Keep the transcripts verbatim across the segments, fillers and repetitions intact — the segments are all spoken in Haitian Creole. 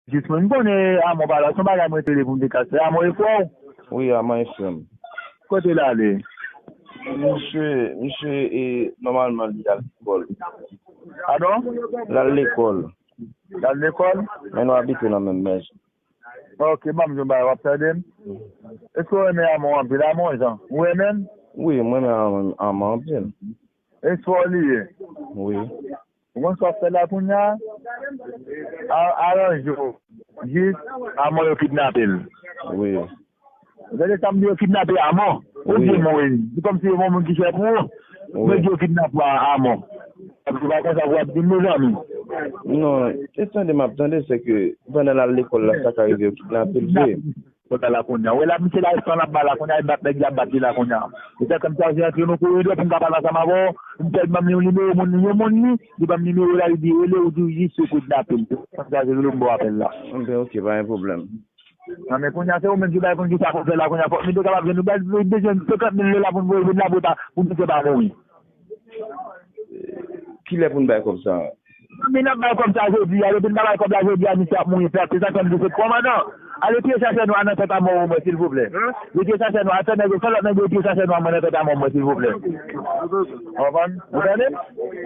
Jis mwen, m konnen Amon pa la, se yon bagay mwen te vle pou m te ka fè. Amon e frè w? Wi, Amon e frè m. Kote l ale? Misye, misye, e, nòmalman, li al lekòl. Padon? L al lekòl. L al lekòl? Men nou abite nan menm mèz. Ok, ban m di w yon bagay, w ap tande m? Èske w renmen Amon anpil? Amon, Jan, ou renmen l? Wi, mwen renmen Amon, Amon anpil. E frè w li ye? Wi. Ou konn sa w ap fè la kounye a? A- Aranje w. Jis Amon yo kidnape l. Wi. Gade sa m di, yo kidnape Amon. Ou di mwen, se kòmsi yo yon moun ki chè pou ou. Mwen di yo kidnape Amon. Ou pa konsa pou w ap di m, mezanmi. Non, e tande m ap tande, se ke pandan l al lekòl la, sa ka rive yo kidnape l vre. Kòt la kounye a. Ou wè la, misye la, espan l ap ba la kounye a, e bat nèg y ap bat li la kounye a. E sa fè m chaje antre nan koridò pou m ka pale ansanm avè w. M fè l ban m yon nimewo moun, yon moun li, li ban m nimewo la, li di rele, ou di w jis yo kidnape l. Sa m chaje rele w, m ba w apèl la. Enben, ok, pa gen pwoblèm. Nan, men kounye a, se ou menm ki bay konn ki sa pou fè la kounye a. Fòk nou te kapab jwenn, nou bay bezwen senkant mil dola pou nou voye vin la pou ta, pou misye pa mouri. Kilè pou n bay kòb sa a? Men n ap bay kòb sa jodi a, depi n pa bay kòb la jodi a, misye ap mouri pèp. Se sa k fè m di se kòmandan. Ale piye chachè nwa nan tèt Amon omwen, silvouplè. Li piye chachè nwa, al fè nèg yo, fè lòt nèg yo piye chachè nwa mwen nan tèt Amon omwen, silvouplè. Ou konprann? Ou tande?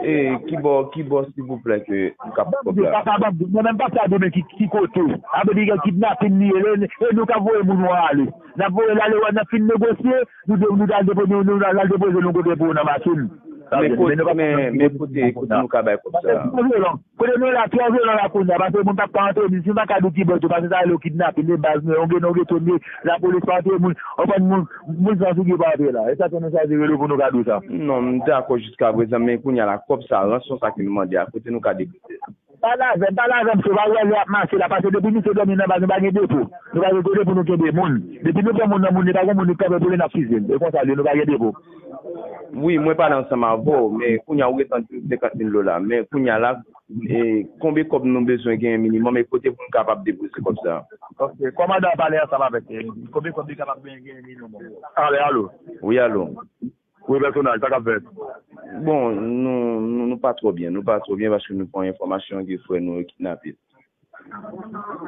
E, kibò, kibò, silvouplè, ke m ka pran kòb la? Papa, papa, mwen menm pap sa di men ki, ki kote. Apre di gen kidnapin li ye, e nou k ap voye moun yo ale. N ap voye l ale, wè, n ap fin negosye, nou de-, nou al depo-, nou, nou al depoze nou kote pou nan machin. Men kote, men, men kote, kote nou ka bay kòb sa a? Kote nou la, trè vyolan la kounye a, paske moun p ap ka antre, si m pa ka di ki bò tou, paske sa rele yo kidnapin, de baz, nou, yon gen, yon gen tonbe, lapolis pa antre moun, anprann moun, moun san figi pa antre la. E sa ke nou chaje rele w pou nou ka di w sa. Non, m dakò jiska prezan, men kounye a la, kòb sa, ranson sa ke nou mande a, kote nou ka depoze l? Pale avè m, pale avè m, se pa wè lè ap mache la, paske depi misye dòmi nan baz, nou pa gen depo. Nou pa gen kote pou nou kenbe moun. Depi nou pran moun nan moun, li pa gen moun ki kanpe pou li n ap fize l. E konsa l ye, nou pa gen depo. Wi, mwen pale ansanm avè w, men kounye a ou gentan di m senkant mil dola. Men kounye a la, e, konbe kòb nou bezwen genyen minimòm, e kote pou n kapab depoze kòb sa a? Ok, kòmandan an pale ansanm avèk, e, konbe kòb li kapab genyen, genyen minimòm? Ale, alo. Wi, alo. Wi, pèsonaj, sa k ap fèt? Bon, nou, nou, nou pa twò byen. Nou pa twò byen paske nou pran enfòmasyon ke frè nou yo kidnape.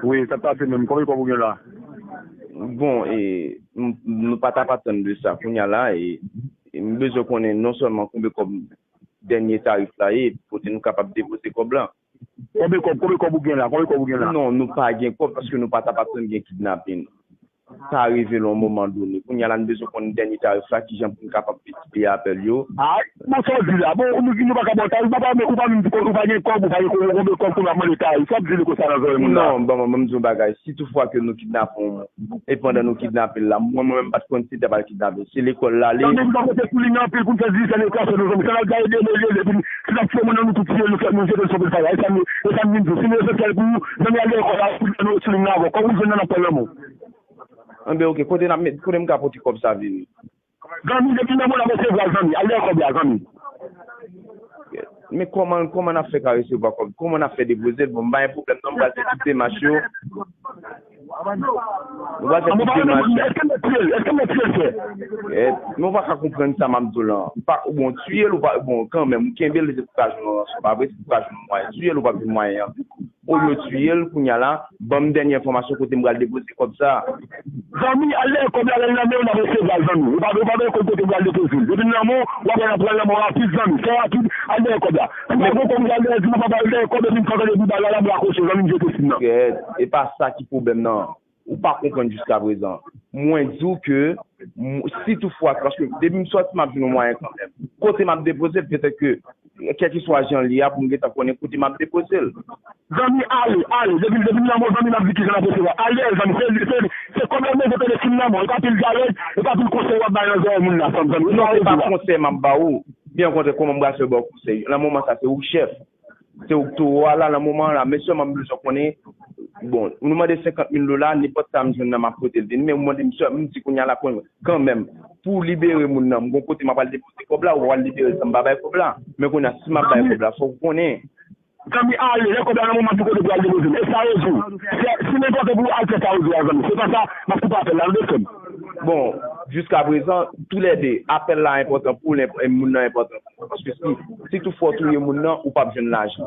Wi, sa k pase menm? Konbyen kòb ou gen la? Bon, e, m, nou pa t ap atann de sa. Kounye a la, e, e m bezwen konnen non sèlman konbyen kòb dènye tarif la ye, kote nou kapab depoze kòb la. Konbyen kòb, konbyen kòb ou gen la? Konbyen kòb ou gen la? Non, nou pa gen kòb paske nou pa t ap atann gen kidnapin. Sa rive l yon moman done. Kounye a la, n bezwen konn dènye tarif la, kijan pou n kapab miltipliye apèl yo. Ay, bon, sa w di la? Bon, ou, nou pa ka ba w tarif, ou pa, ou pa menm di ou pa gen kòb, ou pa gen kòb, konbyen kòb pou n ap mande tarif? Sa w ap di li konsa nan zòrèy moun la? Non, bon, mwen, mwen m di yon bagay. Si toutfwa ke nou kidnape yon moun, e pandan nou kidnape l la, mwen, mwen menm pa t konn si l t ap al kidnape. Se lekòl l ale. Zanmi, nou pa pote sou li anpil pou n fè di se lekòl, se nou zanmi. Sa n ap gaye de lè, epi si n ap tiye moun nan, nou tou tiye, nou fè, nou jete l sou pil faya. E sa m, e sa m vin di w. Si nou esansyèl pou ou, zanmi, al lekòl la, pou nou sou li nan avè w. Kòb ou jwenn nan, n ap pran nan men w. Enben, ok, kote n ap met, kote m ka pote kòb sa vini? Zanmi, depi nan mwen n ap resevwa l, zanmi. Al dèyè kòb la, zanmi. Men kòman, kòman n ap fè ka resevwa kòb? Kòman n ap fè depoze l? Bon, m pa gen pwoblèm non, m pral fè tout demach yo. Nou pral fè tout demach yo. Èske m mèt tiye l? Èske m mèt tiye l, frè? Eh, men w pa ka konprann sa m ap di w la. Pa, bon, tiye l ou pa, bon, kanmenm, ou kenbe l, se pou ka jwenn yon ranson. Pa vre, se pou ka jwenn yon mwayen. Tiye l ou p ap jwenn mwayen an. Olye w tiye l, kounye a la, ban m dènye enfòmasyon kote m pral depoze kòb sa a. Zanmi, al dèyè kòb la, lè l nan men w, n ap resevwa l, zanmi. Ou pa, ou pa bezwen konn kote m pral depoze l. Depi l nan men w, w ap wè n ap pran l nan men w rapid, zanmi. Fè rapid, al dèyè kòb la. Si m pa gon kòb, m pral dèyè, di m pa ba l dèyè kòb, epi m kanpe depi ba l la, m rakwoche, zanmi, m jete sim nan. Kèt, e pa sa ki pwoblèm nan. Ou pa konprann jiskaprezan. Mwen di w ke, m, si toutfwa, paske depi m sòti, m ap jwenn yon mwayen kanmenm. Kote m ap depoze l, petèt ke kèlkeswa jan l ye a, pou m gentan konnen kote m ap depoze l. Zanmi, ale, ale. Depi, depi m nan men w, zanmi, m ap di kijan n ap resevwa. Al dèyè l, zanmi. Se, se, se kòb la m bezwen tande sim nan men w. E pa pil dyalòg, e pa pil konsèy w ap bay nan zòrèy moun nan, zanmi. Non, e pa konsèy m ap ba ou. Byen okontrè, kòman m pral fè ba w konsèy? Nan moman sa, se ou k chèf. Se ou k towo a la, nan moman an la. Men sèlman m bezwen konnen, bon, nou mande senkant mil dola, nenpòt sa m jwenn nan, m ap pote l vini. Men ou mande m sè, m di kounye a la, kanmenm, pou libere moun nan, m gon kote m ap al depoze kòb la, ou pral libere l san m pa bay kòb la. Men kounye a, si m ap bay kòb la, fòk ou konnen. Zanmi, ale, lè kòb la nan men w, m ap di w kote pou al depoze l. E sa yo di w. Se, si m enpòtan pou ou, al fè sa yo di w a, zanmi. Se pa sa, m ap koupe apèl la, nou de frè m. Bon, jiskaprezan, toulède, apèl la enpòtan pou ou, e moun nan enpòtan pou mwen. Paske si, si toutfwa w touye moun nan, ou p ap jwenn lajan.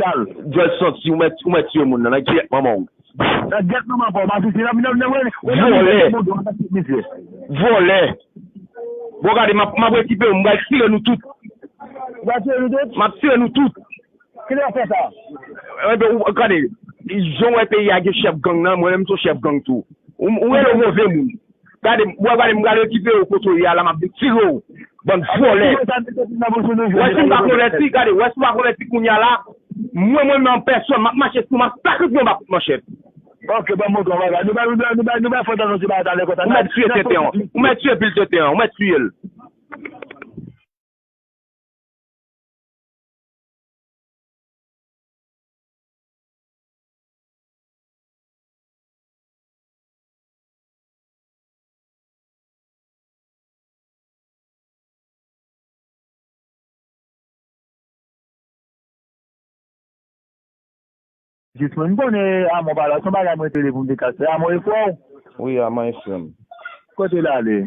sal. Jòj santi, ou mèt, ou mèt tiye moun nan, nan gyèt manman w. Nan gyèt manman pa w, pa sisi, nan, nan, nan, wè, wè, nan, vòlè. Nan, nan, nan, nan, misye. Vòlè. Bon, gade, m ap, m ap rekipe w, m pral tire nou tout. Ou pral tire nou tout? M ap tire nou tout. Kilè w fè sa? Enben, ou, gade, jan w wè peyi a gen chèf gang nan, mwen menm m se yon chèf gang tou. Ou, ou rele w move moun. Gade, w wè, gade, m pral rekipe w kote w ye a la, m ap detire w. Bann vòlè. Wè si m pa konvèti, gade, wè si m pa konvèti kounye a la, mwen, mwen menm an pèsòn, m ap mache sou, m ap sakrifiye anba kout manchèt. Ok, ban m montre w bagay. Nou ba, nou ba, nou ba, nou ba fòt anonse bagay talè konsa. Ou mèt tiye tenten an. Ou mèt tiye pil tenten an. Ou mèt tiye l. Jis mwen, m konnen Amon pa la, se yon bagay mwen te vle pou m te ka fè. Amon e frè w? Wi, Amon e frè m. Kote l ale?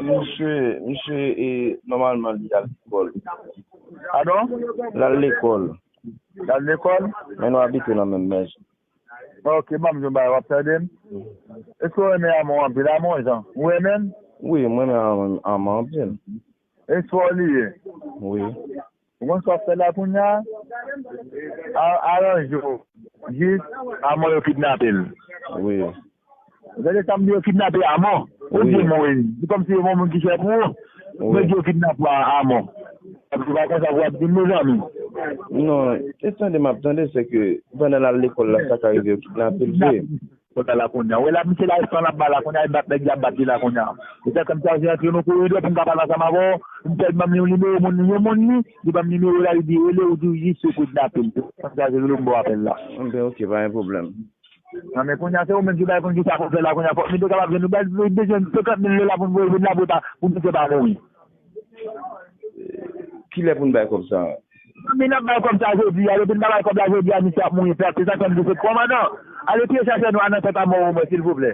Misye, misye, e, nòmalman, li al lekòl. Padon? L al lekòl. L al lekòl? Men nou abite nan menm mèz. Ok, ban m di w yon bagay, w ap tande m? Èske w renmen Amon anpil? Amon jan, ou renmen l? Wi, mwen renmen Amon, Amon anpil. Èske w li ye? Wi. Ou konn sa w ap fè la kounye a? A-, aranje w. Jis, Amon yo kidnape l. Wi. Gade sa m di yo kidnape Amon. Ou di mwen, se kòmsi yo yon moun ki chè pou ou. Wi. Mwen di yo kidnape Amon. Epi pa konsa pou w ap di m, mezanmi. Non, e tande m ap tande, se ke pandan l al lekòl la, sa ka rive yo kidnape l vre. Kòt la kounye a. Ou wè la, misye la, san l ap ba la kounye a, e bat nèg y ap bat li la kounye a. E sa fè m chaje antre nan koridò pou m ka pale ansanm avè w. M fè l ban m yon nimewo moun, yon moun li, li ban m nimewo la, li di rele ou di w jis yo kidnape l. Sa m chaje rele w m ba w apèl la. Enben, ok, pa gen pwoblèm. Nan men kounye a, se ou menm ki bay konn kisa pou fè la kounye a. Fòk nou te kapab jwenn, nou bay, nou bezwen senkant mil dola pou nou voye vin la pou ta, pou misye pa mouri. Kilè pou n bay kòb sa a? Men n ap bay kòb sa jodi a, depi n pa bay kòb la jodi a, misye ap mouri frè, se sa k fè m di se kòmandan. Ale tiye chachè nwa nan tèt Amon mwen, silvouplè.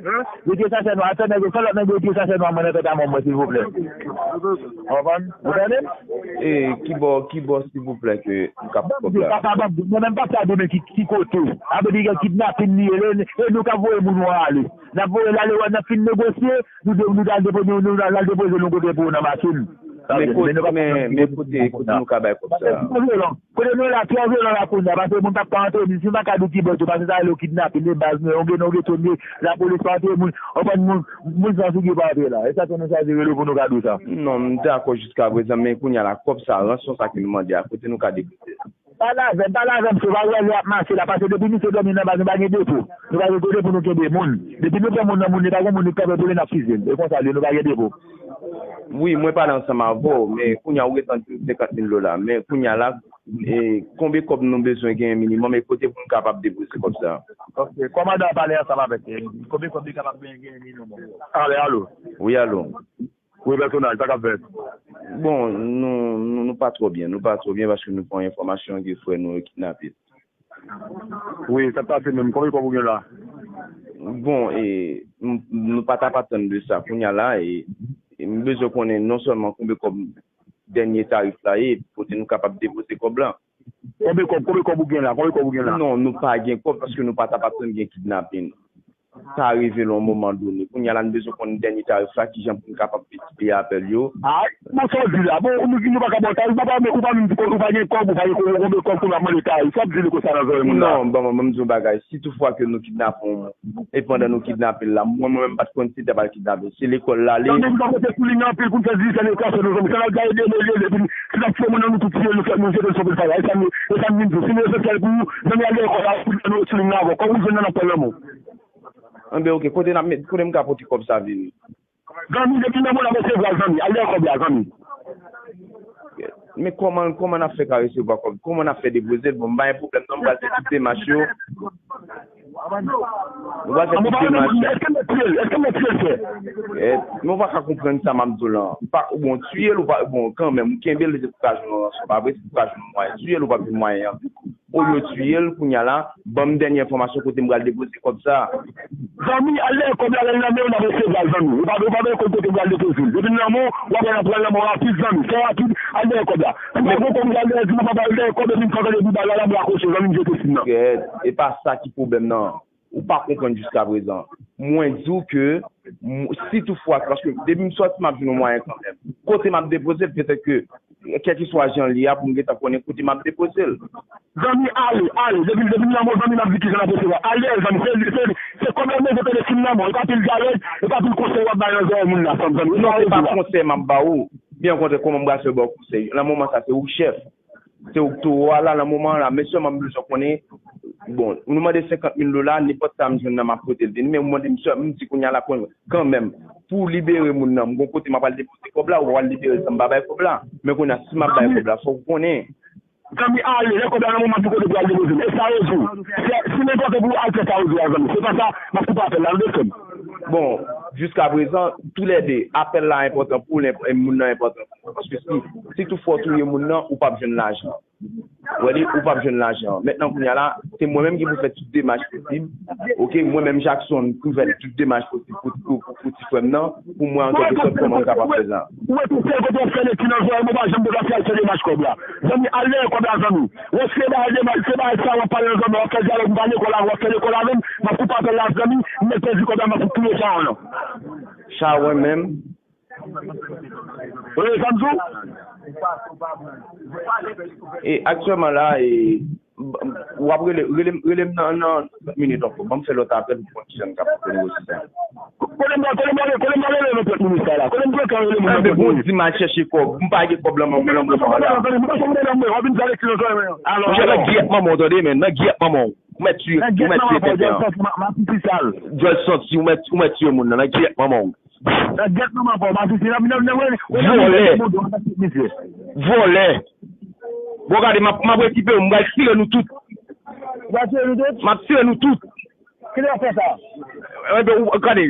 Retire chachè nwa, al fè nèg yo, fè lòt nèg yo retire chachè nwa mwen nan tèt Amon mwen, silvouplè. Ou konprann? Ou tande m? E, kibò, kibò, silvouplè, ke m kap kòb la? Papa, papa, mwen menm pap sa di men ki, ki kote. A vle di gen kidnapin li ye, e nou k ap voye moun yo ale. N ap voye l ale, wè, n ap fin negosye, nou de-, nou al depo-, nou, nou al depoze nou kote pou nan machin. Men kote, men, men kote, kote nou ka bay kòb sa a? Kote nou la, twò vyolan la kounye a, paske moun p ap ka antre, si m pa ka di ki bò tou, paske sa rele yo kidnapin, e baz nou, yon gen, yon gen tonye, lapolis pa antre, moun, anprann moun, moun san figi pa antre la. E sa ke nou chaje rele w pou nou ka di w sa. Non, m dakò jiskaprezan, men kounye a la, kòb sa, ranson sa ke nou mande a, kote nou ka depoze l? Pale avè m, pale avè m, se pa wè lè ap mache la, paske depi misye dòmi nan baz, nou pa gen depo. Nou pa gen kote pou nou kenbe moun. Depi nou pran moun nan moun, li pa gen moun li kanpe pou li n ap fize l. E konsa l ye, nou pa gen depo. Wi, mwen pale ansanm avè w, men kounye a ou gentan di m senkant mil dola. Men kounye a la, e, konbyen kòb nou bezwen genyen minimòm e kote pou n kapab depoze kòb sa a? Ok, kòmandan an pale ansanm avèk, e, konbyen kòb li kapab genyen, genyen minimòm? Ale, alo. Wi, alo. Wi, pèsonaj, sa k ap fèt? Bon, nou, nou, nou pa twò byen. Nou pa twò byen paske nou pran enfòmasyon ke frè nou yo kidnape. Wi, sa k pase menm? Konbyen kòb ou gen la? Bon, e, m, nou pa t ap atann de sa. Kounye a la, e, e m bezwen konnen non sèlman konbyen kòb dènye tarif la ye, kote nou kapab depoze kòb la. Konbyen kòb, konbyen kòb ou gen la? Konbyen kòb ou gen la? Non, nou pa gen kòb paske nou pa t ap atann gen kidnapin. ta rive nan yon moman done. Kounye a la, n bezwen konn dènye tarif la, kijan pou n kapab peye apèl yo. Ah, bon, sa w di la. Bon, nou, nou pa ka ba w tarif, papa, men ou pa menm di kòb, ou pa gen kòb, ou pa gen kòb, ou konbyen kòb pou n ap mande tarif. Sa w ap di li konsa nan zòrèy moun la? Non, bon, mwen, mwen, m di yon bagay. Si toutfwa ke nou kidnape yon moun, e pandan nou kidnape l la, mwen, mwen menm, m pa t konn si te pral kidnape l. Se lekòl l ale. Nan menm jan kote sou liy nan anpil, pou n fè dizèn e twa sè nou zanmi. Sa n ap gaye de lè, de lè, epi si n ap fè moun nan nou tout tiye, nou fè, nou jete l sou pil faya. E sa nou, e sa nou di. Si nou espesyal pou ou, zanmi, al lekòl la, pou nou sou liy nan avè w. Kòb ou jwenn nan nan pòl nan men w. Anben, oke, kote n ap met, kote m ka pote kòb sa vini? Zanmi, depi nan mwen n ap resevwa l, zanmi. Al dèyè kòb la, zanmi. Men kòman, kòman n ap fè ka resevwa kòb? Kòman n ap fè depoze l? Bon, m pa gen pwoblèm non, m pral fè tout demach yo. M pral fè tout demach yo. Èske mèt tiye l? Èske mèt tiye l, frè? Eh, men w pa ka konprann sa m ap di w lan. Pa, bon, tiye l ou pa, bon, kanmenm, ou kenbe l, se pou ka jwenn yon ranson. Pa vre, se pou ka jwenn yon mwayen. Tiye l ou pa jwenn mwayen an. Olye w tiye l, kounye a la, ban m dènye enfòmasyon kote m pral depoze kòb sa a. Zanmi, al dèyè kòb la, lè l nan men w, n ap resevwa l, zanmi. Ou pa, ou pa bezwen konn kote m pral depoze l. Depi l nan men w, w ap wè n ap pran l nan men w rapid, zanmi. Fè rapid, al dèyè kòb la. Si w pa gen kòb, ou pral dèyè, di m papa, al dèyè kòb, epi m kontan depi bagay la, m rakwoche, zanmi, m jete sim nan. Kèt, e pa sa ki pwoblèm nan. Ou pa konprann jiskaprezan. Mwen di w ke, m- si toutfwa, paske depi m sòti, m ap jwenn yon mwayen kanmenm. Kote m ap depoze l, petèt ke, kèlkeswa jan l ye a, pou m gentan konnen kote m ap depoze l. Zanmi, ale, ale. Depi, depi m nan men w, zanmi, m ap di kijan n ap resevwa. Ale, zanmi, se, se, se kòb la, men se telefòn nan men w. E pa pil dyalòg, e pa pil konsèy w ap bay nan zòrèy moun la, zanmi. Non, se pa konsèy m ap ba ou. Byen okontrè, kòman m pral fè ba w konsèy? Nan moman sa, se ou k chèf. Se ou k towo a la, nan moman an la. Men sèlman m bezwen konnen, bon, nou mande senkant mil dola, nenpòt sa m jwenn nan, m ap pote l vini. Men ou mande m sè, m di kounye a la, kon- kanmenm, pou libere moun nan, m gon kote m ap al depoze kòb la, ou pa al libere l san m pa bay kòb la. Men kounye a, si m ap bay kòb la, fò w konnen. Zanmi, ale, lè kòb la nan men w, m ap di kote pou al depoze l. E sa yo di w. Se, si nenpòt pou al fè sa yo di w a, zanmi. Se pa sa, m ap koupe apèl la, nou de frè m. Bon, jiskaprezan, toulède, apèl la enpòtan pou ou, l enp- e moun nan enpòtan pou ou. Paske si, si toutfwa w touye moun nan, ou p ap jwenn lajan. Ou wè li, ou p ap jwenn lajan. Mentnan, kounye a la, se mwen menm ki pou fè tout demach posib. Oke, mwen menm, Jackson, pou fè tout demach posib pou, pou, pou, pou ti frè m nan, pou mwen, an kèlke sòt, kòman m kapab fè sa. Ou wè tou sèl kote w ap fè lekti nan zòrèy mwen, pa janm deplase al fè demach kòb la. Zanmi, al dèyè kòb la, zanmi. Ou wè se bagay demach, se bagay sa w ap pale nan zòrèy mwen, w ap fè dyalòg, m pa lekòl avè w, w ap fè lekòl avè m, m ap koupe apèl la, zanmi, m mèt pèdi kòb la, m ap fout touye chawa w nan. Chawa w menm? Wi, sa m di w. E aktyèlman la, e, w ap rele, rele, rele m nan, nan trant minit ankò. Ban m fè lòt apèl pou konn kijan n ka pran nimewo sis la. Kote m pral, kote m pral, kote m pral rele nan trant minit sa la? Kote m gentan rele moun nan trant minit? Bon, di m al chèche kòb. M pa gen kòb lan, mwen, lan, mwen, lan. Mwen pa janm rele nan mwen, w ap vin fè lekti nan zòrèy mwen. Alò, alò. Nan gyèt manman w, tande, men, nan gyèt manman w. Ou mèt tiye, ou mèt tiye tenten an. Djòl santi, ou mèt, ou mèt tiye moun nan, nan gyèt manman w. Nan gyèt manman pa w, m ap di se nan, nan, nan, nan, nan, vòlè. Vòlè. Bon, gade, m ap, m ap rekipe w, m pral tire nou tout. Ou pral tire nou tout? M ap tire nou tout. Kilè w fè sa? Enben, ou, gade,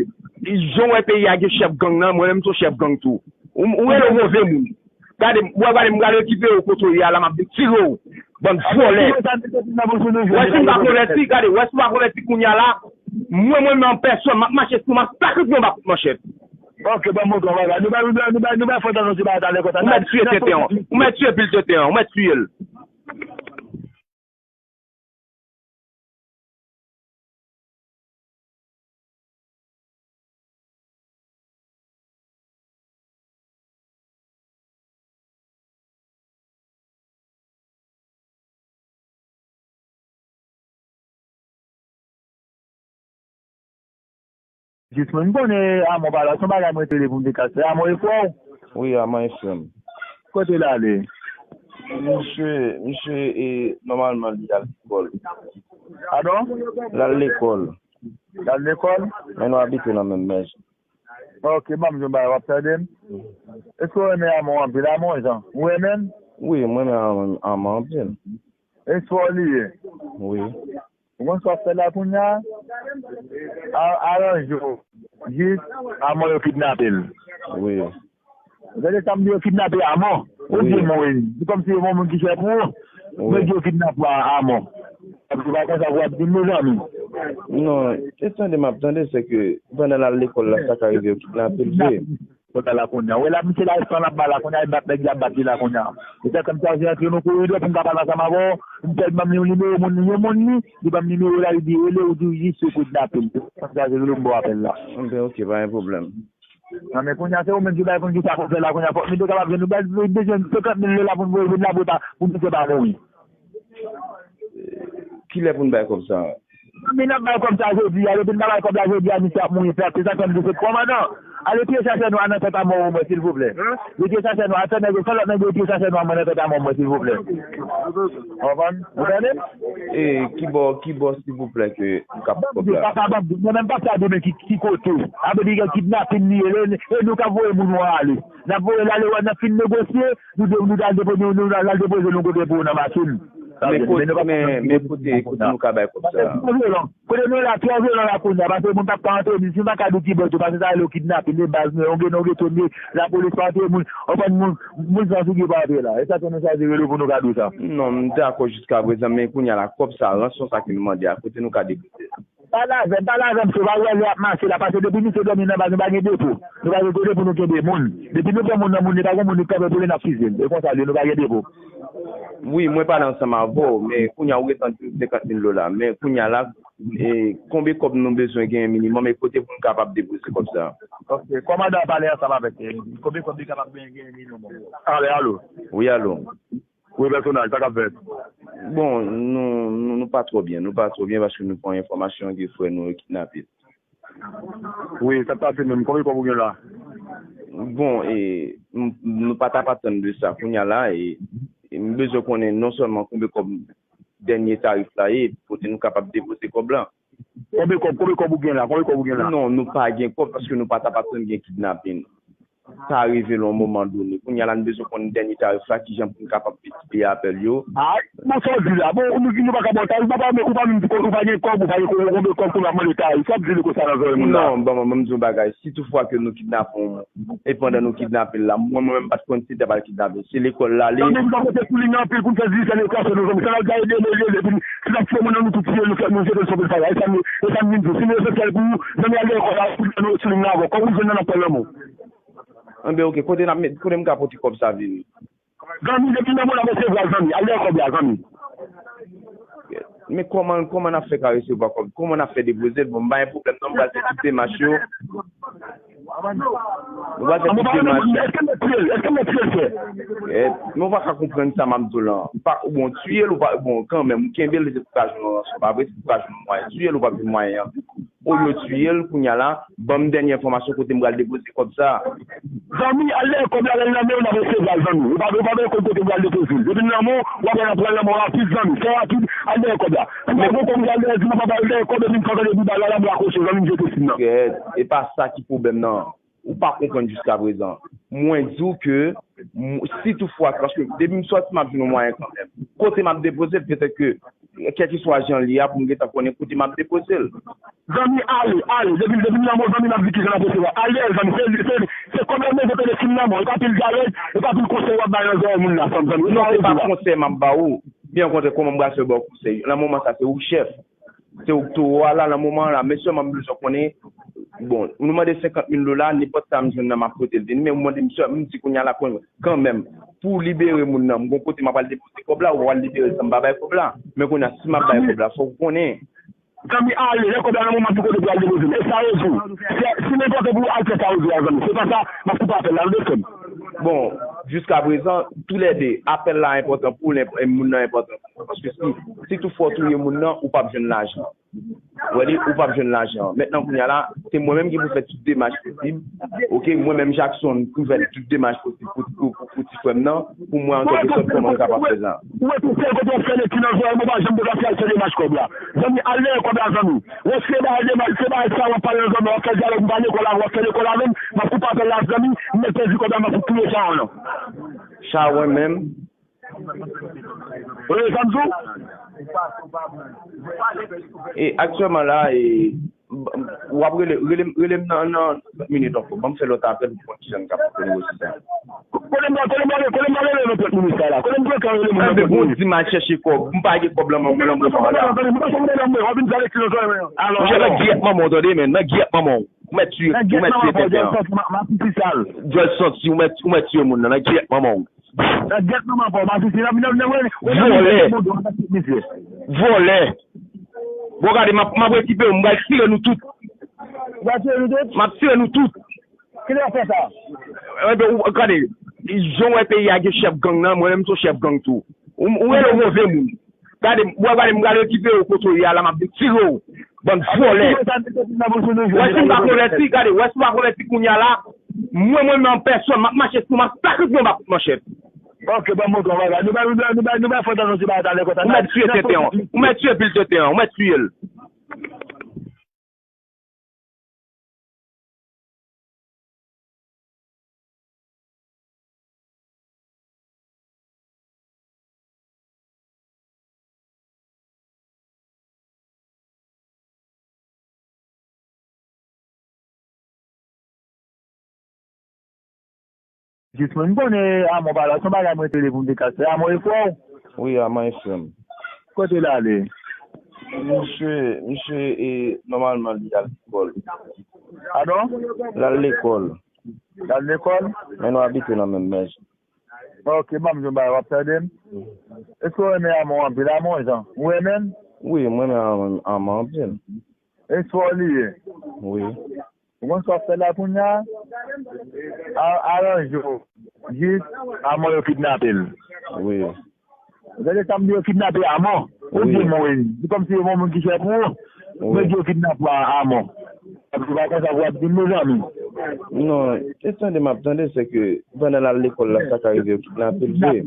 jan w wè peyi a gen chèf gang nan, mwen menm m se yon chèf gang tou. Ou, ou rele w move moun. Gade, w ap gade, m pral rekipe w kote w ye a la, m ap vin tire w. Bann vòlè. W wè si m pa konvèti, gade, w wè si m pa konvèti kounye a la, mwen, mwen menm an pèsòn, m ap mache sou, m ap sakrifiye yon ba kout manchèt. Ok, ban m montre w bagay. Nou bay, nou bay, nou bay, nou bay fò tanzantan ti bagay talè konsa. Ou mèt tiye tenten an. Ou mèt tiye pil tenten an. Ou mèt tiye l. Jis mwen, m konnen Amò pa la, se yon bagay mwen te vle pou m te ka fè. Amò e frè w? Wi, Amò e frè m. Kote l ale? Misye, misye, e, nòmalman, li al lekòl. Padon? L al lekòl. L al lekòl? Men nou abite nan menm mèz. Ok, ban m di w yon bagay, w ap tande m? Èske w renmen Amò anpil? Amò, Jan, ou renmen l? Wi, mwen renmen Amò, Amò anpil. E sè w li ye? Wi. Ou konn sa w ap fè la kounye a? A-, aranje w. Jis, Amò yo kidnape l. Wi. Gade sa m di, yo kidnape Amò. Wi. Ou di mwen, di kòmsi se yon moun ki chè pou ou. Wi. Mwen di yo kidnape Amò. Sa vle pa konsa pou w ap di m, mezanmi. Non, e tande m ap tande, se ke pandan l al lekòl la, sa ka rive yo kidnape l vre. Kòb la la kounye a. Ou wè la, misye la, san l ap ba la kounye a, e bat nèg li ap bat li la kounye a. E sa fè m chaje antre nan koridò pou m ka pale ansanm avè w. M fè l ban m yon nimewo moun, yon moun li, li ban m nimewo la, li di, rele ou di w jis yo kidnape l. Sa m chaje rele w, m ba w apèl la. Enben, ok, pa gen pwoblèm. Nan, men kounye a, se ou menm ki bay konn ki sa pou fè la kounye a. Fòk nou te kapab jwenn, nou bay, nou bezwen senkant mil dola pou nou voye vin la pou ta, pou misye pa mouri. Kilè pou n bay kòb sa a? Men n ap bay kòb sa a jodi a, depi n pa bay kòb la jodi a, misye ap mouri pèp. Se sa k fè m di se kòmandan. Ale pyechache nou a nan tèt a mò mwen, silvouplè. Retire chache nou a, fè nèg yo, fè lòt nèg yo retire chache nou a mwen nan tèt a mò mwen, silvouplè. Ou konprann? Ou tande m? E, kibò, kibò, silvouplè, ke m ka pran kòb la? Papa, ban m di, mwen menm pap sa demen ki, ki kote. Apre di gen kidnapin li ye, e nou k ap voye moun yo ale. N ap voye l ale, wè, n ap fin negosye, nou de-, nou al depo-, nou, nou al depoze nou kote pou yo nan machin. Men kote, men, men kote, kote nou ka bay kòb sa a? Kote nou la, twò vyolan la kounye a, paske moun p ap ka antre, si m pa ka di w ki bò tou, paske sa rele yo kidnapin, e baz nou, yon gen, yon gen tonye, lapolis pa antre moun, anfèt moun, moun san figi pa antre la. E sa ke nou chaje rele w pou nou ka di w sa. Non, m dakò jiska prezan, men kounye a la, kòb sa, ranson sa ke nou mande a, kote nou ka depoze l? Pale avè m, pale avè m, se pa wè lè ap mache la, paske depi misye dòmi nan baz, nou pa gen depo. Nou pa gen kote pou nou kenbe moun. Depi nou pran moun nan moun, li pa gen moun ki kanpe pou li n ap fize l. E konsa l ye, nou pa gen depo. Wi, mwen pale ansanm avè w, men kounye a ou gentan di m senkant mil dola. Men kounye a la, e, konbe kòb nou bezwen genyen minimòm, e kote pou n kapab depoze kòb sa a? Ok, kòmandan an pale ansanm avèk li. Konbe kòb li kapab genyen, genyen minimòm? Ale, alo. Wi, alo. Wi, pèsonaj, sa k ap fèt? Bon, nou, nou, nou pa twò byen, nou pa twò byen paske nou pran enfòmasyon ke frè nou yo kidnape. Wi, sa k pase menm? Konbyen kòb ou gen la? Bon, e, m, nou pa t ap atann de sa. Kounye a la, e, e, m bezwen konnen non sèlman konbyen kòb dènye tarif la ye, kote nou kapab depoze kòb la. Konbyen kòb, konbyen kòb ou gen la? Konbyen kòb ou gen la? Non, nou pa gen kòb paske nou pa t ap atann gen kidnapin. Sa rive l yon moman done. Kounye a la, n bezwen konn dènye tarif la, kijan pou n kapab miltipliye apèl yo. Ay, bon, sa w di la. Bon, nou, nou pa ka ba w tarif, papa, men ou pa menm di ou pa gen kòb, ou pa gen konbyen kòb pou w ap mande tarif. Sa w ap di li konsa nan zòrèy moun la? Non, bon, mwen, mwen, m di yon bagay. Si toutfwa ke nou kidnape yon moun, e pandan nou kidnape l la, mwen, mwen menm, m pa t konn si l t ap al kidnape. Se lekòl l ale. Nan menm jan kote pou li gen anpil pou n fè di fè lekòl, se nou zanmi. Sa n ap gaye de lè, epi si n ap tiye moun nan, nou tou tiye l, nou fè, nou jete l sou pil faya. E sa m, e sa m vin di w. Si nou esansyèl pou ou, zanmi, al lekòl la, pou nou sou liy nan avè w. Kòm ou jwenn nan, n ap pran lanmò. Enben, ok, kote n ap met, kote m ka pote kòb sa vini? Zanmi, depi nan mwen n ap resevwa l, zanmi. Al dèyè kòb la, zanmi. Men kòman, kòman n ap fè ka resevwa kòb? Kòman n ap fè depoze l? Bon, m pa gen pwoblèm non, m pral fè tout demach yo. M pral fè tout demach yo. Èske mwen tiye l? Èske mwen tiye l, frè? Eh, men w pa ka konprann sa m ap di w lan. Pa, bon, tiye l ou pa, bon, kanmenm, ou kenbe l, se pou ka jwenn yon ranson, pa vre? Se pou ka jwenn yon mwayen. Tiye l ou p ap jwenn mwayen an. Olye w tiye l, kounye a la, ban m dènye enfòmasyon kote m pral depoze kòb sa a. Zanmi, al dèyè kòb la, lè l nan men w, n ap resevwa l, zanmi. Ou pa, ou pa bezwen konn kote m pral depoze l. Depi l nan men w, w ap wè n ap pran l nan men w rapid, zanmi. Fè rapid, al dèyè kòb la. Pou mwen, gon kòb m pral dèyè, di m ap al dèyè kòb, epi m kanpe depi bal la, la, m rakwoche, zanmi, m jete sim nan. Kèt, e pa sa ki pwoblèm nan. Ou pa konprann jiskaprezan. Mwen di w ke, m, si toutfwa, paske depi m sòti, m ap jwenn yon mwayen kanmenm. Kote m ap depoze l, petèt ke, kèlkeswa jan l ye a, pou m gentan konnen kote m ap depoze l. Zanmi, ale, ale. Depi, depi m nan men w, zanmi, m ap di kijan n ap resevwa. Ale, zanmi, se, se, se kòb la, men se telefòn nan men w. E pa pil jarèt, e pa pil konsèy w ap bay nan zòrèy moun la, zanmi. Non, se pa konsèy m ap ba ou. Byen okontrè, kòman m pral fè ba w konsèy? Nan moman sa, se ou k chèf. Se ou k towo a la nan moman an la, men sèlman m bezwen konnen, bon, nou mande senkant mil dola, nenpòt sa m jwenn nan m ap pote l vini, men ou mande m sèl, m di kounye a la kanmenm, pou libere moun nan, m gon kote m ap al depoze kòb la, ou pa al libere l san m pa bay kòb la. Men kounye a, si m ap bay kòb la, fòk ou konnen. Zanmi, ale, lè kòb la nan men w, m ap di kote pou al depoze l. E sa yo di w. Se, si m enpòtan pou ou, al fè sa yo di w a, zanmi. Se pa sa, m ap koupe apèl la, tande frè m. Bon, jiskaprezan, toulède, apèl la enpòtan pou ou, moun nan enpòtan pou ou. Paske si, si toutfwa w touye moun nan, ou p ap jwenn lajan. Ou wè li, ou p ap jwenn lajan. Mentnan, kounye a la, se mwen menm ki pou fè tout demach posib. Ok, mwen menm, Jackson, pou fè tout demach posib pou, pou, pou, pou ti frè m nan, pou mwen, an kèlkesòt, kòman m kapab fè sa. Ou wè, tout sèl kote w ap fè lekti nan zòrèy mwen, pa janm deplase al fè demach kòb la. Zanmi, al dèyè kòb la, zanmi. Ou wè, se bagay demach, se bagay sa w ap pale nan zòrèy mwen, w ap fè dyalòg, m pa lekòl avè w, w ap fè lekòl avè m, m ap koupe apèl la, zanmi, m mèt pèdi kòb la, m ap fout touye chawa w lan. Chawa w menm? Wi, sa m di w. E aktyèlman la, e, w ap rele, rele, rele m nan, nan trant minit ankò. Ban m fè lòt apèl pou m wè kijan n ka fè pou negosye sa. Kote m pral, kote m pral, kote m pral rele nan trant minit sa la? Kote m pral rele moun nan trant minit? Enben, bon, di m al chèche kòb. M pa gen kòb lan, mwen, mwen, mwen, mwen, mwen. Monchè, nan gyèt manman w, tande, men, nan gyèt manman w. Ou mèt tiye, ou mèt tiye tenten an. Djòl santi, ou mèt, ou mèt tiye moun nan, nan gyèt manman w. Nan gyèt manman pa w, masisi, nan, nan, nan, wè, wè, nan, vòlè. Nan, nan, nan, misye. Vòlè. Bon, gade, m ap, m ap rekipe w, m pral tire nou tout. Ou pral tire nou tout? M ap tire nou tout. Kilè w fè sa? Enben, ou, gade, jan w wè peyi a gen chèf gang nan, mwen menm m se yon chèf gang tou. Ou, ou rele w move moun. Gade, w ap gade m pral rekipe w kote w ye a la, m ap vin tire w. Bann vòlè. Wè si m pa konvèti, gade, wè si m pa konvèti kounye a la, mwen, mwen menm an pèsòn, m ap mache sou, m ap sakrifiye m ap manchèt. Ok, ban m montre w bagay. Nou bay, nou bay, nou bay, nou bay fòs nan ti bagay talè konsa. Ou mèt tiye tenten an. Ou mèt tiye pil tenten an. Ou mèt tiye l. Jis mwen, m konnen Amon pa la, se yon bagay mwen te vle pou m te ka fè. Amon e frè w? Wi, Amon e frè m. Kote l ale? Misye, misye, e, nòmalman, li al lekòl. Padon? L al lekòl. L al lekòl? Men nou abite nan menm mèj. Ok, ban m di w yon bagay, w ap tande m? Èske w renmen Amon anpil? Amon Jan, ou renmen l? Wi, mwen renmen Amon, Amon anpil. E frè w li ye? Wi. Ou konn sa w ap fè la kounye a? A-, aranje w. Jis, Amon yo kidnape l. Wi. Gade sa m di, yo kidnape Amon. Ou di mwen, se kòmsi yo yon moun ki chè pou ou. Wi. Mwen di yo kidnape Amon. Epi pa konsa pou w ap di m, mezanmi. Non, e tande m ap tande, se ke pandan l al lekòl la, sa ka rive yo kidnape l vre.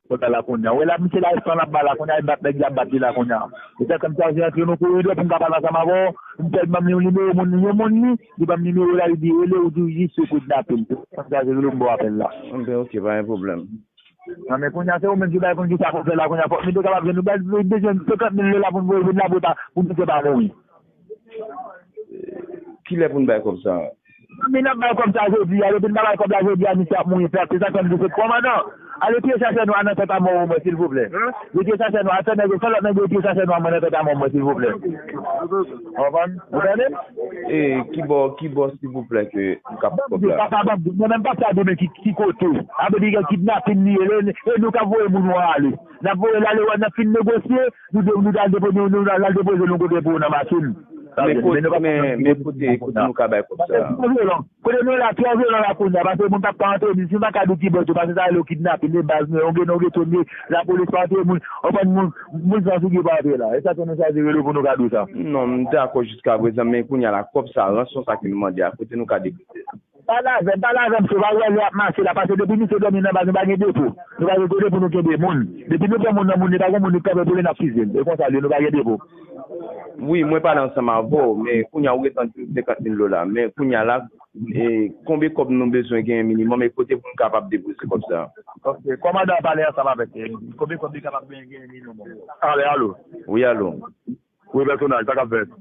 Kòb la la kounye a. Ou wè la, misye la, san l ap bay la kounye a, li bat nèg, li ap bat li la kounye a. E sa fè m chaje antre nan koridò pou m ka pale ansanm avè w. M fè l ban m yon nimewo moun, yon moun li, li ban m nimewo la, li di rele, ou di w jis yo kidnape l. Sa m chaje rele w, m ba w apèl la. Enben, ok, pa gen pwoblèm. Non, men kounye a, se ou menm ki bay konn ki sa pou fè la kounye a. Fòk nou te kapab jwenn, nou bay, nou bezwen senkant mil dola pou nou voye vin la pou ta, pou misye pa mouri. Kilè pou n bay kòb sa a? Men n ap bay kòb sa a jodi a, depi n pa bay kòb la jodi a, misye ap mouri pèp. Se sa k fè m di se kòmandan. Ale tiye chachè nwa nan tèt a mò ou mwen, silvouplè. Yo tiye chachè nwa, fè nèg yo, fè lòt nèg yo tiye chachè nwa mwen nan tèt a mò mwen, silvouplè. Ou konprann? Ou tande m? E, kibò, kibò, silvouplè, ke m ka pran kòb la? Papa, papa, mwen menm pa sa donnen ki, ki kote. Ape di gen kidnapin li ye, e nou k ap voye moun yo ale. N ap voye l ale, wè, n ap fin negosye, nou de-, nou al depo-, nou, nou al depoze nou kote pou nan machin. Men kote, men, men kote, kote nou ka bay kòb sa a? Twò vyolan. Kote nou la, twò vyolan la kounye a, paske moun p ap ka antre, si m pa ka di ki bò tou, paske sa rele yo kidnapin, e baz nou, yon gen, yon gen tonbe, lapolis pa antre moun, anpàn moun, moun san figi pa antre la. E sa ke nou chwazi rele pou nou ka di w sa. Non, m dakò jiskaprezan, men kounye a la, kòb sa, ranson sa ke nou mande a, kote nou ka depoze l? Pale avè m, pale avè m, se pa wè lè ap mache la, paske depi misye dòmi nan baz, nou pa gen depo. Nou pa gen kote pou nou kenbe moun. Depi nou pran moun nan moun, li pa gen moun ki kanpe pou li, n ap fize l. E konsa l ye, nou pa gen depo. Wi, mwen pale ansanm avè w, men kounye a ou gentan di m senkant mil dola. Men kounye a la, e, konbe kòb nou bezwen genyen minimòm, e kote pou nou kapab depoze kòb sa a? Ok, kòmandan an pale ansanm avèk, e, konbe kòb li kapab genyen, genyen minimòm. Ale, alo. Wi, alo. Wi, pèsonaj, sa k ap fèt?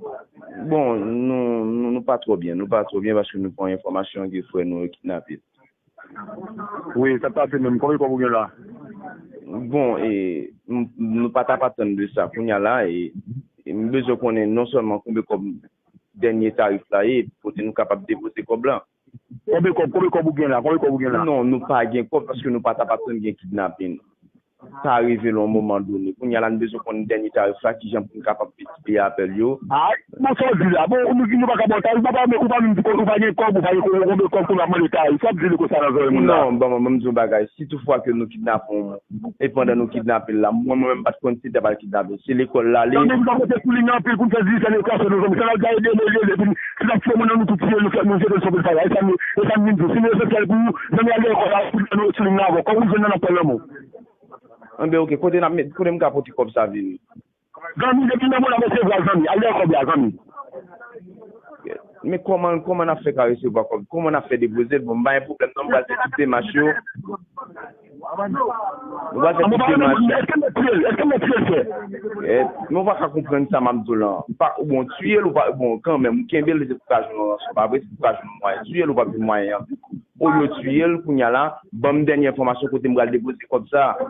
Bon, nou, nou, nou pa twò byen, nou pa twò byen paske nou pran enfòmasyon ke frè nou yo kidnape. Wi, sa k pase menm? Konbyen kòb ou gen la? Bon, e, m, nou pa t ap atann de sa. Kounye a la, e, e m bezwen konnen non sèlman konbyen kòb dènye tarif la ye, kote nou kapab depoze kòb la. Konbyen kòb, konbyen kòb ou gen la? Konbyen kòb ou gen la? Non, nou pa gen kòb paske nou pa t ap atann gen kidnapin. Sa rive l yon moman done. Kounye a la, nou bezwen konn dènye tarif la, kijan pou n kapab miltipliye apèl yo. Ay, bon, sa w di la. Bon, nou, nou pa ka ba w tarif, ou pa, ou pa menm di, ou pa gen kòb, ou pa gen kòb, konbyen kòb pou n ap mande tarif? Sa w ap di li konsa nan zòrèy moun la? Non, bon, mwen, mwen, m di yon bagay. Si toutfwa ke nou kidnape yon moun, e pandan nou kidnape l la, mwen, mwen menm, m pa t konn si l t ap al kidnape. Se lekòl l ale. Zanmi, nou pa pote sou liy nan anpil pou n fè dizisè lekòl, se nou zanmi. Sa n al gaye de lè, lè, epi si n ap fè moun nan nou tout tiye, nou fè, nou jete l sou pil faya. E sa m, e sa m vin di w. Si nou se sèl pou zanmi al lekòl la, pou nou sou liy nan avè w. Kòm ou jwenn nan, n ap pran lanmou. Enben, ok, kote n ap met, kote m ka pote kòb sa vini? Zanmi, depi nan mwen n ap resevwa l, zanmi. Al dèyè kòb la, zanmi. Men kòman, kòman n ap fè ka resevwa kòb? Kòman n ap fè depoze l? Bon, m pa gen pwoblèm non, m pral fè tout demach yo. M pral fè tout demach yo. Èske m mèt tiye l? Èske m mèt tiye l, frè? Eh, men w pa ka konprann sa m ap di w la. Pa, bon, tiye l ou pa, bon, kanmenm, ou kenbe l, se pou ka jwenn yon ranson. Pa vre, se pou ka jwenn yon mwayen. Tiye l ou p ap jwenn mwayen an. o yo tiye l, kounye a la, ban m dènye enfòmasyon kote m pral depoze kòb sa a.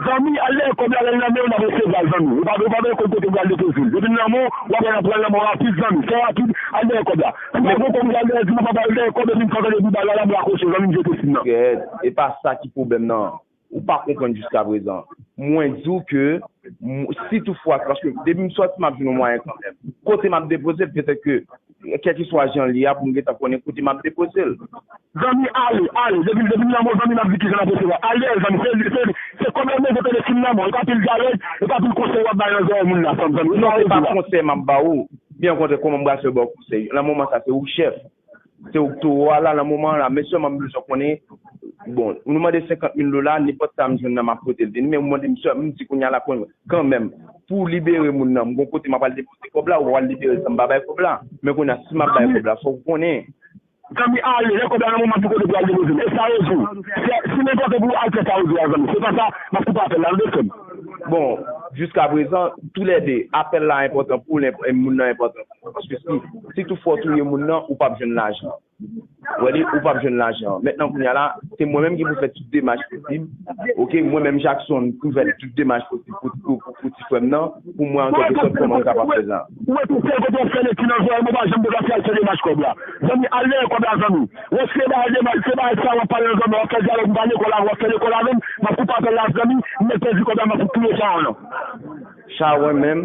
Zanmi, al dèyè kòb la, lè l nan men w, n ap resevwa l, zanmi. Ou pa, ou pa bezwen konn kote w pral depoze l. Depi l nan men w, w ap wè l pral nan men w rapid, zanmi. Fè rapid, al dèyè kòb la. Si w pa gon kòb, ou pral dèyè, di w pa pral dèyè kòb, epi m fè w tande bal la, la, m rakwoche, zanmi, m jete sim nan. Gèt, e pa sa ki pwoblèm nan. Ou pa konprann jiskaprezan. Mwen di w ke, m- si toutfwa, paske depi m sòti, m ap jwenn yon mwayen kanmenm. Kote m ap depoze l, petèt ke, kèlkeswa jan li a, pou m gentan konnen kote m ap depoze l. Zanmi, ale, ale. Depi, depi m nan men w, zanmi, m ap di kijan n ap resevwa. Al dèyè l, zanmi. Se, se, se kòb la m bezwen tande sim nan men w. E pa pil dyalòg, e pa pil konsèy w ap bay nan zòrèy moun la, zanmi. Non, se pa konsèy m ap ba ou. Byen okontrè, kòman m pral fè ba w konsèy? Nan moman sa, se ou k chèf. Se ou k towo a la, nan moman an la. Men sèlman m bezwen konnen, bon, nou mande senkant mil dola, nenpòt sa m jwenn nan, m ap pote l vini. Men ou mande m sèl, m di kounye a la, konnen, kanmenm, pou libere moun nan, m gon kote m ap al depoze kòb la, ou pral libere l san m pa bay kòb la. Men kounye a, si m ap bay kòb la, fòk ou konnen. Zanmi, ale, lè kòb la nan men w, m ap di kote pou al depoze l. E sa yo di w. Se, si m enpòtan pou w, al fè sa yo di w a, zanmi. Se pa sa, m ap koupe apèl la, tande frè m. Bon, jiskaprezan, toulède, apèl la enpòtan pou l, enp- moun nan enpòtan pou mwen. Paske si, si toutfwa w touye moun nan, ou p ap jwenn lajan. Ou wè li, ou p ap jwenn lajan. Mentnan, kounye a la, se mwen menm ki pou fè tout demach posib. Oke, mwen menm, Jackson, pou fè tout demach posib pou, pou, pou, pou ti frè m nan, pou mwen, an kèlke sòt, kòman m kapab fè sa. Ou wè tout sèl kote w ap fè lekti nan zòrèy mwen, pa janm deplase al fè demach kòb la. Zanmi, al dèyè kòb la, zanmi. Ou wè si se bagay demach, se bagay sa w ap pale nan zòrèy mwen, w ap fè dyalòg, m pa lekòl avè w, w ap fè lekòl avè m, m ap koupe apèl la, zanmi, m mèt pèdi kòb la, m ap touye chawa w nan. Chawa w menm?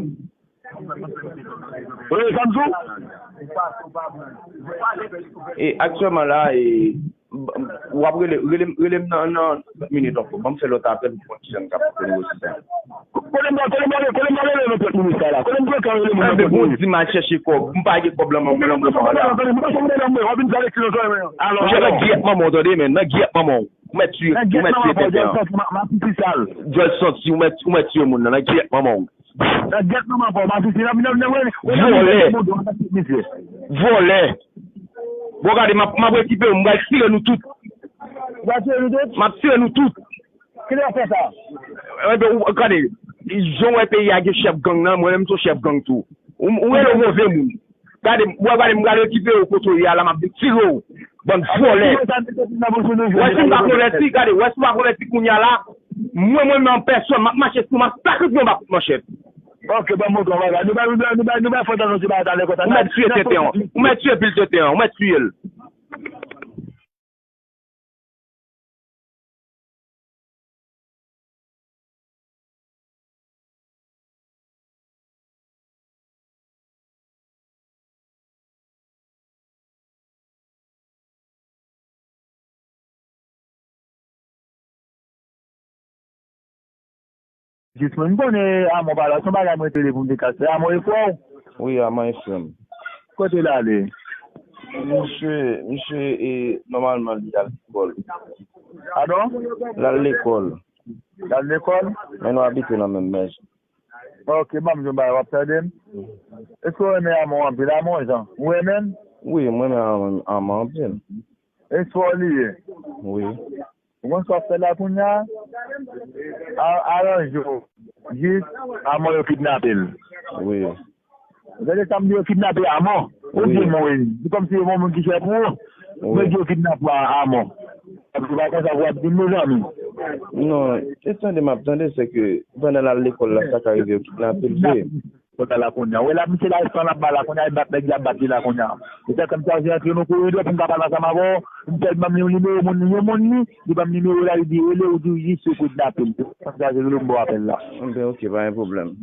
Wi, sa m di w. E aktyèlman la, e, w ap rele, rele, rele m nan, nan trant minit ankò. Ban m fè lòt apèl pou m konn kijan m ka fè negosye sa. Kote m, kote m, kote m rele nan trant minit sa la? Kote m gentan rele moun nan trant minit? Enben, bon, di m al chèche kòb. M pa gen kòb lan, mwen, mwen, mwen, mwen, mwen. Monchè, nan gyèt manman w, tande, men, nan gyèt manman w. Ou mèt tiye, ou mèt tiye tenten an. Djòl santi, ou mèt, ou mèt tiye moun nan, nan gyèt manman w. Nan gyèt manman pa w, masisi, nan, nan, nan, nan, vòlè. Vòlè. Bon, gade, m ap, m ap rekipere w, m pral tire nou tout. Ou pral tire nou tout? M ap tire nou tout. Kilè w ap fè sa? Enben, ou, gade, jan w wè peyi a gen chèf gang nan, mwen menm m se yon chèf gang tou. Ou, ou rele w move moun. Gade, w ap gade, m pral rekipere w kote w ye a la, m ap tire w. Bann vòlè. Wè si m pa konvèti, gade, wè si m pa konvèti kounye a la, mwen, mwen menm an pèsòn, m ap mache sou, m ap sakrifiye yon ba kout manchèt. Ok, ban m montre w bagay. Nou bay, nou bay, nou bay, nou bay fòt nan ti bagay talè konsa. Ou mèt tiye tenten an. Ou mèt tiye pil tenten an. Ou mèt tiye l. Jis mwen, m konnen Amon pa la, se yon bagay mwen te vle pou m te ka fè. Amon e frè w? Wi, Amon e frè m. Kote l ale? Misye, misye, e, nòmalman, li al lekòl. Padon? L al lekòl. L al lekòl? Men nou abite nan menm mèz. Ok, ban m di w yon bagay, w ap tande m? Èske w renmen Amon anpil? Amon Jan, ou renmen l? Wi, mwen renmen Amon, Amon anpil. E frè w li ye? Wi. Ou konn sa w ap fè la kounye a? A- Aranje w. Jis Amon yo kidnape l. Wi. Gade sa m di yo kidnape Amon. Ou di mwen, se kòmsi yo yon moun ki chè pou ou. Wi. Mwen di yo kidnape Amon. Epi pa konsa pou w ap di m, mezanmi. Non, e tande m ap tande, se ke pandan l al lekòl la, sa ka rive yo kidnape l vre. Kòb la la kounye a. Ou wè la, misye la, espan l ap ba la kounye a, e bat nèg, y ap bat li la kounye a. E sa fè m chaje antre nan koridò pou m ka pale ansanm avè w. M fè l ban m yon nimewo moun, yon moun li, li ban m nimewo la, li di rele, ou di w jis yo kidnape l. Sa m chaje rele w, m ba w apèl la. Enben, ok, pa gen pwoblèm.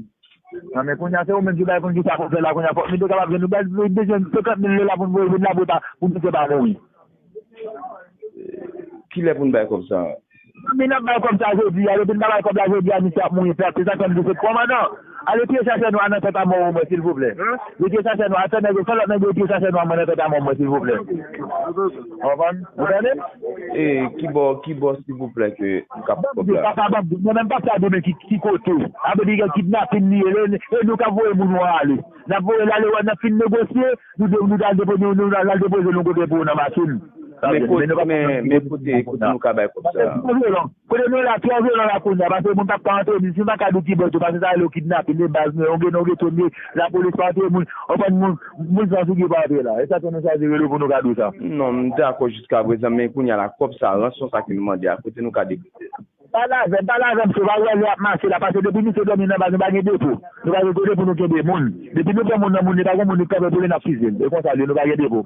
Nan men kounye a, se ou menm ki bay konn ki sa pou fè la kounye a. Fòk nou te kapab jwenn, nou bay, nou bezwen senkant mil dola pou n voye vin la pou ta, pou misye pa mouri. Kilè pou n bay kòb sa a? Men n ap bay kòb sa jodi a, depi n pa bay kòb la jodi a, misye ap mouri pèp. Se sa k fè m di se kòmandan. Ale piye chachè nwa nan tèt Amon mwen, silvouplè. Retire chachè nwa, al fè nèg yo, fè lòt nèg yo retire chachè nwa mwen nan tèt Amon mwen, silvouplè. Ou konprann? Ou tande m? E, ki bò, ki bò, silvouplè, ke m kab kòb la? Papa, papa, mwen menm pa sa demen ki, ki kote. Sa vle di gen kidnapin li ye, e nou k ap voye moun yo ale. N ap voye l ale, wè, n ap fin negosye, nou de-, nou al depo-, nou, nou al depoze nou kote pou yo nan machin. Men kote, men, men kote, kote nou ka bay kòb sa a? Kote nou la, twò vyolan la kounye a, paske moun p ap ka antre, si m pa ka di w ki bò tou, paske sa rele yo kidnapin, de baz nou, yon gen, yon gen tonbe, lapolis pa antre, moun, anprann moun, moun san figi pa antre la. E sa ke nou chwazi rele w pou nou ka di w sa. Non, m dakò jiska prezan, men kounye a la, kòb sa, ranson sa ke nou mande a, kote nou ka depoze l? Pa lave m, pa lave m, se pa wè lè ap mache la, paske depi misye dòmi nan baz, nou pa gen depo. Nou pa gen kote pou nou kenbe moun. Depi nou pran moun nan, moun li pa gen moun li kanpe pou li n ap fize l. E konsa l ye, nou pa gen depo.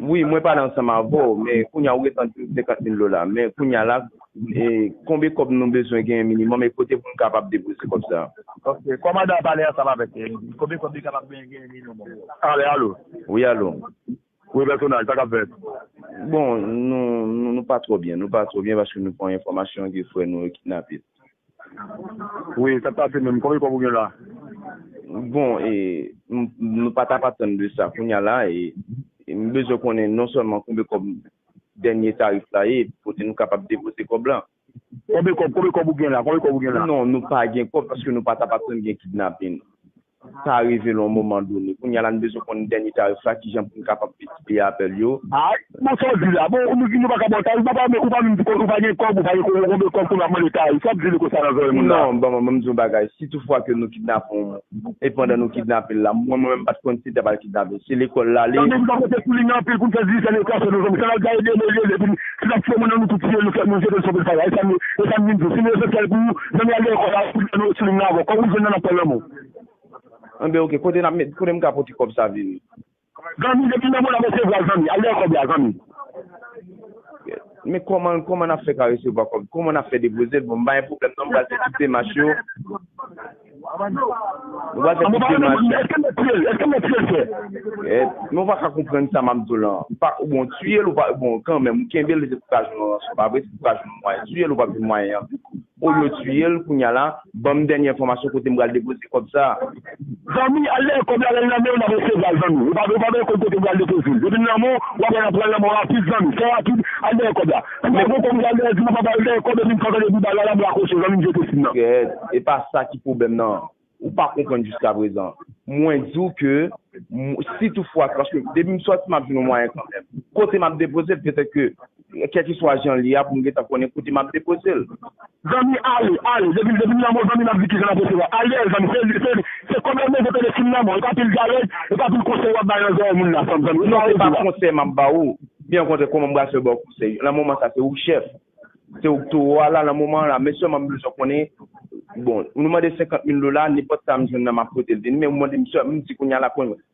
Wi, mwen pale ansanm avè w, men kounye a ou gentan di m senkant mil dola. Men kounye a la, e, konbe kòb nou bezwen genyen minimòm e kote pou n kapab depoze kòb sa a? Ok, kòmandan an pale ansanm avèk, e, konbe kòb li kapab genyen, genyen minimòm? Ale, alo. Wi, alo. Wi, pèsonaj, sa k ap fèt? Bon, nou, nou, nou pa twò byen. Nou pa twò byen paske nou pran enfòmasyon ke frè nou yo kidnape. Wi, sa k pase menm? Konbyen kòb ou gen la? Bon, e, m, nou pa t ap atann de sa. Kounye a la, e, e m bezwen konnen non sèlman konbyen kòb dènye tarif la ye, kote nou kapab depoze kòb la. Konbyen kòb, konbyen kòb ou gen la? Konbyen kòb ou gen la? Non, nou pa gen kòb paske nou pa t ap atann gen kidnapin. Sa rive l yon moman done. Kounye a la, n bezwen konn dènye tarif la, kijan pou n kapab miltipliye apèl yo. Ay, bon, sa w di la? Bon, ou, nou pa ka ba w tarif, ou pa, ou pa menm di ou pa gen kòb, ou pa gen kòb, konbyen kòb pou n ap mande tarif? Sa w ap di l konsa nan zòrèy moun la? Non, bon, mwen, mwen, m di yon bagay. Si toutfwa ke nou kidnape yon moun, e pandan nou kidnape l la, mwen, mwen menm, m pa t konn si l t ap al kidnape l. Se lekòl l ale. Zanmi, nou pa pote sou liy nan anpil pou n fè divize lekrase nou, zanmi. Sa n ap gaye de mil, epi si n ap fè moun nan nou tout tiye, nou fè, nou jete l sou pil faya. E sa m, e sa m vin di w. Si nou esansyèl pou ou, zanmi, al dèyè kò la, pou nou sou liy nan avè w. Kòm ou jwenn nan, n ap pran lanmò. Enben, oke, kote n ap met, kote m ka pote kòb sa vini? Zanmi, depi nan mwen n ap resevwa l, zanmi. Al dèyè kòb la, zanmi. Men kòman, kòman n ap fè ka resevwa kòb? Kòman n ap fè depoze l? Bon, m pa gen pwoblèm non, m pral fè tout demach yo. Nou pral fè tout demach. Èske m mèt tiye l? Èske m mèt tiye l, frè? Eh, men w pa ka konprann sa m ap di w la. Pa, bon, tiye l ou pa, bon, kanmenm, ou kenbe l, se pou ka jwenn yon ranson, pa vre? Se pou ka jwenn yon mwayen. Tiye l ou p ap jwenn mwayen an. Olye w tiye l, kounye a la, ban m dènye enfòmasyon kote m pral depoze kòb sa a. Zanmi, al dèyè kòb la, lè l nan men w, n ap resevwa l, zanmi. Ou pa, ou pa bezwen konn kote m pral depoze l. Depi l nan men w, w ap wè n ap pran lanmò rapid, zanmi. Fè rapid, al dèyè kòb la. Mwen gon kòm al dèyè, di m ap al dèyè kòb, epi m kanpe depi bagay la, m rakwoche, zanmi, m jete sim nan. Kèt, e pa sa ki pwoblèm nan. Ou pa konprann jiskaprezan. Mwen di w ke, m, si toutfwa, paske depi m sòti, m ap jwenn yon mwayen kanmenm. Kote m ap depoze l, petèt ke, kèlkeswa jan l ye a, pou m gentan konnen kote m ap depoze l. Zanmi, ale, ale. Depi, depi m nan men w, zanmi, m ap di kijan n ap resevwa. Al dèyè l, zanmi. Se, se, se kòb la m bezwen, pede sim nan men w. E pa pil dyalòg, e pa pil konsèy w ap bay nan zòrèy moun la, zanmi. Non, se pa konsèy m ap ba ou. Byen okontrè, kòman m pral fè ba w konsèy? Nan moman sa, se ou k chèf. Se ou k towo a la, nan moman an la. Men sèlman m bezwen konnen, bon, nou mande senkant mil dola, nenpòt sa m jwenn nan, m ap pote l vini. Men ou mande m sè, m di kounye a la,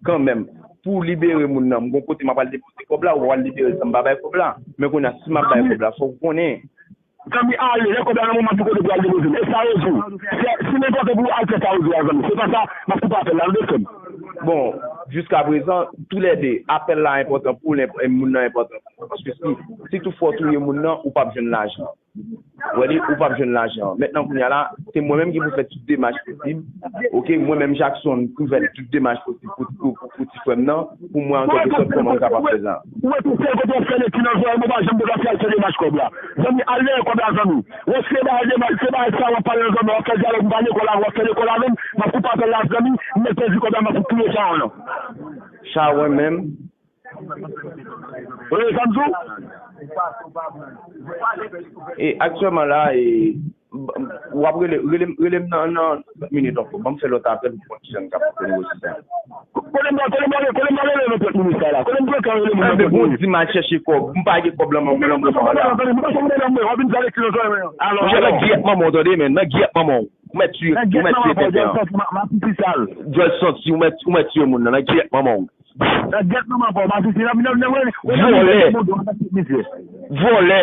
kanmenm, pou libere moun nan, m gon kote m ap al depoze kòb la, ou pral libere l san m pa bay kòb la. Men kounye a, si m ap bay kòb la, fòk ou konnen. Zanmi, ale, lè kòb la nan men w, m ap di w kote pou al depoze l. E sa yo di w. Se, si m enpòtan pou ou, al fè sa yo di w a, zanmi. Se pa sa, m ap koupe apèl la, nou desann. Bon, jiskaprezan, toulède, apèl la enpòtan pou ou, e moun nan enpòtan pou ou. Paske si, si toutfwa w touye moun nan, ou p ap jwenn lajan. Ou wè li, ou p ap jwenn lajan. Mentnan, kounye a la, se mwen menm ki pou fè tout demach posib. Oke, mwen menm, Jackson, pou fè tout demach posib pou, pou, pou, pou ti frè m nan, pou mwen, antanke sòt, kòman m kapab fè sa. Ou wè tout sèl kote w ap fè lekti nan zòrèy mwen, ou pa janm te ka fè al fè demach kòb la. Zanmi, al dèyè kòb la, zanmi. Ou wè se bagay demach, se bagay sa w ap pale nan zòrèy mwen, w ap fè dyalòg, m pa lekòl avè w, w ap fè lekòl avè m, m ap koupe apèl la, zanmi, m mèt pèdi kòb la, m ap touye chawa nan. Chawa menm. Wi, sa m di w. E aktyèlman la, e, w ap rele, rele, rele m nan, nan trant minit ankò. Ban m fè lòt apèl pou m konn kijan n ka pran negosye sa. Kote m, kote m, kote m rele nan trant minit sa la? Kote m pran rele moun nan? Enben, bon, di m al chèche kòb. M pa gen kòb lan, lan, lan, lan, lan. Monchè, nan gyèt manman w, tande, men, nan gyèt manman w. Ou mèt tiye, ou mèt tiye tenten an. Djòl santi, ou mèt, ou mèt tiye moun nan, nan gyèt manman w. Nan gyèt manman pa w, pa sisi, nan, nan, nan, nan, vòlè. Vòlè.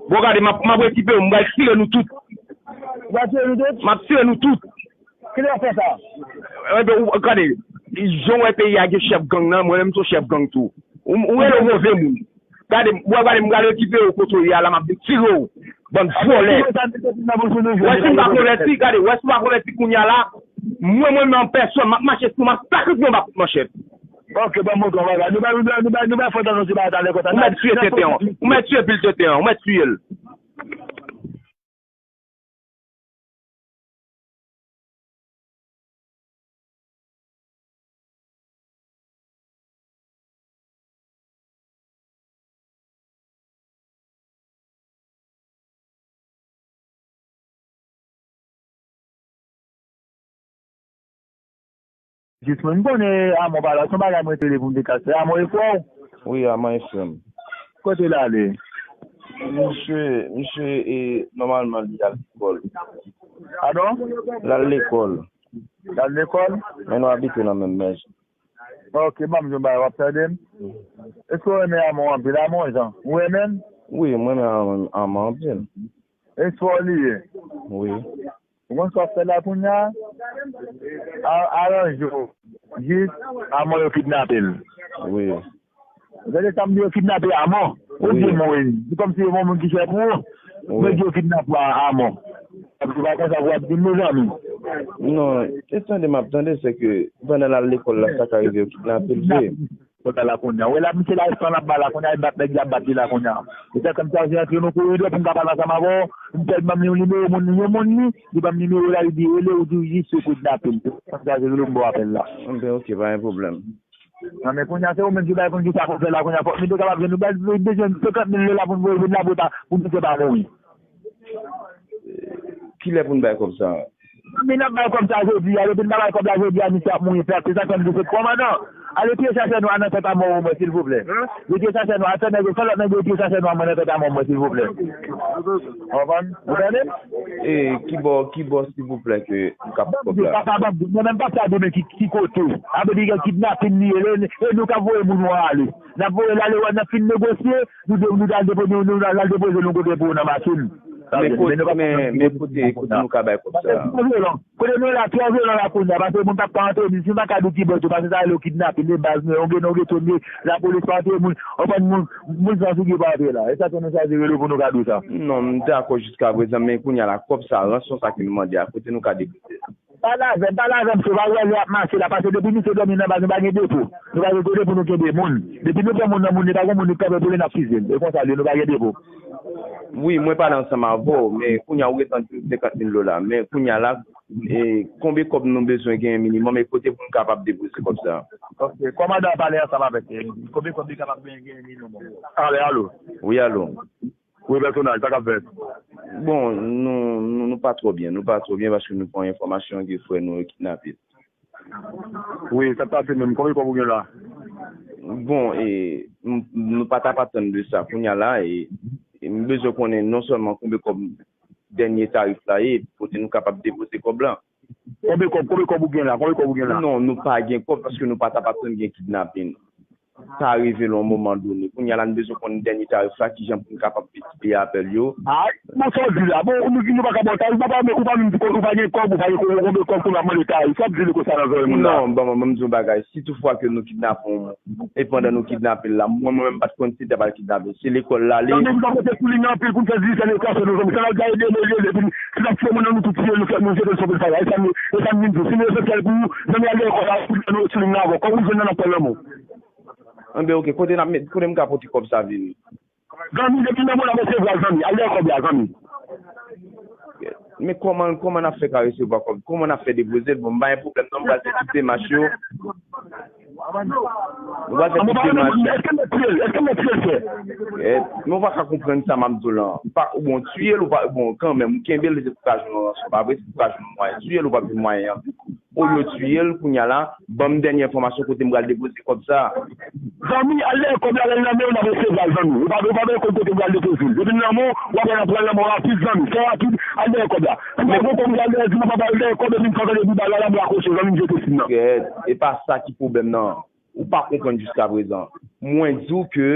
Bon, gade, m ap, m ap rekipere w, m pral tire nou tout. Ou pral tire nou tout? M ap tire nou tout. Kilè w fè sa? Enben, ou, gade, jan w wè peyi a gen chèf gang nan, mwen menm m se yon chèf gang tou. Ou, ou rele w move moun. Gade, w ap gade, m pral rekipere w kote w ye a la, m ap vin tire w. Bann vòlè. W wè si m pa konvèti, gade, w wè si m pa konvèti kounye a la, mwen, mwen menm an pèsòn, m ap mache sou, m ap takle pye w anba kout manchèt. Ok, ban m montre w bagay. Nou bay, nou bay, nou bay, nou bay fòs nan ti bagay talè konsa. Ou mèt tiye tenten an. Ou mèt tiye pil tenten an. Ou mèt tiye l. Jis mwen, m konnen Amon pa la, se yon bagay mwen te vle pou m te ka fè. Amon e frè w? Wi, Amon e frè m. Kote l ale? Misye, misye, e, nòmalman, li al lekòl. Padon? L al lekòl. L al lekòl? Men nou abite nan menm mèz. Ok, ban m di w yon bagay, w ap tande m? Èske w renmen Amon anpil? Amon, Jan, ou renmen l? Wi, mwen renmen Amon, Amon anpil. E frè w li ye? Wi. Ou konn sa w ap fè la kounye a? A- Aranje w. Jis Amon yo kidnape l. Wi. Gade sa m di, yo kidnape Amon. Ou di mwen, se kòmsi yo yon moun ki chè pou ou. Wi. Mwen di yo kidnape Amon. Ou pa konsa pou w ap di m, mezanmi. Non, e tande m ap tande, se ke pandan l al lekòl la, sa ka rive yo kidnape l vre. Kòb la kounye a. Ou wè la, misye la, san l ap ba la kounye a, e bat nèg y ap bat li la kounye a. E sa fè m chaje antre nan koridò pou m ka pale ansanm avè w. M fè l ban m yon nimewo moun, yon moun li, li ban m nimewo la, li di rele ou di w jis yo kidnape l. Sa m chaje rele w m ba w apèl la. Enben, ok, pa gen pwoblèm. Nan men kounye a, se ou menm ki bay konn kisa pou fè la kounye a. Fòk nou te kapab jwenn, nou bay bezwen senkant mil dola pou nou voye vin la pou ta, pou misye pa mouri. Kilè pou n bay kòb sa a? Men n ap bay kòb sa jodi a, depi n pa bay kòb la jodi a, misye ap mouri frè, se sa k fè m di se kòmandan. Ale piye chachè nwa nan tèt Amon mwen, silvouplè. Piye chachè nwa, fè nèg yo, fè lòt nèg yo piye chachè nwa mwen nan tèt Amon mwen, silvouplè. Ou konprann? Ou tande m? E, kibò, kibò, silvouplè, ke m ka pran kòb la? Papa, papa, mwen menm pap sa di men ki, ki kote. A vle di gen kidnapin li ye, e nou k ap voye moun yo ale. N ap voye l ale, wè, n ap fin negosye, nou de-, nou al depo-, nou, nou al depoze nou kote pou nan machin. Men kote, men, men kote, kote nou ka bay kòb sa a? Kote nou la, twò vyolan la kounye a, paske moun p ap ka antre, si m pa ka di ki bò tou, paske sa rele yo kidnapin, e baz nou, yon gen, yon gen tonbe, lapolis pa antre moun, anprann moun, moun san figi pa antre la. E sa ke nou chaje rele w pou nou ka di w sa. Non, m dakò jiskaprezan, men kounye a la, kòb sa, ranson sa ke nou mande a, kote nou ka depoze l? Pale avè m, pale avè m, se pa wè lè ap mache la, paske depi misye dòmi nan baz, nou pa gen depo. Nou pa gen kote pou nou kenbe moun. Depi nou pran moun nan moun, li pa gen moun li kanpe pou li n ap fize l. E konsa l ye, nou pa gen depo. Wi, mwen pale ansanm avè w, men kounye a ou gentan di m senkant mil dola. Men kounye a la, e, konbyen kòb nou bezwen genyen minimòm e kote pou n kapab depoze kòb sa a? Ok, kòmandan an pale ansanm avèk li. Konbyen kòb li kapab genyen, genyen minimòm? Ale, alo. Wi, alo. Wi, pèsonaj, sa k ap fèt? Bon, nou, nou, nou pa twò byen. Nou pa twò byen paske nou pran enfòmasyon ke frè nou yo kidnape. Wi, sa k pase menm? Konbyen kòb ou gen la? Bon, e, m, nou pa t ap atann de sa. Kounye a la, e, e m bezwen konnen non sèlman konbyen kòb, dènye tarif la ye, kote nou kapab depoze kòb la. Konbyen kòb, konbyen kòb ou gen la? Konbyen kòb ou gen la? Non, nou pa gen kòb paske nou pa t ap atann gen kidnapin. Sa rive l yon moman done. Kounye a la, n bezwen konn dènye tarif la, kijan pou n kapab multipliye apèl yo. A, bon, sa w di la. Bon, nou, nou pa ka ba w tarif, ou pa, ou pa menm di ou pa gen kòb, ou pa gen kòb, ou konbyen kòb pou n ap mande tarif? Sa w ap di li konsa nan zòrèy moun la? Non, bon, mwen, mwen m di yon bagay. Si toutfwa ke nou kidnape yon moun, e pandan nou kidnape l la, mwen, mwen menm pa t konn si te pral kidnape l. Se lekòl l ale. Zanmi, nou pa pote sou li nan anpil pou n fè dizèn e twa sè nou, zanmi. Sa n al gaye de lè, lè, epi si n ap tiye moun nan, nou tou tiye, nou fè, nou jete l sou pil faya. E sa nou, e sa nou vin di. Si nou esansyèl pou ou, zanmi, al dèyè kò la, pou nou sou li nan avè w. Kòb ou jwenn nan, n ap pran l nan men w. Enben, ok, kote n ap met, kote m ka pote kòb sa vini? Zanmi, depi nan mwen, n ap resevwa l, zanmi. Al dèyè kòb la, zanmi. Men kòman, kòman n ap fè ka resevwa kòb? Kòman n ap fè depoze l? Bon, m pa gen pwoblèm non, m pral fè tout demach yo. M pral fè tout demach yo. Èske m mèt tiye l? Èske m mèt tiye l, frè? Eh, men w pa ka konprann sa m ap di w lan. Pa, bon, tiye l ou pa, bon, kanmenm, ou kenbe l, se pou ka jwenn yon ranson. Pa vre, se pou ka jwenn yon mwayen. Tiye l ou p ap jwenn mwayen an. Olye w tiye l, kounye a la, ban m dènye enfòmasyon kote m pral depoze kòb sa a. Zanmi, al dèyè kòb la, lè l nan men w, n ap resevwa l, zanmi. Ou pa, ou pa bezwen konn kote m pral depoze l. Depi l nan men w, w ap wè n ap pran l nan men w rapid, zanmi. Fè rapid, al dèyè kòb la. Si w pa gen kòb, ou al dèyè, di m pa pale, al dèyè kòb, epi m fè tande di bal la, la, m rakoche, zanmi, m jete sim nan. Kèt, e pa sa ki pwoblèm nan. Ou pa konprann jiskaprezan. Mwen di w ke,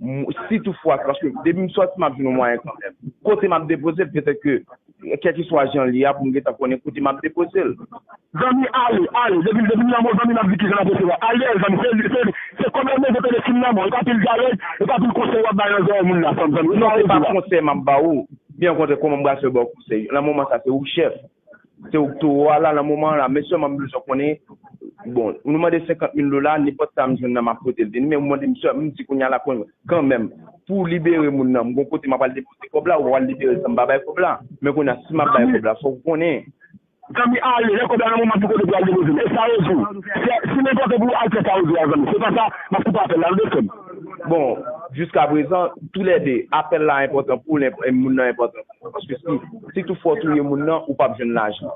m-, si toutfwa, paske depi m sòti, m ap jwenn yon mwayen kanmenm. Kote m ap depoze l, petèt ke kèlkeswa jan l ye a, pou m gentan konnen kote m ap depoze l. Zanmi, ale, ale. Depi, depi m nan men w, zanmi, m ap di kijan n ap resevwa. Al dèyè l, zanmi. Se, se, se kòb la m bezwen tande sim nan men w. E pa pil dyalòg, e pa pil konsèy w ap bay nan zòrèy moun la, zanmi. Non, se pa konsèy m ap ba ou. Byen okontrè, kòman m pral fè ba w konsèy? Nan moman sa, se ou k chèf. Se ou k towo a la, nan moman an la. Men sèlman m bezwen konnen, bon, nou mande senkant mil dola, nenpòt sa m jwenn nan, m ap pote l vini. Men ou mande m sèl, m di kounye a la, kanmenm, pou libere moun nan, m gon kote m ap al depoze kòb la, ou pral libere l san m pa bay kòb la. Men kounye a, si m ap bay kòb la, fòk ou konnen. Zanmi, ale, lè kòb la nan men w, m ap di w kote pou al depoze l. E sa yo di w. Se, si nenpòt pou al fè sa yo di w a, zanmi. Se pa sa, m ap koupe apèl la, nou de frè m. Bon, jiskaprezan, toulède, apèl la enpòtan pou ou, e moun nan enpòtan pou ou. Paske si, si toutfwa w touye moun nan, ou p ap jwenn lajan.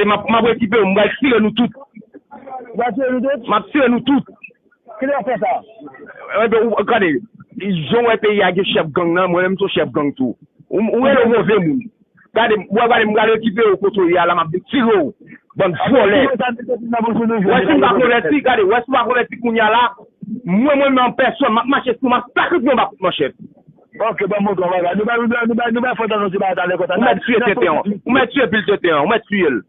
gade, m ap, m ap rekipe yo, m pral tire nou tout. Ou pral tire nou tout? M ap tire nou tout. Kilè w fè sa? Enben, ou, gade, jan w wè peyi a gen chèf gang nan, mwen menm m se yon chèf gang tou. Ou, ou rele w move moun. Gade, ou wè, gade, m pral rekipe yo kote w ye a la, m ap vin tire w. Bann vòlè. Wè si m pa konvèti, gade, wè si m pa konvèti kounye a la, mwen, mwen menm an pèsòn, m ap mache sou, m ap sakrifiye yon ba kout manchèt. Ok, ban m montre w bagay. Nou ba, nou ba, nou ba, nou ba fòt anonsi bagay talè konsa. Ou mèt tiye tenten an. Ou mèt tiye pil tenten an. Ou mèt tiye l.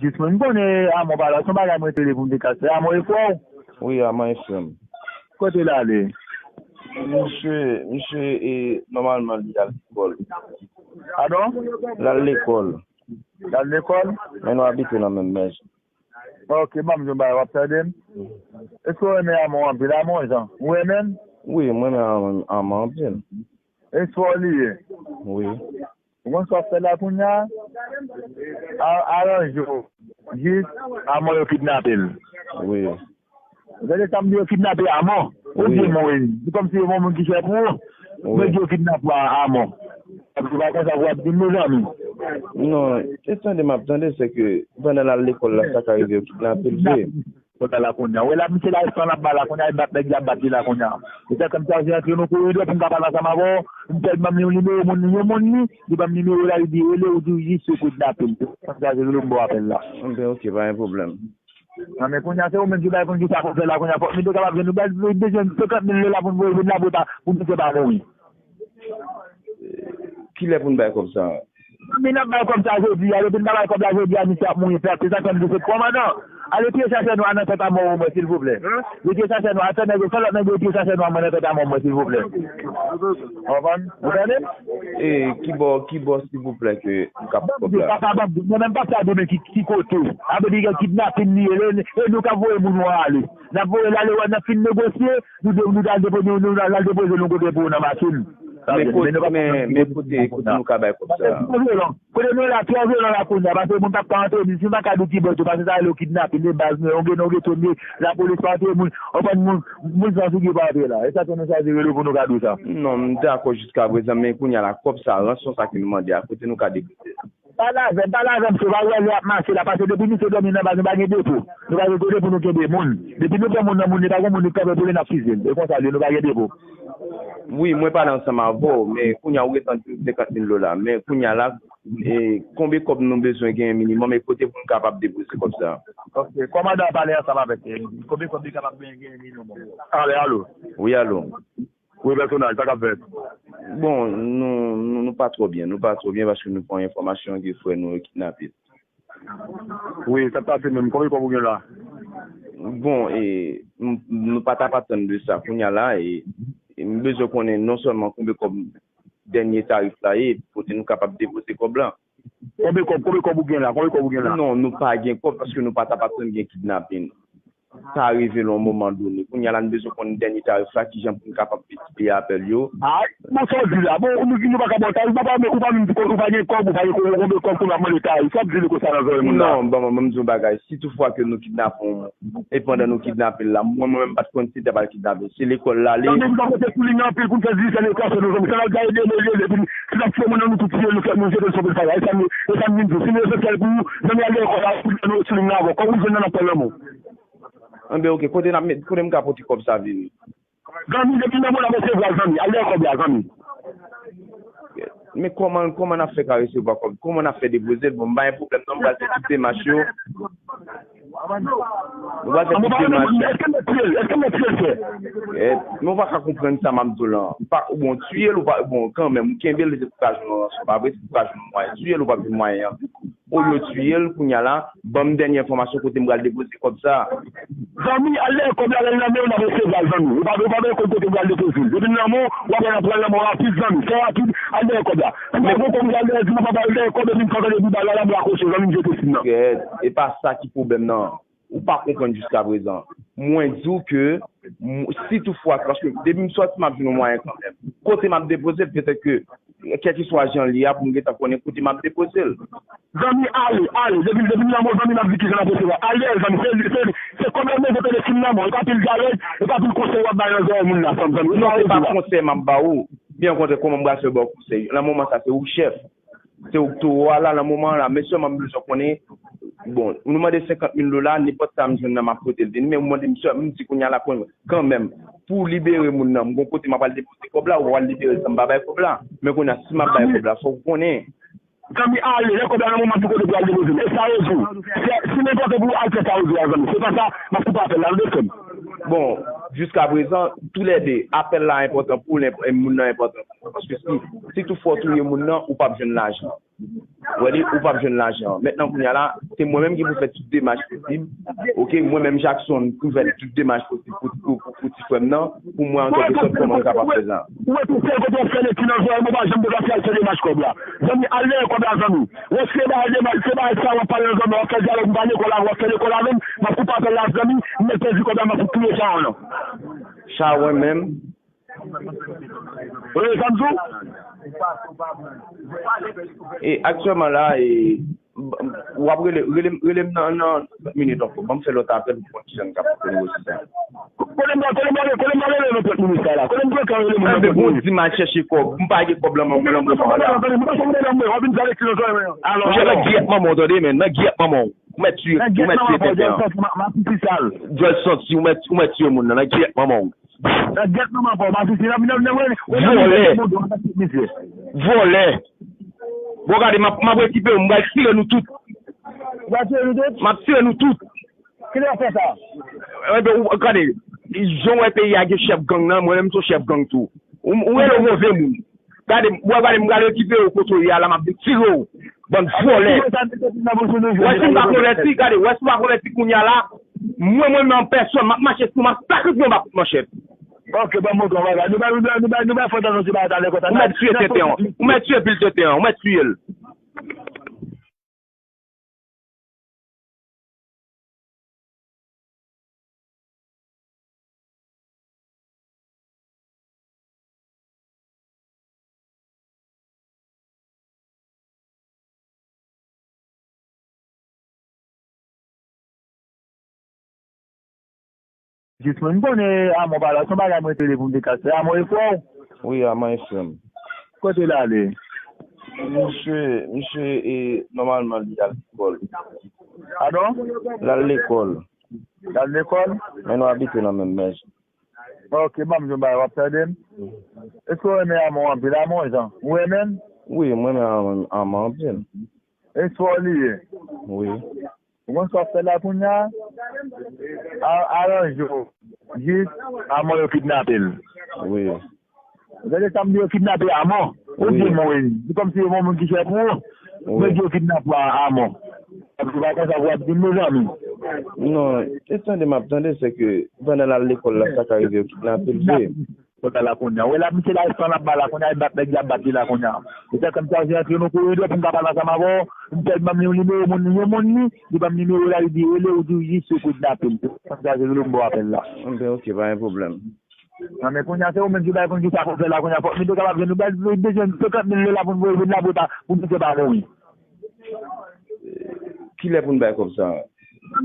Jis mwen, m konnen Amon pa la, se yon bagay mwen te vle pou m te ka fè. Amon e frè w? Wi, Amon e frè m. Kote l ale? Misye, misye, e, nòmalman, li al lekòl. Padon? L al lekòl. L al lekòl? Men nou abite nan menm mèz. Ok, ban m di w yon bagay, w ap tande m? Èske w renmen Amon anpil? Amon Jan, ou renmen l? Wi, mwen renmen Amon, Amon anpil. E frè w li ye? Wi. Ou konn sa w ap fè la kounye a? A-, aranje w. Jis Amon yo kidnape l. Wi. Ou tande sa m di, yo kidnape Amon? Ou di mwen, se kòmsi se yon moun ki chè pou ou. Wi. Mwen di yo kidnape Amon. Se pa konsa pou w ap di m, mezanmi. Non, e tande m ap tande, se ke pandan l al lekòl la, sa ka rive yo kidnape l vre. Konsa la kounye a. Ou wè la, misye la, san l ap ba la kounye a, e bat nèg, l ap bat li la kounye a. E sa fè m chaje antre nan koridò pou m ka pale ansanm avè w. M fè l ban m yon nimewo moun, yon moun li, li ban m nimewo la, li di rele, ou di jis yo kidnape l. Sa m chaje rele w, m ba w apèl la. Enben, ok, pa gen pwoblèm. Nan men kounye a, se ou menm ki bay konn ki sa pou fè la kounye a. Fòk nou te kapab jwenn, nou bay, nou bezwen senkant mil dola pou nou voye vin la pou ta, pou misye pa mouri. Kilè pou n bay kòb sa a? Zanmi, n ap bay kòb sa a jodi a. Depi n pa bay kòb la jodi a, misye ap mouri. Se sa k fè m di se kòmandan. Ale tiye chachè nwa nan tèt Amon mwen, silvouplè. Yo tiye chachè nwa, fè nèg yo, fè lòt nèg yo tiye chachè nwa mwen nan tèt Amon mwen, silvouplè. Ou konprann? Ou tande m? E, kibò, kibò, silvouplè, ke m kab kòb la? Papa, ban m di, mwen menm pap sa demen ki, ki kote. Apre di gen kidnapin li ye, e nou k ap voye moun yo ale. N ap voye l ale wè, n ap fin negosye, nou de-, nou al depo-, nou, nou al depoze nou kote pou nan machin. Men kote, men, men kote, kote nou ka bay kòb sa a? Kote nou la, twò vyolan la kounye a, paske moun p ap ka antre, si m pa ka di ki bò tou, paske sa rele yo kidnapin, e baz nou, yon gen, yon gen tonbe, lapolis pa antre moun, anpwen moun, moun san figi pa antre la. E sa ke nou chaje rele w pou nou ka di w sa. Non, m dakò jiskaprezan, men kounye a la, kòb sa a, ranson sa ke nou mande a, kote nou ka depoze l? Pale avè m, pale avè m, se pa wè lè ap mache la, paske depi misye dòmi nan baz, nou pa gen depo. Nou pa gen kote pou nou kenbe moun. Depi nou pran moun nan, moun li pa gen moun li kanpe pou li n ap fize l. E konsa l ye, nou pa gen depo. Wi, mwen pale ansanm avè w, men kounye a ou gentan di m senkant mil dola. Men kounye a la, e, konbe kòb nou bezwen genyen minimòm, e kote pou n kapab depoze kòb sa a? Ok, kòmandan an pale ansanm avèk, e, konbe kòb li kapab genyen, genyen minimòm. Ale, alo. Wi, alo. Wi, pèsonaj, sa k ap fèt? Bon, nou, nou, nou pa twò byen. Nou pa twò byen paske nou pran enfòmasyon ke frè nou yo kidnape. Wi, sa k pase menm? Konbyen kòb ou gen la? Bon, e, m, nou pa t ap atann de sa. Kounye a la, e, e m bezwen konnen non sèlman konbyen kòb dènye tarif la ye, kote nou kapab depoze kòb la. Konbyen kòb, konbyen kòb ou gen la? Konbyen kòb ou gen la? Non, nou pa gen kòb paske nou pa t ap atann gen kidnapin. Sa rive nan yon moman done. Kounye a la, nou bezwen konn dènye tarif la, kijan pou n kapab multipliye apèl yo. Ay, Bon, sa w di la? Bon, nou, nou pa ka ba w tarif, ou pa, ou pa menm, ou pa gen kòb, ou pa gen konbe kòb pou w ap mande tarif. Sa w ap di li konsa nan zòrèy moun la? Non, bon, bon, bon, m di yon bagay. Si toutfwa ke nou kidnape yon moun, e pandan nou kidnape l la, mwen, mwen menm, m pa t konn si te pral kidnape l. Se lekòl l ale. Zanmi, m pa pote sou liy nan anpil pou m fè di se lekòl, se nou zanmi. Sa n ap gaye de mil, de mil, si n ap tiye moun nan, nou tout tiye, nou fè, nou jete l sou pil faya. E sa m, e sa m vin di w. Si nou esansyèl pou ou, zanmi, al lekòl la, pou nou sou liy nan avè w. Kòb ou jwenn nan, n ap pran nan men w. Anben, oke, kote n ap met, kote m ka pote kòb sa vini? Zanmi, depi nan mwen n ap resevwa l, zanmi. Al dèyè kòb la, zanmi. Men kòman, kòman n ap fè ka resevwa kòb? Kòman n ap fè depoze l? Bon, m pa gen pwoblèm non, m pral fè tout demach yo. M pral fè tout demach yo. Èske m mèt tiye l? Èske m mèt tiye l, frè? Eh, men w pa ka konprann sa m ap di w lan. M pa, bon, tiye l, ou pa, bon, kanmenm, ou kenbe l, se pou ka jwenn yon ranson, pa vre? Se pou ka jwenn yon mwayen. Tiye l, ou p ap jwenn mwayen an. Olye w tiye l, kounye a la, ban m dènye enfòmasyon kote m pral depoze kòb sa a. Zanmi, al dèyè kòb la, lè l nan men w, n ap resevwa l, zanmi. Ou pa, ou pa bezwen konn kote m pral depoze l. Depi l nan men w, w ap wè n ap pran l nan men w rapid, zanmi. Fè rapid, al dèyè kòb la. Si w pa gon kòb, ou pral dèyè, di m, papa, al dèyè kòb, epi m kanpe depi bal la, la, m rakwoche, zanmi, m jete sim nan. Gèt, e pa sa ki pwoblèm nan. Ou pa konprann jiskaprezan. Mwen di w ke, m, si toutfwa, paske depi m sòti, m ap jwenn yon mwayen kanmenm. Kote m ap depoze l, petèt ke, kèlkeswa jan l ye a, pou m gentan konnen kote m ap depoze l. Zanmi, ale, ale. Depi, depi m nan men w, zanmi, m ap di kijan n ap resevwa. Al dèyè l, zanmi. Se, se, se kòb la m bezwen, pede sim nan men w. E pa pil jarèt, e pa pil konsèy w ap bay nan zòrèy moun la, zanmi. Non, se pa konsèy m ap ba ou. Byen okontrè, kòman m pral fè ba w konsèy? Nan moman sa, se ou k chèf. Se ou k towo a la, nan moman an la. Men sèlman m bezwen konnen, bon, nou mande senkant mil dola, nenpòt sa m jwenn nan, m ap pote l vini. Men ou mande m sèl, m di kounye a la, kanmenm, pou libere moun nan, m gon kote m ap al depoze kòb la, ou pral libere l san m pa bay kòb la. Men kounye a, si m ap bay kòb la, fòk ou konnen. Zanmi, ale, lè kòb la nan men w, m ap di kote pou al depoze l. E sa yo di w. Se, si m enpòtan pou ou, al fè sa yo di w a, zanmi. Se pa sa, m ap koupe apèl la, tande, frè m. Bon, jiskaprezan, toulède, apèl la enpòtan pou ou, e moun nan enpòtan pou ou. Paske si, si toutfwa w touye moun nan, ou p ap jwenn lajan. Ou wè li, ou p ap jwenn lajan. Mentnan, kounye a la, se mwen menm ki pou fè tout demach posib. Oke, mwen menm, Jackson, pou fè tout demach posib pou, pou, pou, pou ti frè m nan, pou mwen, an kèlke sòt, kòman m kapab fè sa. Ou wè, tout sèl kote w ap fè lekti nan zòrèy mwen, pa janm deplase al fè demach kòb la. Zanmi, al dèyè kòb la, zanmi. Ou wè, si se bagay demach, se bagay sa w ap pale nan zòrèy mwen, w ap fè dyalòg, m pa lekòl avè w, w ap fè lekòl avè m, m ap koupe apèl la, zanmi, m mèt pèdi kòb la, m ap fout touye chawa w lan. Chawa mwen menm. Wi, sa m di w. E aktyèlman la, e, w ap rele, rele, rele m nan, nan trant minit ankò. Ban m fè lòt apèl pou konn kijan n ka fè negosye sa. Kote m pral, kote m pral, kote m pral rele nan trant minit sa la? Kote m pral rele moun nan trant minit? Anben, bon, di m al chèche kòb. M pa gen kòb lan, mwen, mwen, mwen, mwen. Monchè, nan gyèt manman w, tande, men, nan gyèt manman w. Ou mèt tiye, ou mèt tiye tenten an. Djòl santi, ou mèt, ou mèt tiye moun nan, nan gyèt manman w. Nan gyèt manman pa w, masisi, nan, nan, nan, nan, vòlè. Vòlè. Bon, gade, m ap, m ap rekipe w, m pral tire nou tout. Ou pral tire nou tout? M ap tire nou tout. Kilè w fè sa? Enben, ou, gade, jan w wè peyi a gen chèf gang nan, mwen menm m se yon chèf gang tou. Ou, ou rele w move moun. Gade, w ap gade, m pral rekipe w kote w ye a la, m ap vin tire w. Bann vòlè. Wè si m pa konvèti, gade, wè si m pa konvèti kounye a la, mwen, mwen menm an pèsòn, m ap mache sou, m ap sakrifiye w, m ap manchèt. Ok, ban m montre w bagay. Nou bay, nou bay, nou bay, nou bay fò tanzanti bagay talè konsa. Ou mèt tiye tenten an. Ou mèt tiye pil tenten an. Ou mèt tiye l. Jis mwen, m konnen Amon pa la, se yon bagay mwen te vle pou m te ka fè. Amon e frè w? Wi, Amon e frè m. Kote l ale? Misye, misye, e, nòmalman, li al lekòl. Padon? L al lekòl. L al lekòl? Men nou abite nan menm mèj. Ok, ban m di w yon bagay, w ap tande m? Èske w renmen Amon anpil? Amon Jan, ou renmen l? Wi, mwen renmen Amon, Amon anpil. E frè w li ye? Wi. Ou konn sa w ap fè la kounye a? A-, aranje w. Jis, Amon yo kidnape l. Wi. Ou tande sa m di yo kidnape Amon? Ou di m wi. Se kòmsi yo gon moun ki chè pou ou. Wi. Men di yo kidnape Amon. Epi se pa konsa pou w ap di m, mezanmi. Non, e tande m ap tande, se ke pandan l al lekòl la, sa ka rive yo kidnape l vre. Kòb la la kounye a. Ou wè la, misye la, san l ap ba la kounye a, e bat nèg, y ap bat li la kounye a. E sa fè m chache antre nan koridò pou m ka pale ansanm avè w. M fè l ban m nimewo moun li, yon moun li, li ban m nimewo la, li di rele, ou di w jis yo kidnape l. Sa m chache rele w, m ba w apèl la. Anben, ok, pa gen pwoblèm. Non, men kounye a, se ou menm ki bay konn ki sa pou fè la, kounye a, fòk nou te kapab jwenn, nou bay, nou bezwen senkant mil dola pou nou voye vin la pou ta, pou misye pa mouri. Kilè pou n bay kòb sa?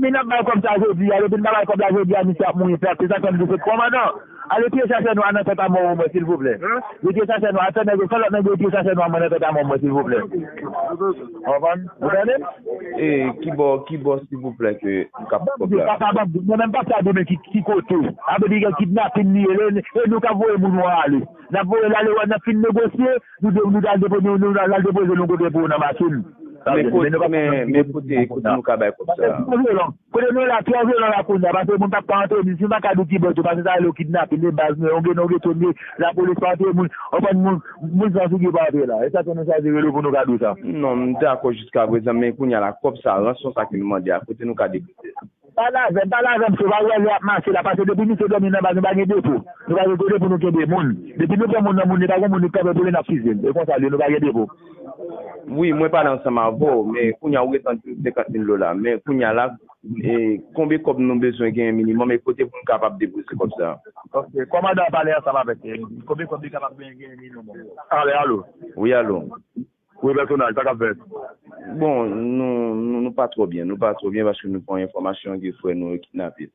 Men n ap bay kòb sa jodi a, depi n pa bay kòb la jodi a, misye ap mouri frè, se sa k fè m di se kòmandan. Ale tiye chachè nwa nan tèt a mò ou mwen, silvouplè. Retire chachè nwa, fè nèg yo, fè lòt nèg yo retire chachè nwa mwen nan tèt a mò mwen, silvouplè. Ou konprann? Ou tande m? E kibò, kibò, silvouplè, ke m ka pran kòb la? Papa, papa, mwen menm pa sa donnen ki, ki kote. Ape di gen kidnapin li ye, e nou k ap voye moun yo ale. N ap voye l ale, wè, n ap fin negosye, nou de, nou al depoze, nou, nou al depoze nou kote pou nan machin. Men kote, men, men kote, kote nou ka bay kòb sa? Kote nou la, twò vyolan la kounye a, paske moun pa ka antre, si m pa ka di ki bò tou, paske sa rele yo kidnapin, e baz nou, yon gen, yon gen tonbe, lapolis pa antre moun, anpwen moun, moun san figi pa antre la. E sa fè nou chwazi rele pou nou ka di w sa. Non, m dakò jiskaprezan, men kounye a la, kòb sa, ranson sa ke nou mande a, kote nou ka depoze l? Pale avè m, pale avè m, se pa wè lè ap mache la, paske depi misye dòmi nan baz, nou pa gen depo. Nou pa gen kote pou nou kenbe moun. Depi nou pran moun nan moun, li pa gen moun ki kanpe pou li n ap fize l. E konsa l ye, nou pa gen depo. Wi, mwen pale ansanm avè w, men kounye a ou gentan di m senkant mil dola. Men kounye a la, e, konbyen kòb nou bezwen genyen minimòm e kote pou n kapab depoze kòb sa? Ok, kòmandan an pale ansanm avèk, e, konbyen kòb li kapab genyen, genyen minimòm? Ale, alo. Wi, alo. Wi, pèsonaj, sa k ap fèt? Bon, nou, nou, nou pa twò byen. Nou pa twò byen paske nou pran enfòmasyon ke frè nou yo kidnape.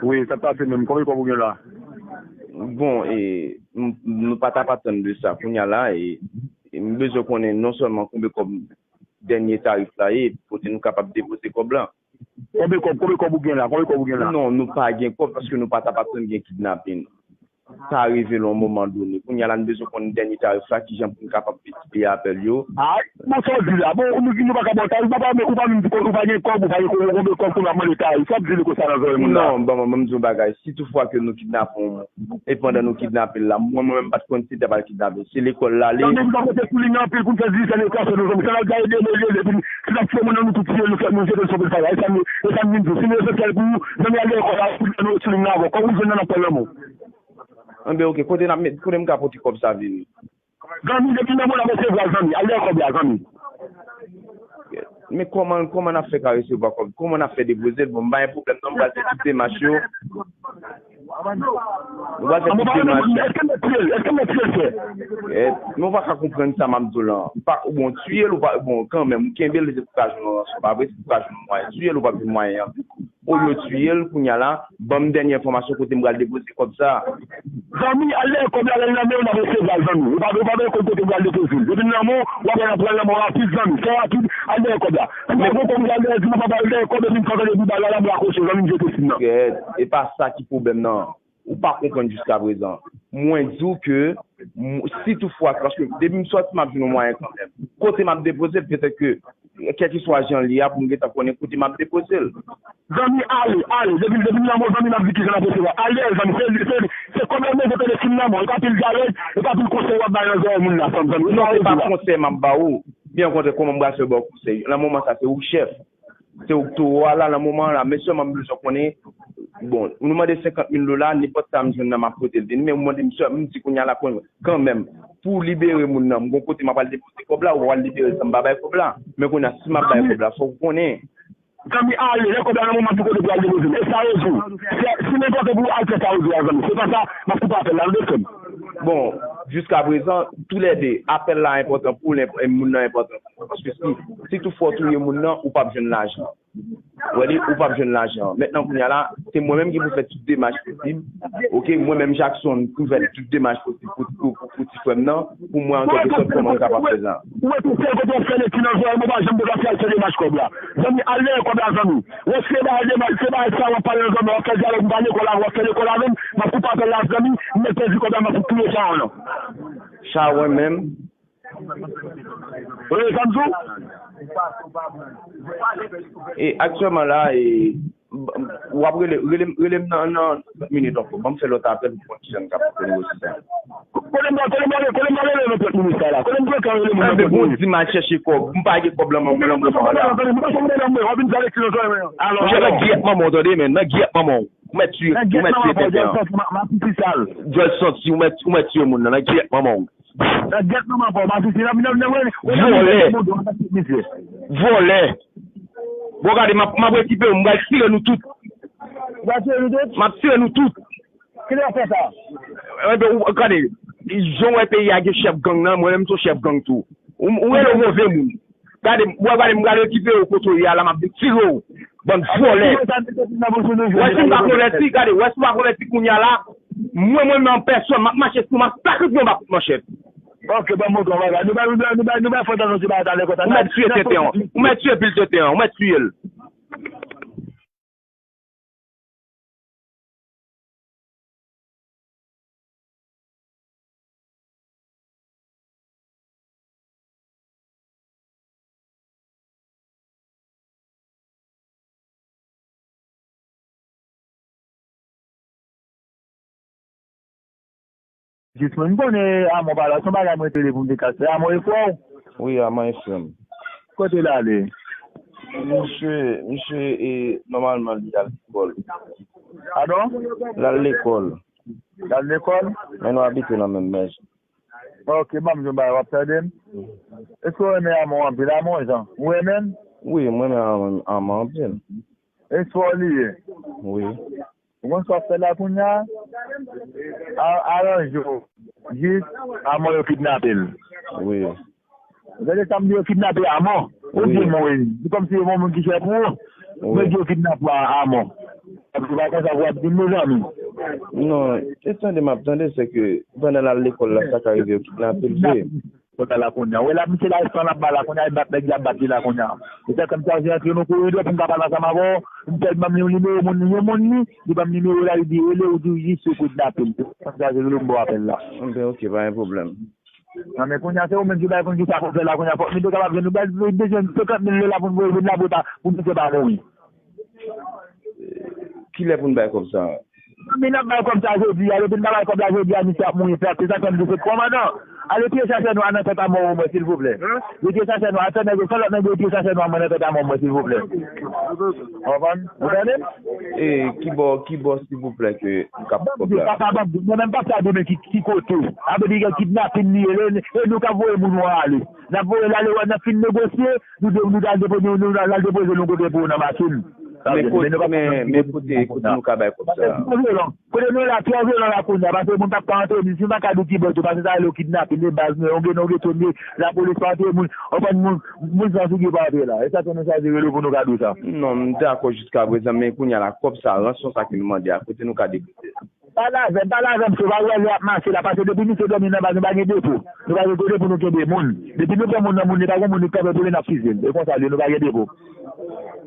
Wi, sa k pase menm? Konbyen kòb ou gen la? Bon, e, m, nou pa t ap atann de sa. Kounye a la, e, e m bezwen konnen non sèlman konbyen kòb dènye tarif la ye, kote nou kapab depoze kòb la. Konbyen kòb, konbyen kòb ou gen la? Konbyen kòb ou gen la? Non, nou pa gen kòb paske nou pa t ap atann gen kidnapin. Sa rive l yon moman done. Kounye a la, nou bezwen konn dènye tarif la, kijan pou n kapab miltipliye apèl yo. Ay, bon, sa w di la? Bon, nou, nou pa ka ba w tarif, papa, men ou pa menm di ou pa gen kòb, ou pa gen kòb, konbyen kòb pou n ap mande tarif? Sa w ap di li konsa nan zòrèy moun la? Non, ban mwen, ban m di w yon bagay. Si toutfwa ke nou kidnape yon moun, e pandan nou kidnape l la, mwen, mwen menm, m pa t konn si te pral kidnape l. Se lekòl l ale. Zanmi, nou pa pote sou li anpil pou n fè dizèn e kase nou, zanmi. Sa n al gaye de mil, epi si n ap fè moun nan nou tout tiye, nou fè, nou jete l sou pil faya. E sa m, e sa m vin di w. Si nou esansyèl pou ou, zanmi, al dèyè kò la, pou nou sou li avè w. Kòb ou jwenn nan, n ap pran nan men w. Anben, oke, kote n ap met, kote m ka pote kòb sa vini? Zanmi, depi nan mwen n ap resevwa l, zanmi. Al dèyè kòb la, zanmi. Men kòman, kòman n ap fè ka resevwa kòb? Kòman n ap fè depoze l? Bon, m pa gen pwoblèm non, m pral fè tout demach yo. M pral fè tout demach yo. Èske m mèt tiye l? Èske m mèt tiye l, frè? Men w pa ka konprann sa m ap di w la. Ou pa, bon, tiye l, ou pa, bon, kanmenm, ou kenbe l, se pou ka jwenn yon ranson, pa vre? Se pou ka jwenn yon mwayen. Tiye l, ou p ap jwenn mwayen an. Olye w tiye l, kounye a la, ban m dènye enfòmasyon kote m pral depoze kòb sa a. Zanmi, al dèyè kòb la, lè l nan men w, n ap resevwa l, zanmi. Ou pa, ou pa bezwen konn kote m pral depoze l. Depi l nan men w, w ap wè l ap pran nan men w rapid, zanmi. Fè rapid, al dèyè kòb la. Si w pa gen kòb, ou al dèyè, di papa al dèyè kòb, epi m kanpe depi ba la, la, m rakoche, zanmi, m jete sim nan. Gèt, e pa sa ki pwoblèm nan. Ou pa konprann jiskaprezan. Mwen di w ke, m, si toutfwa, paske depi m sòti, m ap jwenn yon mwayen kanmenm. Kote m ap depoze l, petèt ke kèlkeswa jan l ye a, pou m gentan konnen kote m ap depoze l. Zanmi, ale, ale. Depi, depi m nan men w, zanmi, m ap di kijan n ap resevwa. Al dèyè l, zanmi. Se, se, se kòb la m bezwen tande, si m nan men w. E pa pil dyalòg, e pa pil konsèy w ap bay nan zòrèy moun la, zanmi. Non, se pa konsèy m ap ba ou. Byen okontrè, kòman m pral fè ba w konsèy? Nan moman sa, se ou k chèf. Se ou k towo a la, nan moman an la. Men sèlman m bezwen konnen, bon, nou mande senkant mil dola, nenpòt sa m jwenn nan, m ap pote l vini. Men ou mande m sèl, m di kounye a la, kanmenm, pou libere moun nan, m gon kote m ap al depoze kòb la, ou pa pral libere l san m pa bay kòb la. Men kounye a, si m ap bay kòb la, fòk ou konnen. Zanmi, ale, lè kòb la nan men w, m ap di kote pou al depoze l. E sa yo di w. Se, si m enpòtan pou w al fè sa yo di w a, zanmi. Se pa sa, m ap koupe apèl la, tande, frè m. Bon, jiskaprezan, toulède, apèl la enpòtan pou w, e moun nan enpòtan pou mwen. Paske si, si toutfwa w touye moun nan, ou p ap jwenn lajan. Ou wè li, ou p ap jwenn lajan. Mentnan, kounye a la, se mwen menm ki pou fè tout demach posib. Oke, mwen menm, Jackson, pou fè tout demach posib pou, pou, pou, pou ti frè m nan, pou mwen, an kèlkesòt, kòman m kapab fè sa. Ou wè tou sèl kote w ap fè leti nan zòrèy mwen, ou pa janm deplase al fè demach kòb la. Zanmi, al dèyè kòb la, zanmi. Ou wè se bagay demach, se bagay sa w ap pale nan zòrèy mwen, w ap fè dyalòg, m pa lekòl avè w, w ap fè lekòl avè m, m ap koupe apèl la, zanmi, m mèt pèdi kòb la, m ap touye chawa nan. Chawa menm? Wi, sa m di w. E aktyèlman la, e, w ap rele, rele, rele m nan, nan trant minit ankò. Ban m fè lòt apèl pou konn kijan n ka pran negosye sa. Kote m, kote m, kote m rele nan trant minit sa la? Kote m gentan rele moun nan trant minit? Anben, bon, di m al chèche kòb. M pa gen kòb lan men mwen, lan mwen la. M pa janm rele nan mwen, w ap vin fè leti nan zòrèy mwen. Monchè, nan gyèt manman w, tande, men, nan gyèt manman w. Ou mèt tiye, ou mèt tiye tenten an. Djòl santi, ou mèt, ou mèt tiye moun nan, nan gyèt manman w. Nan gyèt manman pa w, masisi, nan, nan, nan, nan, vòlè. Vòlè. Bon, gade, m ap, m ap rekipe w, m pral tire nou tout. M ap tire nou tout. Kilè w fè sa? Enben, ou, gade, jan w wè peyi a gen chèf gang nan, mwen menm m se yon chèf gang tou. Ou, ou rele w move moun. Gade, w ap gade, m gade ki peyi w kote w ye a la, m ap detire w. Bann vòlè. W wè si m pa konvèti, gade, w wè si m pa konvèti kounye a la, mwen, mwen menm an pèsòn, m ap mache sou, m ap sakrifiye yon ba kout manchèt. Ok, ban m montre w bagay. Nou bay, nou bay, nou bay, nou bay fòs nan ti bagay talè konsa. Ou mèt tiye tenten an. Ou mèt tiye pil tenten an. Ou mèt tiye l. Jis mwen, m konnen Amon pa la, se yon bagay mwen te vle pou m te kase. Amon e frè w? Wi, Amon e frè m. Kote l ale? Misye, misye, e, nòmalman, li al lekòl. Padon? L al lekòl. L al lekòl? Men nou abite nan menm mèz. Ok, ban m di w yon bagay, w ap tande m? Èske w renmen Amon anpil? Amon Jan, ou renmen l? Wi, mwen renmen Amon, Amon anpil. E frè w li ye? Wi. Ou konn sa w ap fè la kounye a? A-, aranje w. Jis Amon yo kidnape l. Wi. Gade sa m di yo kidnape Amon. Ou di mwen, se kòmsi se yon moun ki chè pou ou. Wi. Mwen di yo kidnape Amon. Epi pa konsa pou w ap di m, mezanmi. Non, e tande m ap tande, se ke pandan l al lekòl la, sa ka rive yo kidnape l vre. Kòm sa la kounye a. Ou wè la, misye la, espan l ap ba la kounye a, e bat nèg, y ap bat li la kounye a. E sa fè m chaje antre nan koridò pou m ka pale ansanm avè w. M fè l ban m yon nimewo moun, yon moun li, li ban m nimewo la, li di rele, ou di w jis yo kidnape l. Sa fè m chaje rele w, m ba w apèl la. Enben, ok, pa gen pwoblèm. Nan men kounye a, se ou menm ki bay konn ki sa pou fè la kounye a. Fòk nou te kapab jwenn, nou bay, nou bezwen senkant mil dola pou nou voye jwenn la pou pa, pou misye pa mouri. Kilè pou n bay kòb sa a? Men n ap bay kòb sa a jodi a, depi n pa bay kòb la jodi a, misye ap mouri pèp. Se sa k fè m di se kòmandan. Ale piye chachè nwa nan tèt a mò mwen, silvouplè. Retire chachè nwa, al fè nèg yo, fè lòt nèg yo retire chachè nwa mwen nan tèt a mò mwen, silvouplè. Ou konprann? Ou tande? E, ki bò, ki bò, silvouplè, ke m ka pran kòb la? Papa, papa, mwen menm pa sa donnen ki, ki kote. Sa vle di gen kidnapin li ye, e nou k ap voye moun yo ale. N ap voye l ale, wè, n ap fin negosye, nou de-, nou al depo-, nou, nou al depoze nou kote pou nan machin. Men kote, men, men kote, kote nou ka bay kòb sa a? Kote nou la, twò vyolan la kounye a, paske moun p ap ka antre, si m pa ka di w ki bò tou, paske sa rele yo kidnapin, de baz, nou, yon gen, yon gen tonbe, lapolis pa antre moun, anpwen moun, moun san figi pa antre la. E sa tou nou chwazi rele w pou nou ka di w sa. Non, m dakò jiskaprezan, men kounye a la, kòb sa, ranson sa ke nou mande a, kote nou ka depoze l? Pale avè m, pale avè m, se pa wè lè y ap mache la, paske depi misye dòmi nan baz, nou pa gen depo. Nou pa gen kote pou nou kenbe moun. Depi nou pran moun nan moun, li pa gen moun ki kanpe pou li n ap fize l. E konsa l ye, nou pa gen depo.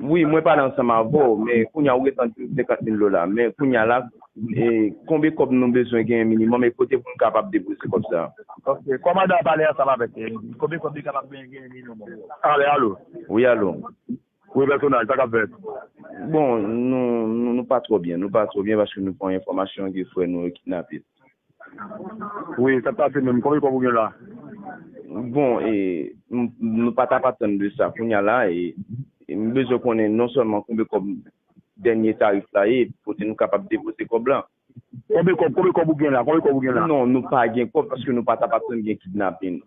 Wi, mwen pale ansanm avè w, men kounye a ou gentan di m senkant mil dola. Men kounye a la, e, konbe kòb nou bezwen genyen minimòm e kote pou n kapab depoze kòb sa a? Ok, kòmandan an pale ansanm avèk, e, konbe kòb li kapab genyen, genyen minimòm? Ale, alo. Wi, alo. Wi, pèsonaj, sa k ap fèt? Bon, nou, nou, nou pa twò byen. Nou pa twò byen paske nou pran enfòmasyon ke frè nou yo kidnape. Wi, sa k pase menm? Konbyen kòb ou gen la? Bon, e, m, nou pa t ap atann de sa. Kounye a la, e, e m bezwen konnen non sèlman konbyen kòb dènye tarif la ye, kote nou kapab depoze kòb la. Konbyen kòb, konbyen kòb ou gen la? Konbyen kòb ou gen la? Non, nou pa gen kòb paske nou pa t ap atann gen kidnapin.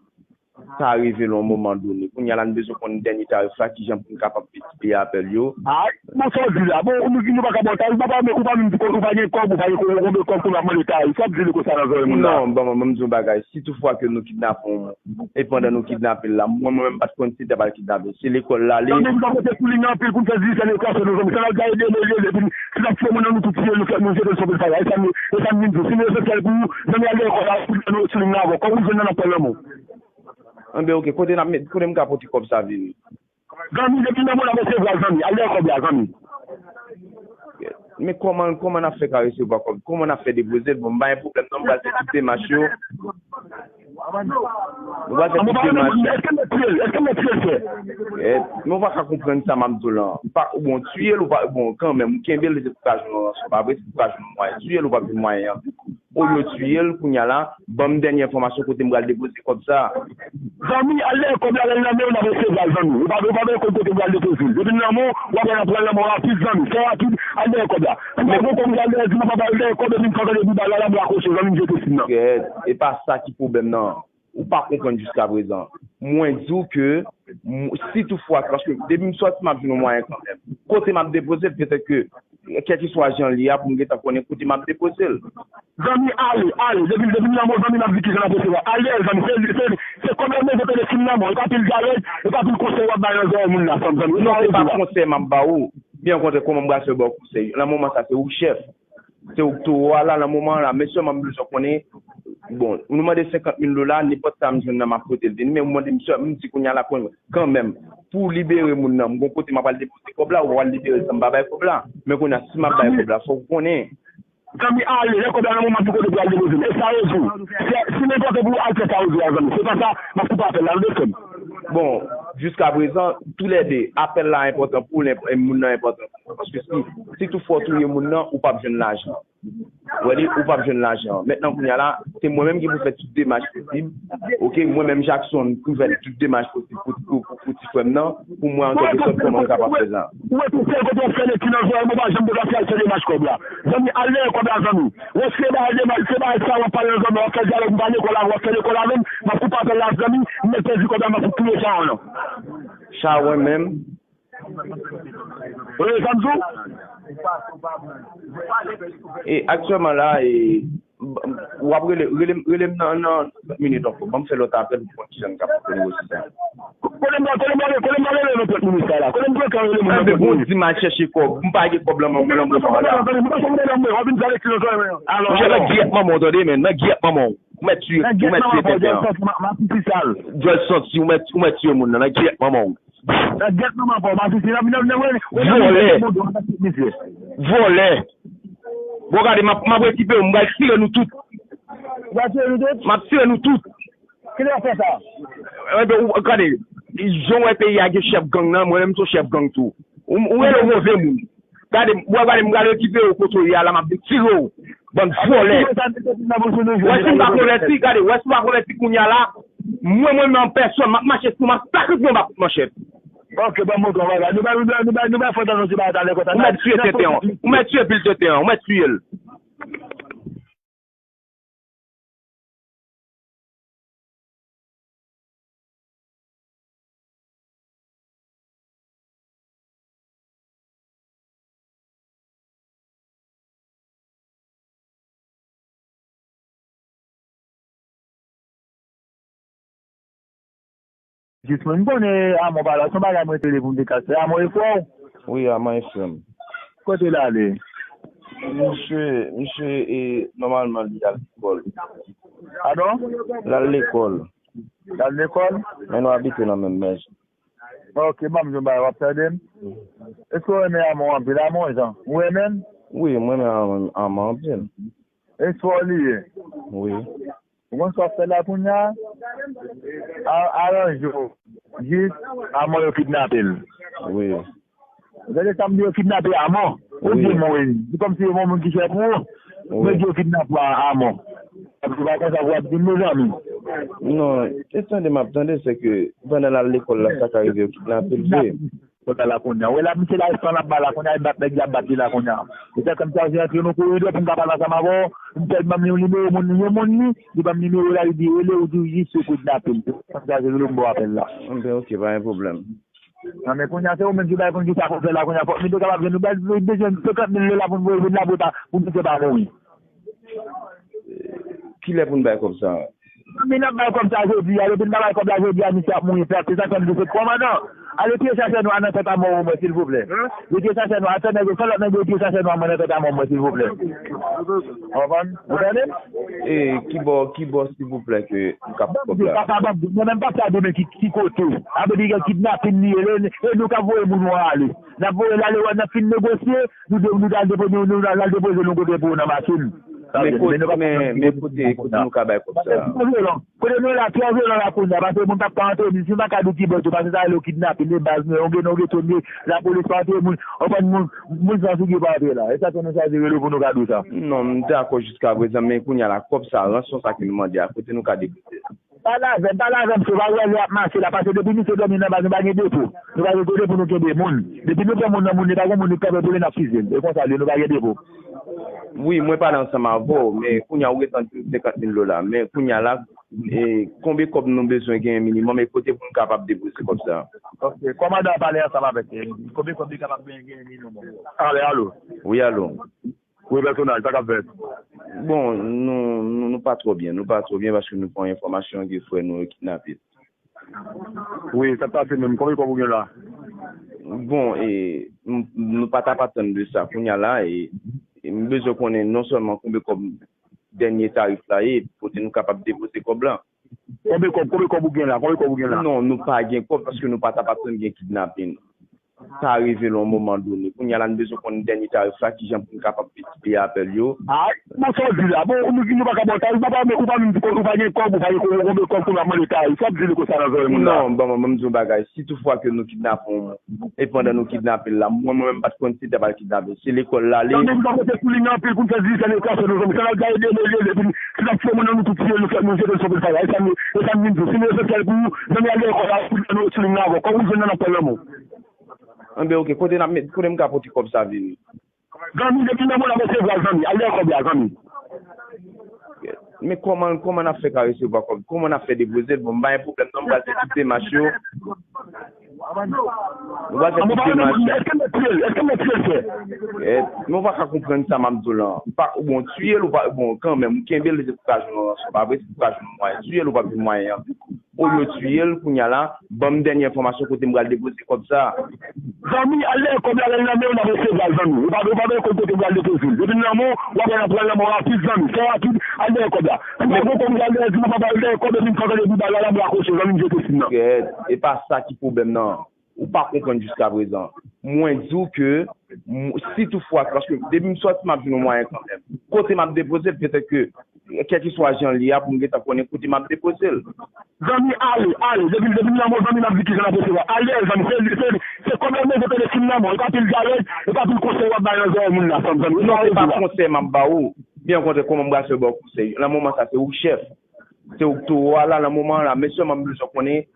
Sa rive l yon moman done. Kounye a la, n bezwen konn dènye tarif la, kijan pou n kapab miltipliye apèl yo. Ay, bon, sa w di la? Bon, ou, nou pa ka ba w tarif, ou pa, ou pa menm di ou pa gen kòb, ou pa gen kòb, konbyen kòb pou n ap mande tarif? Sa w ap di li konsa nan zòrèy moun la? Non, bon, bon, bon, m di yon bagay. Si toutfwa ke nou kidnape yon moun, e pandan nou kidnape l la, mwen, mwen menm, m pa t konn si l t ap al kidnape l. Se lekòl l ale. Zanmi, nou pa pote sou li anpil pou n fè divize lekòl, se nou zanmi. Sa n ap gaye de, de, de, de, epi si n ap tiye moun nan, nou tout tiye, nou fè, nou jete l sou pil faya. E sa n, e sa n vin di w. Si nou esansyèl pou ou, zanmi, al lekòl la, pou nou sou li nan avè w. Kòb ou jwenn nan, n ap fè lanmou. Enben, ok, kote n ap met, kote m ka pote kòb sa vini? Zanmi, depi nan mwen n ap resevwa l, zanmi. Al dèyè kòb la, zanmi. Men kòman, kòman n ap fè ka resevwa kòb? Kòman n ap fè depoze l? Bon, m pa gen pwoblèm non, m pral fè tout demach yo. Nou pral fè tout demach yo. Èske m mèt tiye l? Èske m mèt tiye l, frè? Eh, men ou pa ka konprann sa m ap di w lan. Pa, bon, tiye l ou pa, bon, kanmenm, ou kenbe l, se pou ka jwenn yon ranson. Pa vre, se pou ka jwenn yon mwayen. Tiye l ou p ap jwenn mwayen an. Olye w tiye l, kounye a la, ban m dènye enfòmasyon kote m pral depoze kòb sa a. Zanmi, al dèyè kòb la, lè l nan men w, n ap resevwa l, zanmi. Ou pa, ou pa bezwen konn kote m pral depoze l. Depi l nan men w, w ap wè l ap pran nan men w rapid, zanmi. Fè rapid, al dèyè kòb la. Si w pa gen kòb, al dèyè, di m pa ba l dèyè kòb, epi m kanpe depi ba l la, m rakwoche, zanmi, m jete sim nan. Gèt, e pa sa ki pwoblèm nan. Ou pa konprann jiskaprezan. Mwen di w ke, m, si toutfwa, paske depi m sòti, m ap jwenn yon mwayen kanmenm. Kote m ap depoze l, petèt ke kèlkeswa jan li a, pou m gentan konnen kote m ap depoze l. Zanmi, ale, ale. Depi, depi m nan men w, zanmi, m ap di kijan n ap resevwa. Al dèyè l, zanmi. Se, se, se kòb la m bezwen tande fin nan men w. E pa pil dyalòg, e pa pil konsèy w ap bay nan zòrèy moun la, zanmi. Non, se pa konsèy m ap ba ou. Byen okontrè, kòman m pral fè ba w konsèy? Nan moman sa, se ou k chèf. Se ou k towo a la, nan moman an la. Men sèlman m bezwen konnen, bon, nou mande senkant mil dola, nenpòt sa m jwenn nan, m ap pote l vini. Men ou mande m sè, m di kounye a la, kanmenm, pou libere moun nan, m gon kote m ap al depoze kòb la, ou pral libere l san m pa bay kòb la. Men kounye a, si m ap bay kòb la, fòk ou konnen. Zanmi, ale, lè kòb la nan men w, m ap di kote pou al depoze l. E sa yo di w. Se, si m enpòtan pou w, al fè sa yo di w a, zanmi. Se pa sa, m ap koupe apèl la, nou de frè m. Bon, jiskaprezan, toulède, apèl la enpòtan pou w, e moun nan enpòtan pou mwen. Paske si, si toutfwa w touye moun nan, ou p ap jwenn lajan. Ou wè li, ou p ap jwenn lajan. Mentnan, kounye a la, se mwen menm ki pou fè tout demach posib. Oke, mwen menm, Jackson, pou fè tout demach posib pou, pou, pou, pou ti frè m nan, pou mwen, an kèlke sòt, kòman m kapab fè sa. Ou wè, tout sèl kote w ap fè leti nan zòrèy m, ou pa janm te ka fè al fè demach kòb la. Zanmi, al dèyè kòb la, zanmi. Ou wè, se bagay de mal, se bagay sa w ap pale nan zòrèy m, w ap fè dyalòg, m pa lekòl avè w, w ap fè lekòl avè m, m ap koupe apèl la, zanmi, m mèt pèdi kòb la, m ap touye sa w nan. Sa w wè menm. Wi, sa m di w. E aktyèlman la, e, w ap rele, rele, rele m nan, nan trant minit ankò. Ban m fè lòt apèl pou konn kijan n ka fè negosye sa. Kote m, kote m, kote m rele nan trant minit sa la? Kote m te ka rele moun nan trant minit? Anben, bon, di m al chèche kòb. M pa gen kòb lan, lan, lan, lan, lan. Monchè, nan gyèt manman w, tande, men. Nan gyèt manman w. Ou mèt tiye, ou mèt tiye tenten an. Djòl santi, ou mèt, ou mèt tiye moun nan. Nan gyèt manman w. Nan gyèt manman pa w, masisi, nan, nan, nan, nan, nan, vòlè. Vòlè. Bon, gade, m ap, m ap rekipere w, m pral tire nou tout. Ou pral tire nou tout? M ap tire nou tout. Kilè w fè sa? Enben, ou, gade, jan w wè peyi a gen chèf gang nan, mwen menm m se yon chèf gang tou. Ou, ou rele w move moun. Gade, w ap gade, m pral rekipere w kote w ye a la, m ap detire w. Bann vòlè. Wè si m pa konvèti, gade, wè si m pa konvèti kounye a la, mwen, mwen menm an pèsòn, m ap mache sou, m ap sakrifiye yon ba kout manchèt. Ok, ban m montre w bagay. Nou ba, nou ba, nou ba, nou ba fòt nan ti bagay talè konsa. Ou mèt tiye tenten an. Ou mèt tiye pil tenten an. Ou mèt tiye l. Jis mwen, m konnen Amò pa la, se yon bagay mwen te vle pou m te ka fè. Amò e frè w? Wi, Amò e frè m. Kote l ale? Misye, misye, e, nòmalman, li al lekòl. Padon? L al lekòl. L al lekòl? Men nou abite nan menm mèz. Ok, ban m di w yon bagay, w ap tande m? Èske w renmen Amò anpil? Amò, jan? Ou renmen l? Wi, mwen renmen Amò, Amò anpil. Èske w li ye? Wi. Ou konn sa w ap fè la kounye a? A-, aranje w. Jis Amò yo kidnape l. Wi. Gade sa m di, yo kidnape Amò. Ou di mwen, se kòmsi yo gen yon moun ki chè pou ou. Wi. Nèg yo kidnape Amò. Se pa konsa pou w ap di m, mezanmi. Non, e tande m ap tande, se ke pandan l al lekòl la, sa ka rive yo kidnape l vre. Kòb la la kounye a. Ou wè la, misye la, san l ap ba la kounye a, e bat nèg y ap bat li la kounye a. E sa fè m chaje antre nan koridò pou m ka pale ansanm avè w. M fè l ban m yon nimewo moun, yon moun li, li ban m nimewo la, li di rele ou di w jis yo kidnape l. Sa m chaje rele w m ba w apèl la. Enben, ok, pa gen pwoblèm. Nan men kounye a, se ou menm ki bay konn ki sa pou fè la kounye a. Fòk nou te kapab jwenn, nou bay, nou bezwen senkant mil dola pou nou voye vin la pou ta, pou misye pa mouri. Kilè pou n bay kòb sa a? Men n ap bay kòb sa jodi a, depi n pa bay kòb la jodi a, misye ap mouri plat. Se sa k fè m di se kòmandan. Ale tiye chachè nwa nan tèt Amò ou mwen, silvouplè. Retire chachè nwa, al fè nèg yo, fè lòt nèg yo retire chachè nwa mwen nan tèt Amò ou mwen, silvouplè. Ou konprann? Ou tande? E, kibò, kibò, silvouplè, ke m ka pran kòb la? Papa, papa, mwen menm pap sa demen ki, ki kote. Sa vle di gen kidnapin li ye, e nou k ap voye moun yo ale. N ap voye l ale, wè, n ap fin negosye, nou de-, nou al depo-, nou, nou al depoze nou kote pou nan machin. Men kote, men, men kote, kote nou ka bay kòb sa a? Kote nou la, twò vyolan la kounye a, paske moun p ap ka antre, si m pa ka di w ki bò tou, paske sa rele yo kidnapin, e baz nou, yon gen, yon gen tonbe, lapolis pa antre moun, anprann moun, moun san figi pa antre la. E sa ke nou chaje rele w pou nou ka di w sa. Non, m dakò jiskaprezan, men kounye a la, kòb sa, ranson sa ke nou mande a, kote nou ka depoze l? Pale avè m, pale avè m, se pa wè lè y ap mache la, paske depi misye dòmi nan baz, nou pa gen depo. Nou pa gen kote pou nou kenbe moun. Depi nou pran moun nan moun, li pa gen moun ki kanpe pou li n ap fize l. E konsa l ye, nou pa gen depo. Wi, mwen pale ansanm avè w, men kounye a ou gentan di m senkant mil dola. Men kounye a la, e, konbyen kòb nou bezwen genyen minimòm e kote pou n kapab depoze kòb sa a. Ok, kòmandan an pale ansanm avèk li. Konbyen kòb li kapab genyen, genyen minimòm? Ale, alo. Wi, alo. Wi, pèsonaj, sa k ap fèt? Bon, nou, nou, nou pa twò byen. Nou pa twò byen paske nou pran enfòmasyon ke frè nou yo kidnape. Wi, sa k pase menm? Konbyen kòb ou gen la? Bon, e, m, nou pa t ap atann de sa. Kounye a la, e, e m bezwen konnen non sèlman konbyen kòb dènye tarif la ye, kote nou kapab depoze kòb la. Konbyen kòb, konbyen kòb ou gen la? Konbyen kòb ou gen la? Non, nou pa gen kòb paske nou pa t ap atann gen kidnapin. Sa rive nan yon moman done. Kounye a la, nou bezwen konn dènye tarif la, kijan pou n kapab peye apèl yo. Ah, bon, sa w di la. Bon, nou, nou pa ka ba w tarif, ou pa, ou pa menm di ou pa gen kòb, ou pa gen kòb, konbyen kòb pou n ap mande tarif. Sa w ap di li konsa nan zòrèy moun la? Non, bon, bon, bon, m di yon bagay. Si toutfwa ke nou kidnape yon moun, e pandan nou kidnape l la, mwen, mwen menm pa t konn si te pral kidnape l. Se lekòl l ale. Zanmi, nou pa pote sou liy nan anpil pou n fè dizistè nan ekwasyon nou, zanmi. Sa n ap gaye de lele, epi si n ap fè moun nan nou tout tiye, nou fè, nou jete l sou pil faya. E sa nou, e sa nou vin di. Si nou esansyèl pou ou, zanmi, al dèyè kò la, pou nou sou liy nan avè w. Kòb ou jwenn nan, n ap pran nan men w. Anben, ok, kote n ap met, kote m ka pote kòb sa vini? Zanmi, depi nan mwen, n ap resevwa l, zanmi. Al dèyè kòb la, zanmi. Men kòman, kòman n ap fè ka resevwa kòb? Kòman n ap fè depoze l? Bon, m pa gen pwoblèm non, m pral fè tout demach yo. Nou pral fè tout demach yo. Èske mèt tiye l? Èske mèt tiye l, frè? Eh, men w pa ka konprann sa m ap di w lan. Pa, bon, tiye l ou pa, bon, kanmenm, ou kenbe l, se pou ka jwenn yon ranson. Pa vre, se pou ka jwenn yon mwayen. Tiye l ou p ap jwenn mwayen an. Olye w tiye l, kounye a la, ban m dènye enfòmasyon kote m pral depoze kòb sa a. Zanmi, al dèyè kòb la, lè l nan men w, n ap resevwa l, zanmi. Ou pa, ou pa bezwen konn kote m pral depoze l. Depi l nan men w, w ap wè n ap pran l nan men w rapid, zanmi. Fè rapid, al dèyè kòb la. Si w pa gen kòb, al dèyè, di m pa al dèyè kòb, epi m fè tande bri bal la, la, m rakwoche, zanmi, m jete sim nan. Kèt, e pa sa ki pwoblèm nan. Ou pa konprann jiskaprezan. Mwen di w ke, m, si toutfwa, paske depi m sòti, m ap jwenn yon mwayen kanmenm. Kote m ap depoze l, petèt ke kèlkeswa jan l ye a, pou m gentan konnen kote m ap depoze l. Zanmi, ale, ale. Depi, depi m nan men w, zanmi, m ap di kijan n ap resevwa. Al dèyè l, zanmi. Se, se, se kòb la m bezwen tande sim nan men w. E pa pil dyalòg, e pa pil konsèy w ap bay nan zòrèy moun la, zanmi, zanmi. Non, se pa konsèy m ap ba ou. Byen okontrè, kòman m pral fè ba w konsèy? Nan moman sa, se ou k chèf. Se ou k towo a la, nan moman an la. Men sèlman m bezwen konnen,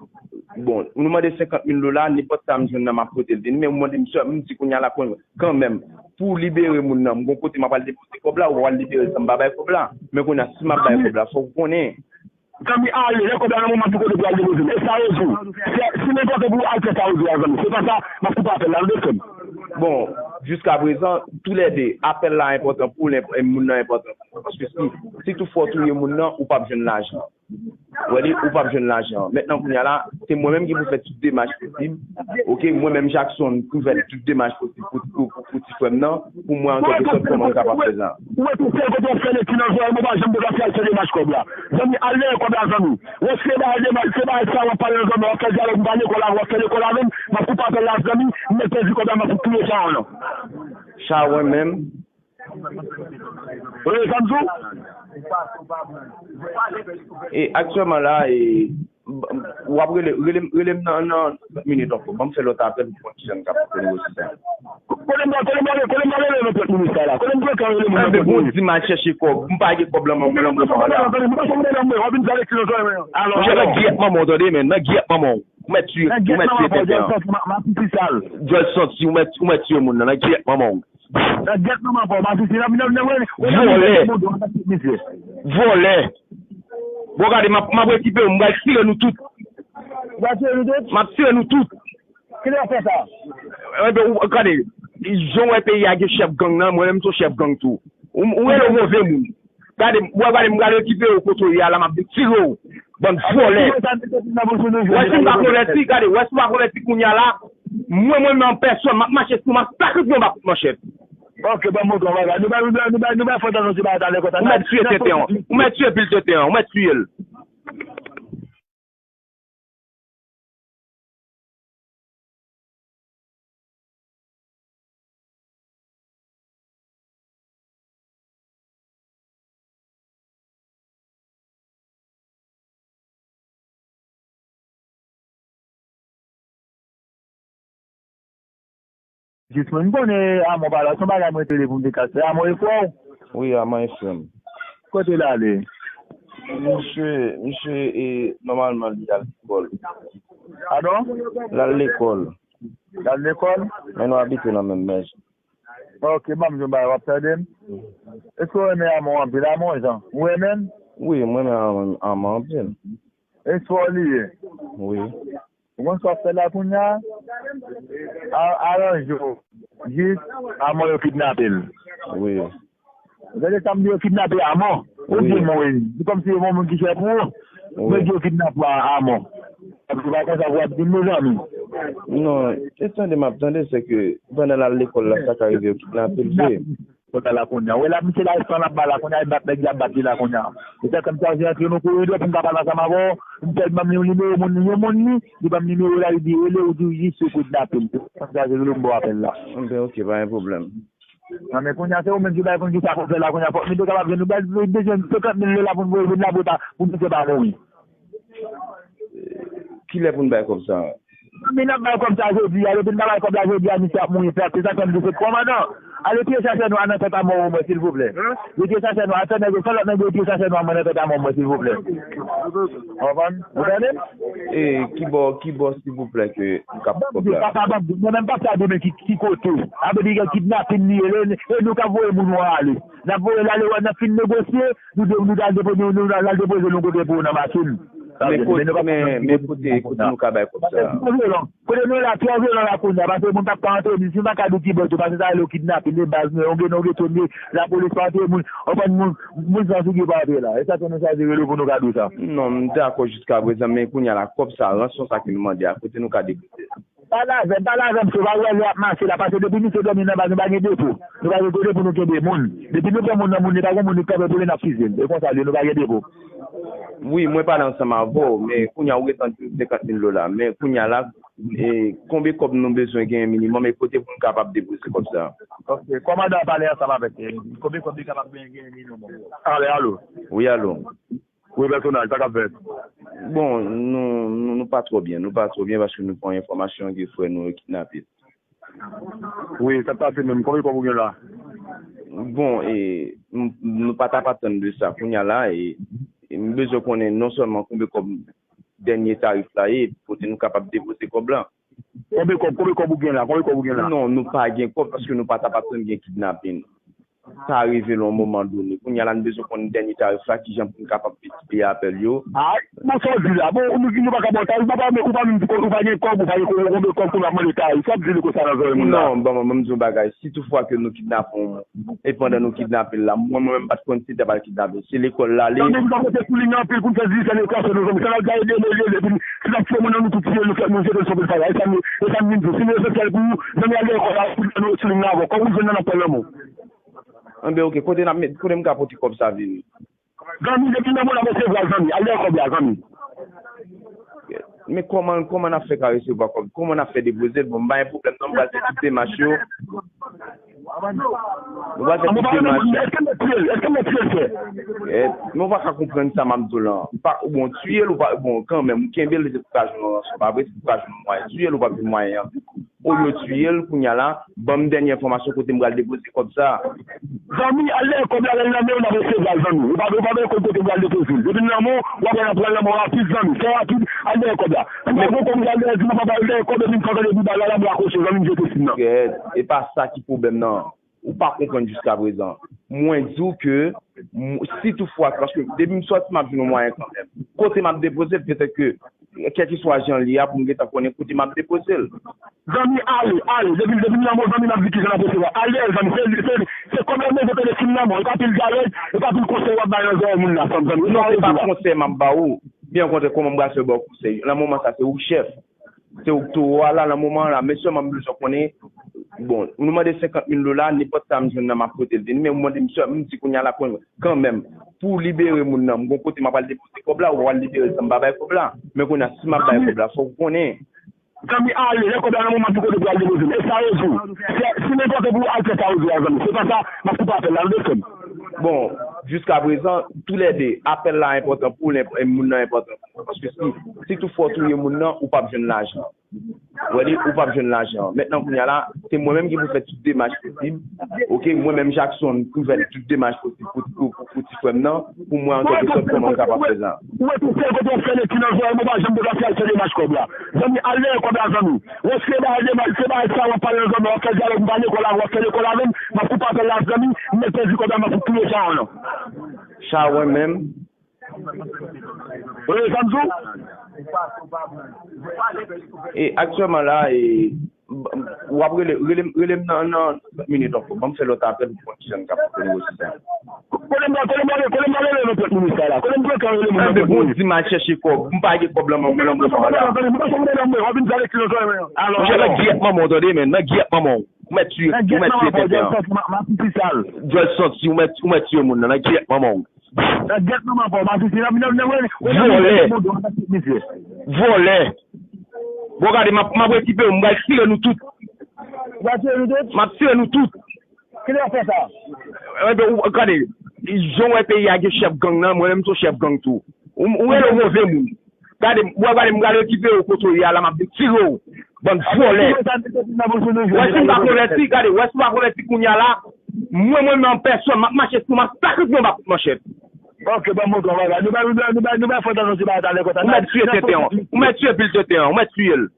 bon, nou mande senkant mil dola, nenpòt sa m jwenn nan, m ap pote l vini. Men ou mande m sèl, m di kounye a la, kanmenm, pou libere moun nan, m gon kote m ap al depoze kòb la, ou pral libere l san m pa bay kòb la. Men kounye a, si m ap bay kòb la, fòk ou konnen. Zanmi, ale, lè kòb la nan men w, m ap di w kote pou al depoze l. E sa yo di w. Se, si m enpòtan pou ou, al fè sa yo di w a, zanmi. Se pa sa, m ap koupe apèl la, nou de frè m. Bon, jiskaprezan, toulède, apèl la enpòtan pou ou, e moun nan enpòtan pou ou. Paske si, si toutfwa w touye moun nan, ou p ap jwenn lajan. Ou wè li, ou p ap jwenn lajan. Mentnan, kounye a la, se mwen menm ki pou fè tout demach posib. Ok, mwen menm Jackson, pou fè tout demach posib pou, pou, pou, pou ti frè m nan, pou mwen an kèlke sòt kòman m kapab fè sa. Ou wè tou sèl kote w ap fè lekti nan zòrèy mwen, ou pa janm deplase al fè demach kòb la. Zanmi, al dèyè kòb la, zanmi. Ou wè se bagay demach, se bagay sa w ap pale nan zòrèy mwen, w ap fè dyalòg, m pa lekòl avè w, w ap fè lekòl avè m, m ap koupe apèl la, zanmi, m mèt pèdi kòb la, m ap touye chawa w lan. Chawa w menm? Wi, sa m di w? E aktyèlman la, e, w ap rele, rele, rele m nan, nan trant minit ankò. Ban m fè lòt apèl pou konn kijan m ka pote negosye sa. Kote m, kote m, kote m rele nan trant minit sa la? Kote m gentan rele moun nan? Anben, bon, di m al chèche kòb. M pa gen kòb lan men mwen, lan mwen la. Nan gyèt manman w, tande, men, nan gyèt manman w. Ou mèt tiye, ou mèt tiye tenten an. Djòl santi, ou mèt, ou mèt tiye moun nan, nan gyèt manman w. Nan gyèt manman pa w, masisi, nan, nan, nan, nan, vòlè. Vòlè. Bon, gade, m ap, m ap rekipere w, m pral tire nou tout. Ou pral tire nou tout? M ap tire nou tout. Kilè w ap fè sa? Enben, ou, gade, jan w wè peyi a gen chèf gang nan, mwen menm m se yon chèf gang tou. Ou, ou rele w move moun. Gade, w ap gade, m pral rekipere w kote w ye a la, m ap vin tire w. Bann vòlè. Wè si m pa konvèti, gade, wè si m pa konvèti kounye a la, mwen, mwen menm an pèsòn, m ap mache sou, m ap sakrifiye yon ba kout manchèt. Ok, ban m montre w bagay. Nou bay, nou bay, nou bay, nou bay fòs nan ti bagay talè konsa. Ou mèt tiye tenten an. Ou mèt tiye pil tenten an. Ou mèt tiye l. Jis mwen, m konnen Amon pa la, se yon bagay mwen te vle pou m te ka fè. Amon e frè w? Wi, Amon e frè m. Kote l ale? Misye, misye, e, nòmalman, li al lekòl. Padon? L al lekòl. L al lekòl? Men nou abite nan menm mèz. Ok, ban m di w yon bagay, w ap tande m? Èske w renmen Amon anpil? Amon, Jan, ou renmen l? Wi, mwen renmen Arman, Arman anpil. Espò li ye. Wi. Ou konn sa w ap fè la kounye a? A- Aranje w. Jis Arman yo kidnape l. Wi. Gade sa m di yo kidnape Arman. Ou Wi. Di mwen, se kòmsi se yon moun ki chè pou ou. Wi. Mwen di yo kidnape Arman. Ou pa konsa pou w ap di m, mezanmi. Non, e tande m ap tande, se ke pandan l al lekòl la, sa ka rive yo kidnape l vre. Kòta la kounye a. Ou wè la, misye la, espan l ap ba la kounye a, e bat nèg la, bat li la kounye a. E sa kòm sa, se antre nan koridò pou m ka pale ansanm avè w. M fè l ban m yon nimewo, moun, yon moun li, li ban m nimewo la, li di, rele ou di w jis yo kidnape l. Kòm sa, se rele m ba w apèl la. Enben, ok, pa gen pwoblèm. Nan men kounye a, se ou menm ki bay konn ki sa pou fè la kounye a. Fòk nou te kapab jwenn nou bay bezwen senkant mil dola pou nou voye vin la pou ta, pou misye pa mouri. Kilè pou n bay kòb sa a? Men n ap bay kòb sa jodi a, depi n pa bay kòb la jodi a, misye ap mouri plat. Se sa k fè m di se kòmandan. Ale tiye chachè nwa nan tèt a mò mwen, silvouplè. Yo tiye chachè nwa, fè nèg yo, fè lòt nèg yo tiye chachè nwa mwen nan tèt a mò mwen, silvouplè. Ou konprann? Ou tande m? E kibò, kibò, silvouplè, ke m ka pran kòb Bandi, la? Papa bandi, mwen menm pa sa demen ki, ki kote. Apre di gen kidnapin li ye, e nou k ap voye moun yo ale. N ap voye l ale, wè, n ap fin negosye, nou de- nou al depoze, nou, nou al depoze nou kote pou nan machin. Men kote, men, men kote, kote nou ka bay kòb sa a? Kote nou la, twò vyolan la kounye a, paske moun p ap ka antre, si m pa ka di ki bò tou, paske sa rele yo kidnapin, e baz nou, yon gen, yon gen tonye, lapolis pa antre moun, anprann moun, moun san figi pa antre la. E sa fè nou chwazi rele w pou nou ka di w sa. Non, m dakò jiska prezan, men kounye a la, kòb sa, ranson sa ke nou mande a, kote nou ka depoze l? Pale avè m, pale avè m, se pa wè lè ap mache la, paske depi misye dòmi nan baz, nou pa gen depo. Nou pa gen kote pou nou kenbe moun. Depi nou pran moun nan moun, li pa gen moun ki kanpe pou li n ap fize l. E konsa l ye, nou pa gen depo. Wi, mwen pale ansanm avè w, men kounye a ou gentan di m senkant mil dola. Men kounye a la, e, konbyen kòb nou bezwen genyen minimòm e kote pou n kapab depoze kòb sa a? Ok, kòmandan an pale ansanm avèk li. Konbyen kòb li kapab genyen minimòm? Ale, alo. Wi, alo. Wi, pèsonaj, sa k ap fèt? Bon, nou, nou, nou pa twò byen. Nou pa twò byen paske nou pran enfòmasyon ke frè nou yo kidnape. Wi, sa k pase menm? Konbyen kòb ou gen la? Bon, e, m- nou pa t ap atann de sa. Kounye a la, e, e m bezwen konnen non sèlman konbyen kòb dènye tarif la ye, kote nou kapab depoze kòb la. Konbyen kòb, konbyen kòb ou gen la? Konbyen kòb ou gen la? Non, nou pa gen kòb paske nou pa t ap atann gen kidnapin. Sa rive l yon moman done. Kounye a la, nou bezwen konnen dènye tarif la, kijan pou n kapab peye apèl yo. Ay, bon, sa w di la. Bon, nou, nou pa ka ba w tarif, papa, men ou pa menm, ou pa gen kòb, ou pa gen kòb, ou pa gen kòb, ou konbyen kòb pou n ap mande tarif? Sa w ap di li konsa nan zòrèy moun la? Non, ban mwen, ban m di yon bagay. Si toutfwa ke nou kidnape yon moun, e pandan nou kidnape l la, mwen, mwen menm, m pa t konn si te pral kidnape l. Se lekòl l ale. Zanmi, nou pa pote sou li nan anpil pou n fè di se lekòl, se nou zanmi. Sa n ap gaye de lè, epi si n ap tiye moun nan, nou tou tiye l, nou fè, nou jete l sou pil faya. E sa m, e sa m vin di w. Si nou esansyèl pou ou, zanmi, al lekòl la, pou nou sou li nan avè w. Kòb ou jwenn nan, n ap pran nan men w. Anben, ok, kote n ap met, kote m ka pote kòb sa vini? Zanmi, depi nan mwen n ap resevwa l, zanmi. Al dèyè kòb la, zanmi. Men kòman, kòman n ap fè ka resevwa kòb? Kòman n ap fè depoze l? Bon, m pa gen pwoblèm non, m pral fè tout demach yo. M pral fè tout demach yo. Èske mwen tiye l? Èske mwen tiye l, frè? Eh, men w pa ka konprann sa m ap di w lan. Pa, bon, tiye l, ou pa, bon, kanmenm, ou kenbe l, se pou ka jwenn yon ranson. Pa vre, se pou ka jwenn yon mwayen. Tiye l, ou p ap jwenn mwayen an. Olye w tiye l, kounye a la, ban m dènye enfòmasyon kote m pral depoze kòb sa a. Zanmi, al dèyè kòb la, lè l nan men w, n ap resevwa l, zanmi. Ou pa, ou pa bezwen konn kote m pral depoze l. Depi l nan men w, w ap wè n ap pran l nan men w rapid, zanmi. Fè rapid, al dèyè kòb la. Si w pa gon kòb, ou al dèyè, di papa ba l dèyè kòb, epi m kanpe depi ba l la, la, m rakwoche, zanmi, m jete sim nan. Gèt, e pa sa ki pwoblèm nan. Ou pa konprann jiskaprezan. Mwen di w ke, m- si toutfwa, paske depi m sòti, m ap jwenn yon mwayen kanmenm. Kote m ap depoze l, petèt ke kèlkeswa jan l ye a, pou m gentan konnen kote m ap depoze l. Zanmi, ale, ale. Depi, depi m nan men w, zanmi, m ap di kijan n ap resevwa. Al dèyè l, zanmi. Se, se, se kòb la m bezwen tande sim nan men w. E pa pil jarèt, e pa pil konsèy w ap bay nan zòrèy moun la, zanmi. Non, se pa konsèy m ap ba ou. Byen okontrè, kòman m pral fè ba w konsèy? Nan moman sa, se ou k chèf. Se ou k towo a la, nan moman an la. Men sèlman m bezwen konnen, bon, nou mande senkant mil dola, nenpòt sa m jwenn nan, m ap pote l vini. Men ou mande m sèl, m di kounye a la, kanmenm, pou libere moun nan, m gon kote m ap al depoze kòb la, ou pral libere l san m pa bay kòb la. Men kounye a, si m ap bay kòb la, fòk ou konnen. Zanmi, ale, lè kòb la nan men w, m ap di kote pou al depoze l. E sa yo di w. Se, si m enpòtan pou ou, al fè sa yo di w a, zanmi. Se pa sa, m ap koupe apèl la, nou desann. Bon, jiskaprezan, toulède, apèl la enpòtan pou ou, e moun nan enpòtan pou ou. Paske si, si toutfwa w touye moun nan, ou p ap jwenn lajan. Ou wè li, ou p ap jwenn lajan. Mentnan, kounye a la, se mwen menm ki pou fè tout demach posib. Ok, mwen menm, Jackson, pou fè tout demach posib pou, pou, pou, pou ti frè m nan, pou mwen, an kèlke sòt, kòman m kapab fè sa. Ou wè tout sèl kote w ap fè lekti nan zòrèy mwen, pa janm deplase al fè demach kòb la. Zanmi, al dèyè kòb la, zanmi. Ou wè se bagay demach, se bagay sa w ap pale nan zòrèy mwen, w ap fè dyalòg, m pa lekòl avè w, w ap fè lekòl avè m, m ap koupe apèl la, zanmi, m mèt pèdi kòb la, m ap touye chawa w lan. Chawa mwen menm, Wi, sa m di w. E aktyèlman la, e, w ap rele, rele, rele m nan, nan trant minit ankò. Ban m fè lòt apèl pou konn kijan n ka fè pou negosye sa. Kote m, kote m, kote m rele nan trant minit sa la? Kote m pran kan rele moun nan trant minit? Bon, di m al chèche kòb. M pa gen kòb lan men mwen, lan mwen la. Monchè, nan gyèt manman w, tande, men, nan gyèt manman w. Ou mèt tiye, ou mèt tiye tenten an. Djòl santi, ou mèt, ou mèt tiye moun nan, nan gyèt manman w. Nan gyèt manman w, pa sisi, nan, nan, nan, nan, vòlè. Vòlè. Bon, gade, m ap, m ap rekipe w, m pral tire nou tout. Ou pral tire nou tout? M ap tire nou tout. Kilè w fè sa? Enben, ou, gade, jan w wè peyi a gen chèf gang nan, mwen menm m se yon chèf gang tou. Ou, ou rele w move moun. Gade, w ap gade, m pral rekipe w kote w ye a la, m ap vin tire w. Bann vòlè. W wè si m pa konvèti, gade, w wè si m pa konvèti kounye a la, mwen, mwen menm an pèsòn, m ap mache sou, m ap sakrifiye yon ba kout manchèt. Ok, ban m montre w bagay. Nou ba, nou ba, nou ba, nou ba fòs nan ti bagay talè konsa. Ou mèt tiye tenten an. Ou mèt tiye pil tenten an. Ou mèt tiye l.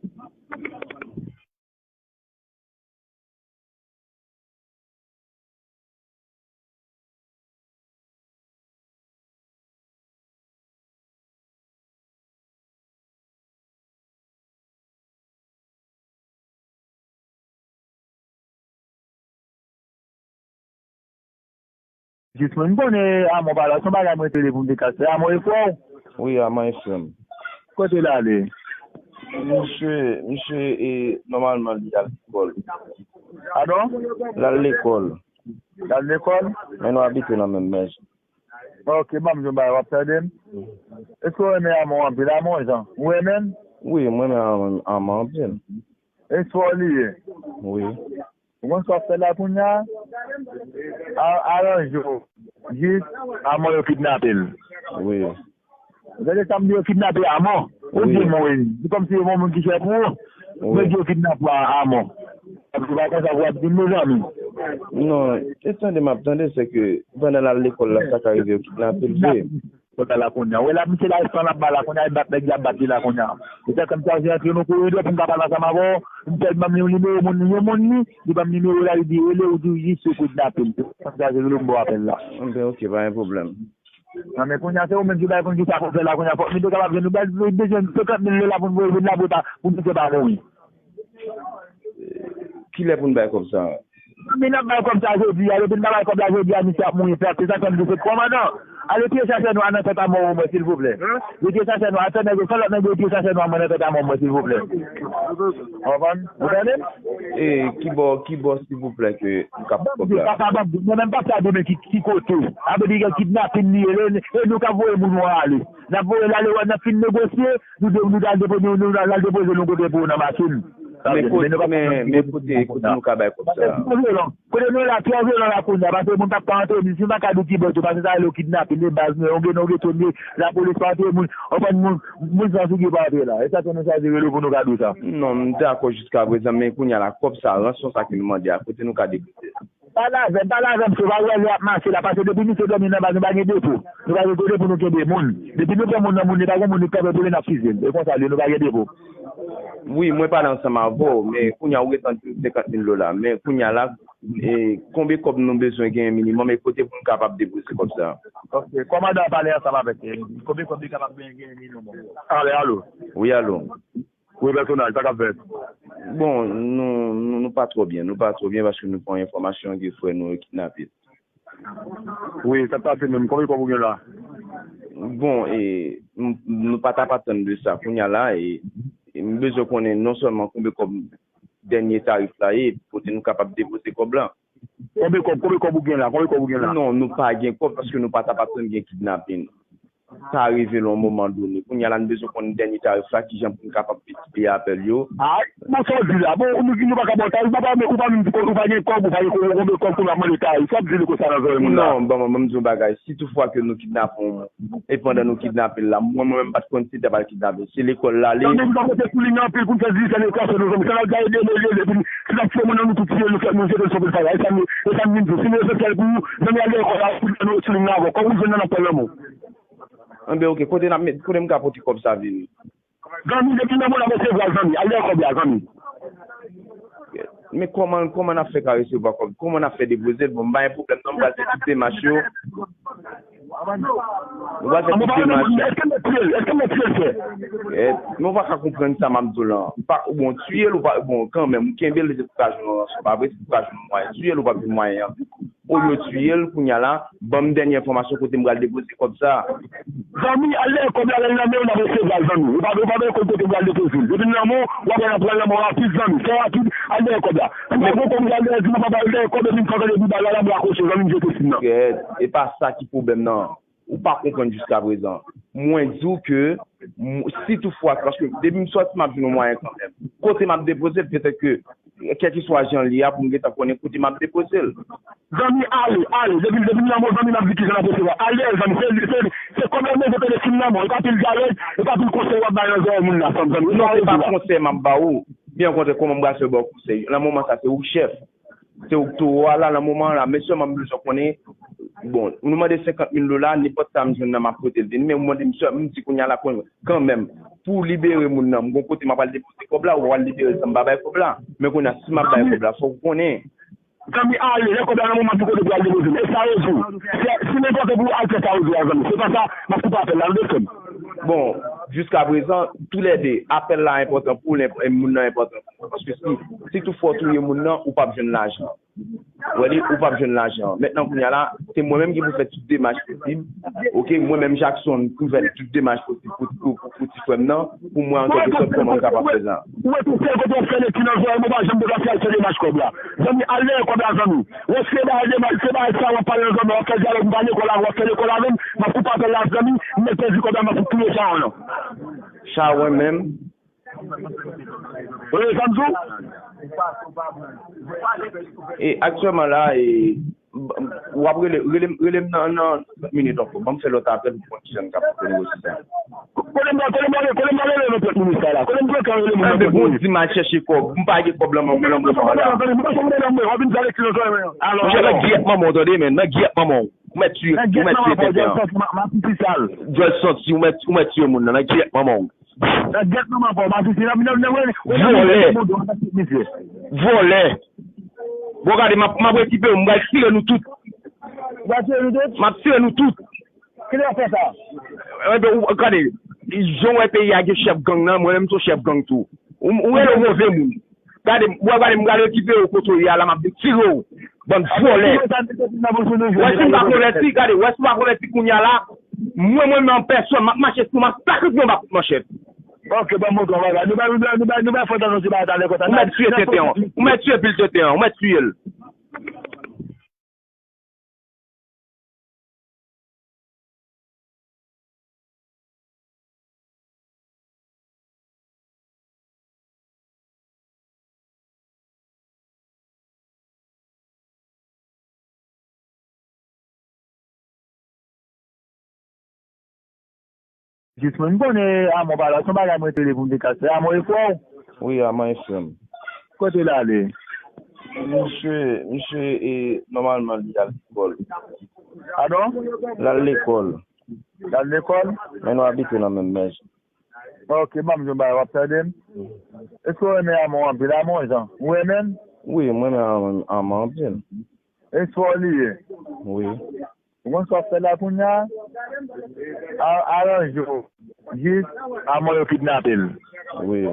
Jis mwen, m konnen Amon pa la, se yon bagay mwen te vle pou m te ka fè. Amon e frè w? Wi, Amon e frè m. Kote l ale? Misye, misye, e, nòmalman, li al lekòl. Padon? L al lekòl. L al lekòl? Men nou abite nan menm mèz. Ok, ban m di w yon bagay, w ap tande m? Èske w renmen Amon anpil? Amon Jan, ou renmen l? Wi, mwen renmen Amon, Amon anpil. E frè w li ye? Wi. Ou konn sa w ap fè la kounye a? A-, aranje w. Jis, Amon yo kidnape l. Wi. Gade sa m di yo kidnape Amon. Ou di mwen, se kòmsi yo yon moun ki chè pou ou. Wi. Mwen di yo kidnape Amon. Epi se pa konsa pou w ap di m, mezanmi. Non, e tande m ap tande, se ke pandan l al lekòl la, sa ka rive yo kidnape l vre. Kòb la la kounye a. Ou wè la, misye la, san l ap ba la kounye a, e bat nèg, y ap bat li la kounye a. E sa fè m chaje antre nan koridò pou m ka pale ansanm avè w. M fè l ban m yon nimewo moun, yon moun li, li ban m nimewo la, li di rele, ou di jis yo kidnape l. Sa m chaje rele w, m ba w apèl la. Enben, ok, pa gen pwoblèm. Non, men kounye a, se ou menm ki bay konn ki sa pou fè la kounye a. Fòk nou te kapab jwenn, nou bay, nou bezwen senkant mil dola pou nou voye vin la pou ta, pou misye pa mouri. Kilè pou n bay kòb sa a? Men n ap bay kòb sa a jodi a, depi n pa bay kòb la jodi a, misye ap mouri pèp. Se sa k fè m di se kòmandan. Ale tiye chachè nwa nan tèt a mò mwen, silvouplè. Yo tiye chachè nwa, fè nèg yo, fè lòt nèg yo tiye chachè nwa mwen nan tèt a mò mwen, silvouplè. Ou konprann? Ou tande? E, ki bò, ki bò, silvouplè, ke m ka pran kòb la? Papa, papa, mwen menm pa sa demen ki, ki kote. Sa vle di gen kidnapin li ye, e nou k ap voye moun yo ale. N ap voye l ale, wè, n ap fin negosye, nou de-, nou al depo-, nou, nou al depoze nou kote pou nan machin. Men kote, men, men kote, kote nou ka bay kòb sa a? Kote nou ye la, twò vyolan la kounye a, paske moun pa ka antre, si m pa ka di ki bò tou, paske sa rele yo kidnapin, e baz nou, yon gen, yon gen tonbe, lapolis pa antre moun, anpil moun, moun san figi pa antre la. E sa ke nou chwazi rele pou nou ka di sa. Non, m dakò jiskaprezan, men kounye a la, kòb sa, ranson sa ke nou mande a, kote nou ka depoze l? Pale avè m, pale avè m, se pa wè lè ap mache la, paske depi misye dòmi nan baz, nou pa gen depo. Nou pa gen kote pou nou kenbe moun. Depi nou pran moun nan moun, li pa gen moun ki kanpe pou li, n ap fize l. E konsa l ye, nou pa gen depo. Wi, mwen pale ansanm avè w, men kounye a ou gentan di m senkant mil dola. Men kounye a la, e, konbyen kòb nou bezwen genyen minimòm e kote pou n kapab depoze kòb sa a? Ok, kòmandan an pale ansanm avèk, e, konbyen kòb li kapab genyen, genyen minimòm? Ale, alo. Wi, alo. Wi, pèsonaj, sa k ap fèt? Bon, nou, nou, nou pa twò byen, nou pa twò byen paske nou pran enfòmasyon ke frè nou yo kidnape. Wi, sa k pase menm? Konbyen kòb ou gen la? Bon, e, m, nou pa t ap atann de sa. Kounye a la, e, e m bezwen konnen non sèlman konbyen kòb dènye tarif la ye, kote nou kapab depoze kòb la. Konbyen kòb, konbyen kòb ou gen la? Konbyen kòb ou gen la? Non, nou pa gen kòb paske nou pa t ap atann gen kidnapin. Sa rive l yon moman done. Kounye a la, nou bezwen konn dènye tarif la, kijan pou n kapab miltipliye apèl yo. Ay, bon, sa w di la? Bon, nou, nou pa ka ba w tarif, papa, men ou pa menm di ou pa gen kòb, ou pa gen kòb, konbyen kòb pou n ap mande tarif? Sa w ap di li konsa nan zòrèy moun la? Non, bon, mwen, mwen, m di yon bagay. Si toutfwa ke nou kidnape yon moun, e pandan nou kidnape l la, mwen, mwen menm, m pa t konn si l t ap al kidnape. Se lekòl l ale. Zanmi, nou pa pote sou li anpil pou n fè dizèn e kase nou, zanmi. Sa n ap gaye de lè, lè, epi si n ap fè moun nan, nou tout tiye, nou fè, nou jete l sou pil faya. E sa m, e sa m vin di w. Si nou esansyèl pou ou, zanmi, al lekòl la, pou nou sou li avè w. Kòb ou jwenn nan, n ap pran nan men w. Enben, ok, kote n ap met, kote m ka pote kòb sa vini? Zanmi, depi nan mwen la resevwa l, zanmi, al lekòl la, zanmi. Men kòman, kòman n ap fè ka resevwa kòb? Kòman n ap fè depoze l? Bon, m pa gen pwoblèm non, m pral fè tout demach yo. Nou pral fè tout demach. Èske mwen tiye l? Èske mwen tiye l, frè? Eh, men w pa ka konprann sa m ap di w lan. Ou pa, bon, tiye l, ou pa, bon, kanmenm, ou kenbe l, se pou ka jwenn yon ranson. Pa vre, se pou ka jwenn yon mwayen. Tiye l, ou p ap jwenn mwayen an. Olye w tiye l, kounye a la, ban m dènye enfòmasyon kote m pral depoze kòb sa a. Zanmi, al dèyè kòb la, lè l nan men w, n ap resevwa l, zanmi. Ou pa, ou pa bezwen konn kote m pral depoze l. Depi l nan men w, w ap wè l ap pran nan men w rapid, zanmi. Fè rapid, al dèyè kòb la. Si w pa gon kòb, ou al dèyè, di m papa al dèyè kòb, epi m fè tande di bagay la, m rakwoche, zanmi, m jete sim nan. Gèt, e pa sa ki pwoblèm nan. Ou pa konprann jiskaprezan. Mwen di w ke, m- si toutfwa, paske depi m sòti, m ap jwenn yon mwayen kanmenm. Kote m ap depoze l, petèt ke, kèlkeswa jan li a, pou m gentan konnen kote m ap depoze l. Zanmi, ale, ale. Depi, depi m nan men w, zanmi, m ap di kijan l ap resevwa. Al dèyè l, zanmi. Se, se, se kòb la m bezwen tande sim nan men w. E pa pil dyalòg, e pa pil konsèy w ap bay nan zòrèy moun la, zanmi. Non, se pa konsèy m ap ba ou. Byen okontrè, kòman m pral fè ba w konsèy? Nan moman sa, se ou k chèf. Se ou k towo a la, nan moman an la. Men sèlman m bezwen konnen, bon, nou mande senkant mil dola, nenpòt sa m jwenn nan, m ap pote l vini. Men ou mande m sè, m di kounye a la, kon- kanmenm, pou libere moun nan, m gon kote m ap al depoze kòb la, ou pa al libere l san m pa bay kòb la. Men kounye a, si m ap bay kòb la, fòk ou konnen. Zanmi, ale, lè kòb la nan men w, m ap di kote pou al depoze l. E sa yo di w. Se, si m enpòtan pou w, al fè sa yo di w a, zanmi. Se pa sa, m ap koupe apèl la, tande, frè m. Bon, jiskaprezan, toulède, apèl la enpòtan pou w, e moun nan enpòtan pou mwen. Paske si, si toutfwa w touye moun nan, ou p ap jwenn lajan. Ou wè li, ou p ap jwenn lajan. Mentnan, kounye a la, se mwen menm ki pou fè tout demach posib. Oke, mwen menm, Jackson, pou fè tout demach posib pou, pou, pou, pou ti frè m nan, pou mwen, an kèlke sòt, kòman m kapab fè sa. Ou wè tou sèl kote w ap fè lekti nan zòrèy mwen, pa janm deplase al fè demach kòb la. Zanmi, al dèyè kòb la, zanmi. Ou wè se bagay demach, se bagay sa w ap pale nan zòrèy mwen, w ap fè dyalòg, m pa lekòl avè w, w ap fè lekòl avè m, m ap koupe apèl la, zanmi, m mèt pèdi kòb la, m ap touye chawony nan. Chawony menm? Wi, sa m di w. E aktyèlman la, e, w ap rele, rele, rele m nan, nan trant minit ankò. Ban m fè lòt apèl pou mwen ki jan m ka fè negosye sa. Kote m, kote m, kote m rele nan trant minit sa la? Kote m gentan rele moun nan trant minit? Bon, di m al chèche kòb. M pa gen kòb lan men mwen, lan mwen la. Monchè, nan gyèt manman w, tande, men. Nan gyèt manman w. Ou mèt tiye, ou mèt tiye tenten an. Djòl santi, ou mèt, ou mèt tiye moun nan. Nan gyèt manman w. Nan gyèt manman pa w, masisi, nan, nan, nan, nan, vòlè. Vòlè. Bon, gade, m ap, m ap rekipe w, m pral tire nou tout. Ou pral tire nou tout? M ap tire nou tout. Kilè w ap fè sa? Enben, ou, gade, jan w wè peyi a gen chèf gang nan, mwen menm m se yon chèf gang tou. Ou, ou rele w move moun. Gade, w ap gade, m pral rekipe w kote w ye a la, m ap vin tire w. Bann vòlè. Wè si m pa konvèti, gade, wè si m pa konvèti kounye a la, mwen, mwen menm an pèsòn, m ap mache sou, m ap sakrifiye yon ba kout manchèt. Ok, ban m montre w bagay. Nou bay, nou bay, nou bay, nou bay fòs nan ti bagay talè konsa. Ou mèt tiye tenten an. Ou mèt tiye pil tenten an. Ou mèt tiye l. Jis mwen, m konnen Amon pa la, se yon bagay mwen te vle pou m te ka fè. Amon e frè w? Wi, Amon e frè m. Kote l ale? Misye, misye, e, nòmalman, li al lekòl. Padon? L al lekòl. L al lekòl? Men nou abite nan menm mèz. Ok, ban m di w yon bagay, w ap tande m? Èske w renmen Amon anpil? Amon Jan, ou renmen l? Wi, mwen renmen Amon, Amon anpil. E sè w li ye? Wi. Ou konn sa w ap fè la kounye a? A- Aranje w. Jis Amon yo kidnape l. Wi.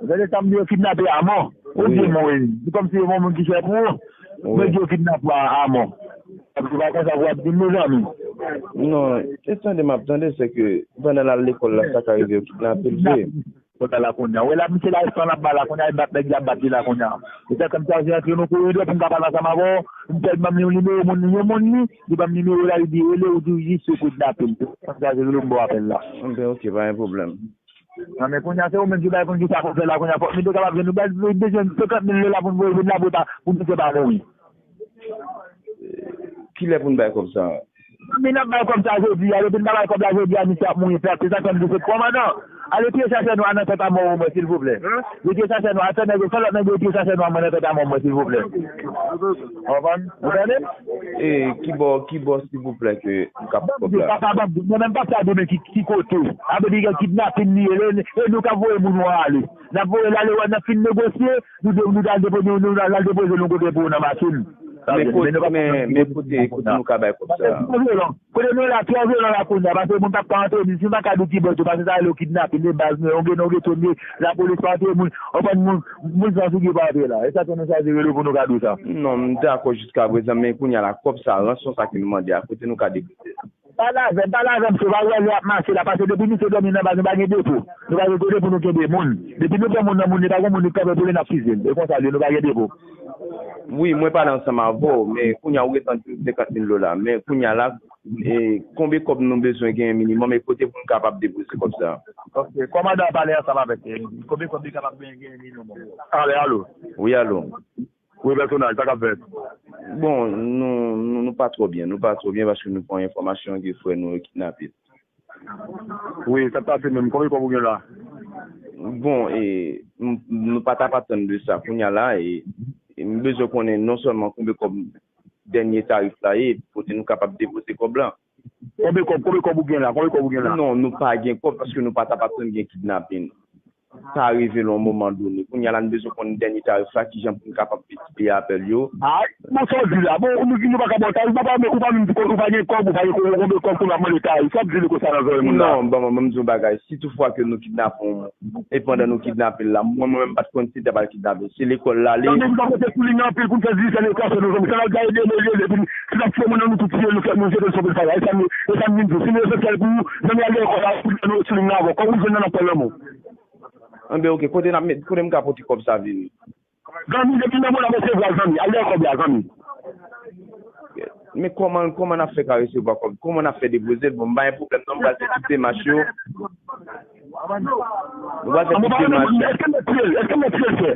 Gade sa m di, yo kidnape Amon. Ou di mwen, se kòmsi yo yon moun ki chè pou ou. Wi. Mwen di yo kidnape Amon. Epi se pa konsa pou w ap di m, mezanmi. Non, e tande m ap tande, se ke pandan l al lekòl la, sa ka rive yo kidnape l vre. Kòb la la kounye a. Ou wè la, misye la, espan l ap ba la kounye a, e bat nèg la, bat li la kounye a. E sa fè m chaje antre nan koridò pou m ka pale ansanm avè w. M fè l ban m yon nimewo moun, yon moun li, li ban m nimewo la, li di rele, ou di w jis yo kidnape l. Sa fè m chaje rele w, m ba w apèl la. Enben, ok, pa gen pwoblèm. Nan men kounye a, se ou menm ki bay konn ki sa pou fè la kounye a. Fòk nou te kapab jwenn, nou bay, nou bezwen senkant mil dola pou n voye vin la pou ta, pou misye pa mouri. Kilè pou n bay kòb sa a? Men n ap bay kòb sa a jodi a, depi n pa bay kòb la jodi a, misye ap mouri plat. Se sa k fè m di se kòmandan. Ale piye chachè nwa nan tèt Amon mwen, silvouplè. Retire chachè nwa, al fè nèg yo, fè lòt nèg yo retire chachè nwa mwen nan tèt Amon mwen, silvouplè. Ou konprann? Ou tande? E, ki bò, ki bò, silvouplè, ke m ka pran kòb la? Papa, papa, mwen menm pa sa demen ki, ki kote. Sa vle di gen kidnapin li ye, e nou k ap voye moun yo ale. N ap voye l ale, wè, n ap fin negosye, nou de-, nou al depo-, nou, nou al depoze l yon kote pou yo nan machin. Men kote, men, men kote, kote nou ka bay kòb sa a? Kote nou la, twò vyolan la kounye a, paske moun p ap ka antre, si m pa ka di ki bò tou, paske sa rele yo kidnapin, de baz nou, yon gen, yon gen tonbe, lapolis pa antre, moun, anpàn moun, moun san figi pa antre la. E sa ke nou chwazi rele pou nou ka di w sa. Non, m dakò jiska prezan, men kounye a la, kòb sa, ranson sa ke nou mande a, kote nou ka depoze l? Pale avè m, pale avè m, se pa wè lè ap mache la, paske depi misye dòmi nan baz, nou pa gen depo. Nou pa gen kote pou nou kenbe moun. Depi nou pran moun nan moun, li pa gen moun li kanpe pou li n ap fize l. E konsa l ye, nou pa gen depo. Wi, mwen pale ansanm avè w, men kounye a ou gentan di m senkant mil dola. Men kounye a la, e, konbe kòb nou bezwen genyen minimòm e kote pou nou kapab depoze kòb sa a? Ok, kòmandan an pale ansanm avèk, e, konbe kòb li kapab genyen, genyen minimòm? Ale, alo. Wi, alo. Wi, pèsonaj, sa k ap fèt? Bon, nou, nou, nou pa twò byen. Nou pa twò byen paske nou pran enfòmasyon ke frè nou yo kidnape. Wi, sa k pase menm? Konbyen kòb ou gen la? Bon, e, m, nou pa t ap atann de sa. Kounye a la, e, e m bezwen konnen non sèlman konbyen kòb dènye tarif la ye, epi kote nou kapab depoze kòb la. Konbyen kòb, konbyen kòb ou gen la? Konbyen kòb ou gen la? Non, nou pa gen kòb paske nou pa t ap atann gen kidnapin. Sa rive l yon moman done. Kounye a la, n bezwen konn dènye tarif la, kijan pou n kapab peye apèl yo. Ay, bon, sa w di la? Bon, ou, nou pa ka ba w tarif, ou pa, ou pa menm di ou pa gen kòb, ou pa gen kòb, konbyen kòb pou n ap mande tarif? Sa w ap di li konsa nan zòrèy moun la? Non, bon, mwen, mwen, m di yon bagay. Si toutfwa ke nou kidnape yon moun, e pandan nou kidnape l la, mwen, mwen menm, m pa t konn si l t ap al kidnape l. Se lekòl l ale. Zanmi, nou pa pote sou li anpil pou n fè di se lekrase nou, zanmi. Sa n ap gaye de lè, epi si n ap fè moun nan nou tout tiye, nou fè, nou jete l sou pil faya. E sa m, e sa m vin di w. Si nou esansyèl pou ou, zanmi, al dèyè kò la, pou nou sou li nan avè w. Kòm ou jwenn nan, n ap pran lanmò. Anben, oke, kote n ap met, kote m ka pote kòb sa vini? Zanmi, depi nan mwen n ap resevwa l, zanmi. Al dèyè kòb la, zanmi. Men kòman, kòman n ap fè ka resevwa kòb? Kòman n ap fè depoze l? Bon, m pa gen pwoblèm non, m pral fè tout demach yo. Nou pral fè tout demach. Èske m mèt tiye l? Èske m mèt tiye l, frè?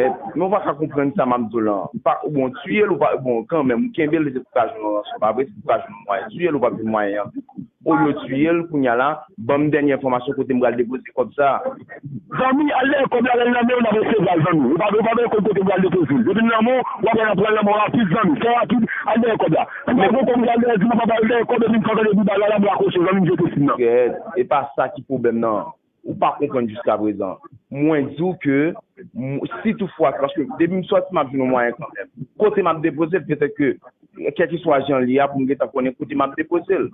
Eh, men w pa ka konprann sa m ap di w la. Pa, bon, tiye l ou pa, bon, kanmenm, ou kenbe l, se pou ka jwenn yon ranson. Pa vre, se pou ka jwenn yon mwayen. Tiye l ou p ap jwenn mwayen an. Olye w tiye l, kounye a la, ban m dènye enfòmasyon kote m pral depoze kòb sa a. Zanmi, al dèyè kòb la, lè l nan men w, n ap resevwa l, zanmi. Ou pa, ou pa bezwen konn kote m pral depoze l. Depi l nan men w, w ap wè n ap pran lanmò rapid, zanmi. Fè rapid, al dèyè kòb la. Ou pa gon kòb, al dèyè, di m pa al dèyè kòb, epi m kanpe depi bagay la, m rakwoche, zanmi, m jete sim nan. Frè, e pa sa ki pwoblèm nan. Ou pa konprann jiskaprezan. Mwen di w ke, m, si toutfwa, paske depi m sòti, m ap jwenn yon mwayen kanmenm. Kote m ap depoze l, petèt ke, kèlkeswa jan l ye a, pou m gentan konnen kote m ap depoze l.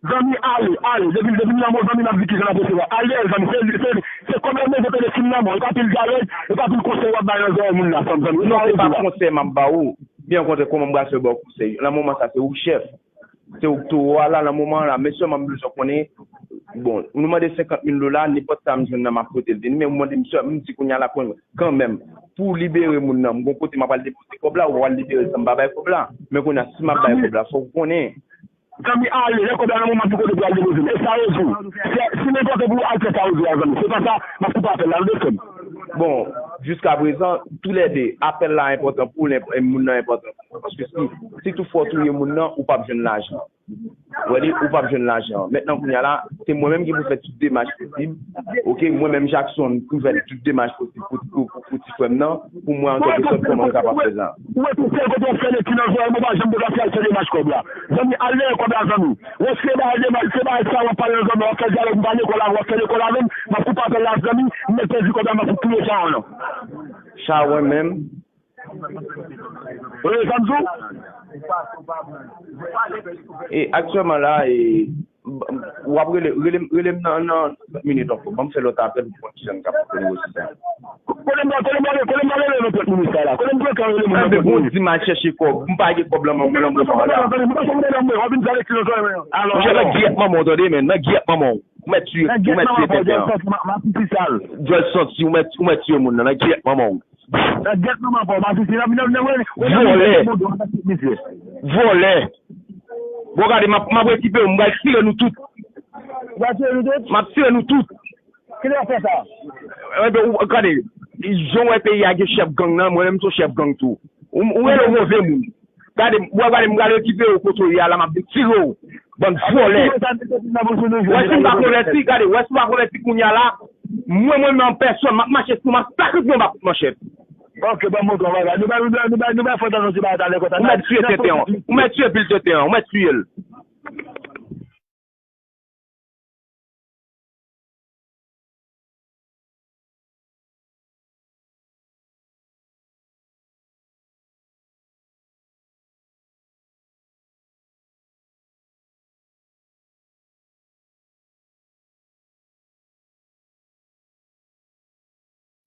Zanmi, ale, ale. Depi, depi m nan men w, zanmi, m ap di kijan n ap resevwa. Al dèyè l, zanmi. Se, se, se kòb la m bezwen, pede sim nan men w. E pa pil dyalòg, e pa pil konsèy w ap bay nan zòrèy moun la, zanmi. Non, e pa konsèy m ap ba ou. Byen okontrè, kòman m pral fè ba w konsèy? Nan moman sa, se ou k chèf. Se ou k towo a la, nan moman an la. Men sèlman m bezwen konnen, bon, nou mande senkant mil dola, nenpòt sa m jwenn nan, m ap pote l vini. Men ou mande m sè, m di kounye a la, kanmenm, pou libere moun nan, m gon kote m ap al depoze kòb la, ou pral libere l san m pa bay kòb la. Men kounye a, si m ap bay kòb la, fòk ou konnen. Zanmi, ale, lè kòb la nan men w, m ap di kote pou al depoze l. E sa yo di w. Se, si m enpòtan pou ou, al fè sa yo di w a, zanmi. Se pa sa, m ap koupe apèl la, nou desann. Bon, jiskaprezan, toulède, apèl la enpòtan pou ou, e moun nan enpòtan pou mwen. Paske si, si toutfwa w touye moun nan, ou p ap jwenn lajan. Ou wè li, ou p ap jwenn lajan. Mentnan, kounye a la, se mwen menm ki pou fè tout demach posib. Oke, mwen menm, Jackson, pou fè tout demach posib pou, pou, pou, pou ti frè m nan, pou mwen, an kèlke sòt, kòman m kapab fè sa. Ou wè tout sèl kote w ap fè leti nan zòrèy mwen, ou pa janm te ka fè al fè demach kòb la. Zanmi, al dèyè kòb la, zanmi. Ou wè se bagay demach, se bagay sa w ap pale nan zòrèy mwen, w ap fè dyalòg, m pa lekòl avè w, w ap fè lekòl avè m, m ap koupe apèl la, zanmi, m mèt pèdi kòb la, m ap touye sa w nan. Sa w wè menm. Wi, sa m di w. E aktyèlman la, e, w ap rele, rele, rele m nan, nan trant minit ankò. Ban m fè lòt apèl pou m konn kijan m ka pran negosye sa. Kote m, kote m, kote m rele nan trant minit sa la? Kote m pran rele moun nan trant minit? Anben, bon, di m al chèche kòb. M pa gen kòb lan men mwen, lan men mwen la. Monchè, nan gyèt manman w, tande, men, nan gyèt manman w. Ou mèt tiye, ou mèt tiye tenten an. Djòl santi, ou mèt, ou mèt tiye moun nan, nan gyèt manman w. Nan gyèt manman pa w, pa sisi, nan, nan, nan, nan, vòlè. Vòlè. Bon, gade, m ap, m ap rekipere w, m pral tire nou tout. Ou pral tire nou tout? M ap tire nou tout. Kilè w fè sa? Enben, ou, gade, jan w wè peyi a gen chèf gang nan, mwen menm m se yon chèf gang tou. Ou, ou rele w move moun. Gade, w ap gade, m pral rekipere w kote w ye a la, m ap detire w. Bann vòlè. W wè si m pa konvèti, gade, w wè si m pa konvèti kounye a la, mwen, mwen menm an pèsòn, m ap mache sou, m ap sakrifiye anba kout manchèt. Ok, ban m montre w bagay. Nou bay, nou bay, nou bay, nou bay frè Tano ti bagay talè konsa. Ou mèt tiye tenten an. Ou mèt tiye pil tenten an. Ou mèt tiye l.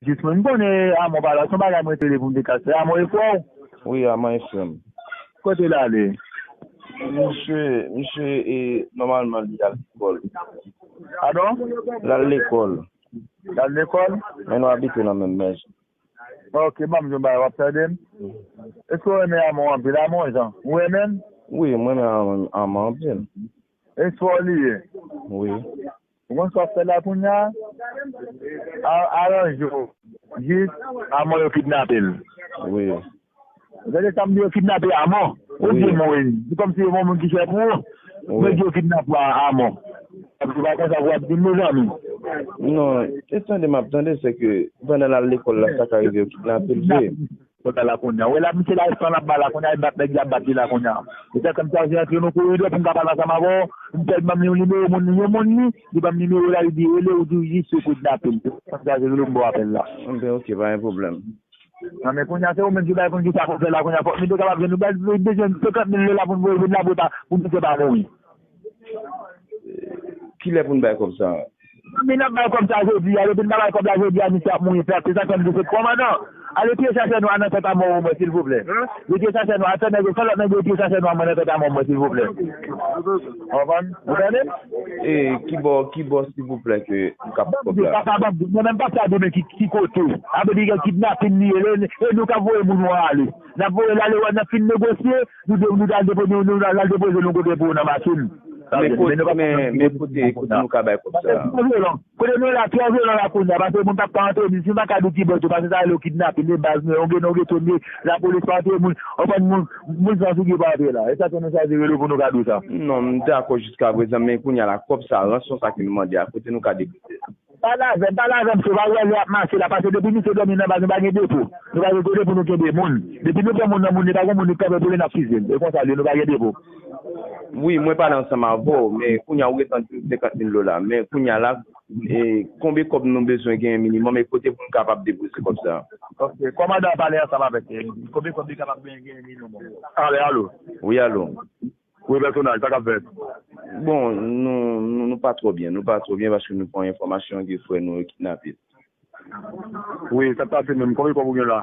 Jis mwen, m konnen Amon pa la, se yon bagay mwen te vle pou m te ka fè. Amon e frè w? Wi, Amon e frè m. Kote l ale? Misye, misye, e, nòmalman, li al lekòl. Padon? L al lekòl. L al lekòl? Men nou abite nan menm mèz. Ok, ban m di w yon bagay, w ap tande m? Èske w renmen Amon anpil? Amon, jan, ou renmen l? Wi, mwen renmen Amon, Amon anpil. E frè w li ye? Wi. Ou konn sa w ap fè la kounye a? A- Aranje w. Jis Amon yo kidnape l. Wi. Gade sa m di, yo kidnape Amon. Ou di mwen, se kòmsi yo yon moun ki chè pou ou. Wi. Mwen di yo kidnape Amon. Ou pa konsa pou w ap di m, mezanmi. Non, e tande m ap tande, se ke pandan l al lekòl la, sa ka rive yo kidnape l vre. Kòb la la kounye a. Ou wè la, misye la, san l ap ba la kounye a, e bat nèg y ap bat li la kounye a. E sa fè m chaje antre nan koridò pou m ka pale ansanm avè w. M fè l ban m yon nimewo moun, yon moun li, li ban m nimewo la, li di rele ou di w jis yo kidnape l. Sa m chaje rele w m ba w apèl la. Enben, ok, pa gen pwoblèm. Nan men kounye a, se ou menm ki bay konn ki sa pou fè la kounye a. Fòk nou te kapab jwenn, nou bay bezwen senkant mil dola pou nou voye vin la pou ta, pou misye pa mouri. Kilè pou n bay kòb sa a? Men n ap bay kòb sa jodi a, depi n pa bay kòb la jodi a, misye ap mouri pèp. Se sa k fè m di se kòmandan. Ale peye chachè nwa nan tèt Amon mwen, silvouplè. Li peye chachè nwa, al fè nèg yo, fè lòt nèg yo peye chachè nwa mwen nan tèt Amon mwen, silvouplè. Ou konprann? Ou tande? E, kibò, kibò, silvouplè, ke m ka pran kòb la? Papa, ban m di, mwen menm papa demen ki, ki kote. Apre di gen kidnapin li ye, e nou k ap voye moun yo ale. N ap voye l ale, wè, n ap fin negosye, nou de-, nou al depo-, nou, nou al depoze nou kote pou nan machin. Men kote, men, men kote, kote nou ka bay kòb sa a? Kote nou la, trè vyolan la kounye a, paske moun p ap ka antre, si m pa ka di ki bò tou, paske sa rele yo kidnapin, e baz nou, yon gen, yon gen tonbe, lapolis pa antre moun, ou konprann, moun, moun san figi pa antre la. E sa ke nou chaje rele w pou nou ka di w sa. Non, m dakò jiska prezan, men kounye a la, kòb sa, ranson sa ke nou mande a, kote nou ka depoze l? Pale avè m, pale avè m, se pa wè lè ap mache la, paske depi misye dòmi nan baz, nou pa gen depo. Nou pa gen kote pou nou kenbe moun. Depi nou pran moun nan moun, li pa gen moun ki kanpe pou li n ap fize l. E konsa l ye, nou pa gen depo. Wi, mwen pale ansanm avè w, men kounye a ou gentan di m senkant mil dola. Men kounye a la, e, konbe kòb nou bezwen genyen minimòm, e kote pou n kapab depoze kòb sa a? Ok, kòmandan an pale ansanm avèk, e, konbe kòb li kapab genyen, genyen minimòm? Ale, alo. Wi, alo. Wi, pèsonaj, sa k ap fèt? Bon, nou, nou, nou pa twò byen. Nou pa twò byen paske nou pran enfòmasyon ke frè nou yo kidnape. Wi, sa k pase menm? Konbyen kòb ou gen la?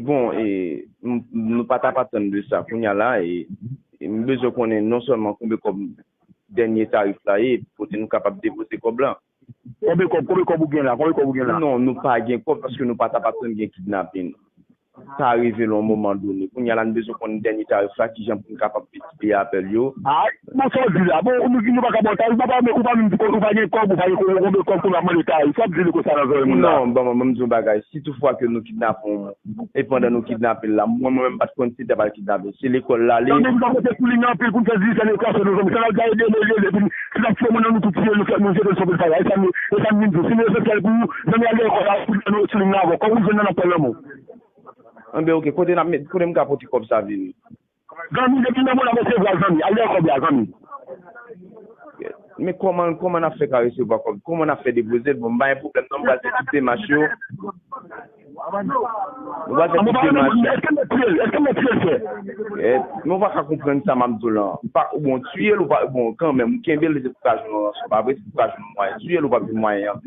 Bon, e, m, nou pa t ap atann de sa. Kounye a la, e, e m bezwen konnen non sèlman konbyen kòb, dènye tarif la ye, kote nou kapab depoze kòb la. Konbyen kòb, konbyen kòb ou gen la? Konbyen kòb ou gen la? Non, nou pa gen kòb paske nou pa t ap atann gen kidnapin. Sa rive l yon moman done. Kounye a la, n bezwen konn dènye tarif la, kijan pou n kapab peye apèl yo. A, bon, sa w di la. Bon, nou, nou pa ka ba w tarif, ou pa, ou pa menm di ou pa gen kòb, ou pa gen kòb, ou konbyen kòb pou n ap mande tarif? Sa w ap di li konsa nan zòrèy moun la? Non, bon, mwen, mwen m di yon bagay. Si toutfwa ke nou kidnape yon moun, e pandan nou kidnape l la, mwen, mwen menm pa t konn si te pral kidnape l. Se lekòl l ale. Zanmi, nou pa pote sou li nan anpil pou n fè divize leklache nou, zanmi. Sa n ap gaye de lè, lè, lè, epi si n ap tiye moun nan, nou tou tiye, nou fè, nou jete l sou pil faya. E sa nou, e sa nou vin di. Si nou esansyèl pou ou, zanmi, al lekòl la, pou nou sou li nan avè w. Kòb ou jwenn nan, n ap pran nan men w. Enben, ok, kote n ap met, kote m ka pote kòb sa vini? Zanmi, depi nan mwen n ap resevwa l, zanmi. Al dèyè kòb la, zanmi. Men kòman, kòman n ap fè ka resevwa kòb? Kòman n ap fè depoze l? Bon, m pa gen pwoblèm non, m pral fè tout demach yo. M pral fè tout demach yo. Èske m mèt tiye l? Èske m mèt tiye l, frè? Eh, men w pa ka konprann sa m ap di w lan. Pa, bon, tiye l ou pa, bon, kanmenm, ou kenbe l, se pou ka jwenn yon ranson. Pa vre, se pou ka jwenn yon mwayen. Tiye l ou p ap jwenn mwayen an.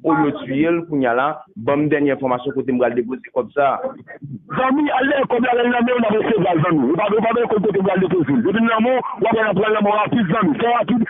Olye w tiye l, kounye a la, ban m dènye enfòmasyon kote m pral depoze kòb sa a. Zanmi, al dèyè kòb la, lè l nan men w, n ap resevwa l, zanmi. Ou pa, ou pa bezwen konn kote m pral depoze l. Depi l nan men w, w ap wè n ap pran l nan men w rapid, zanmi. Fè rapid,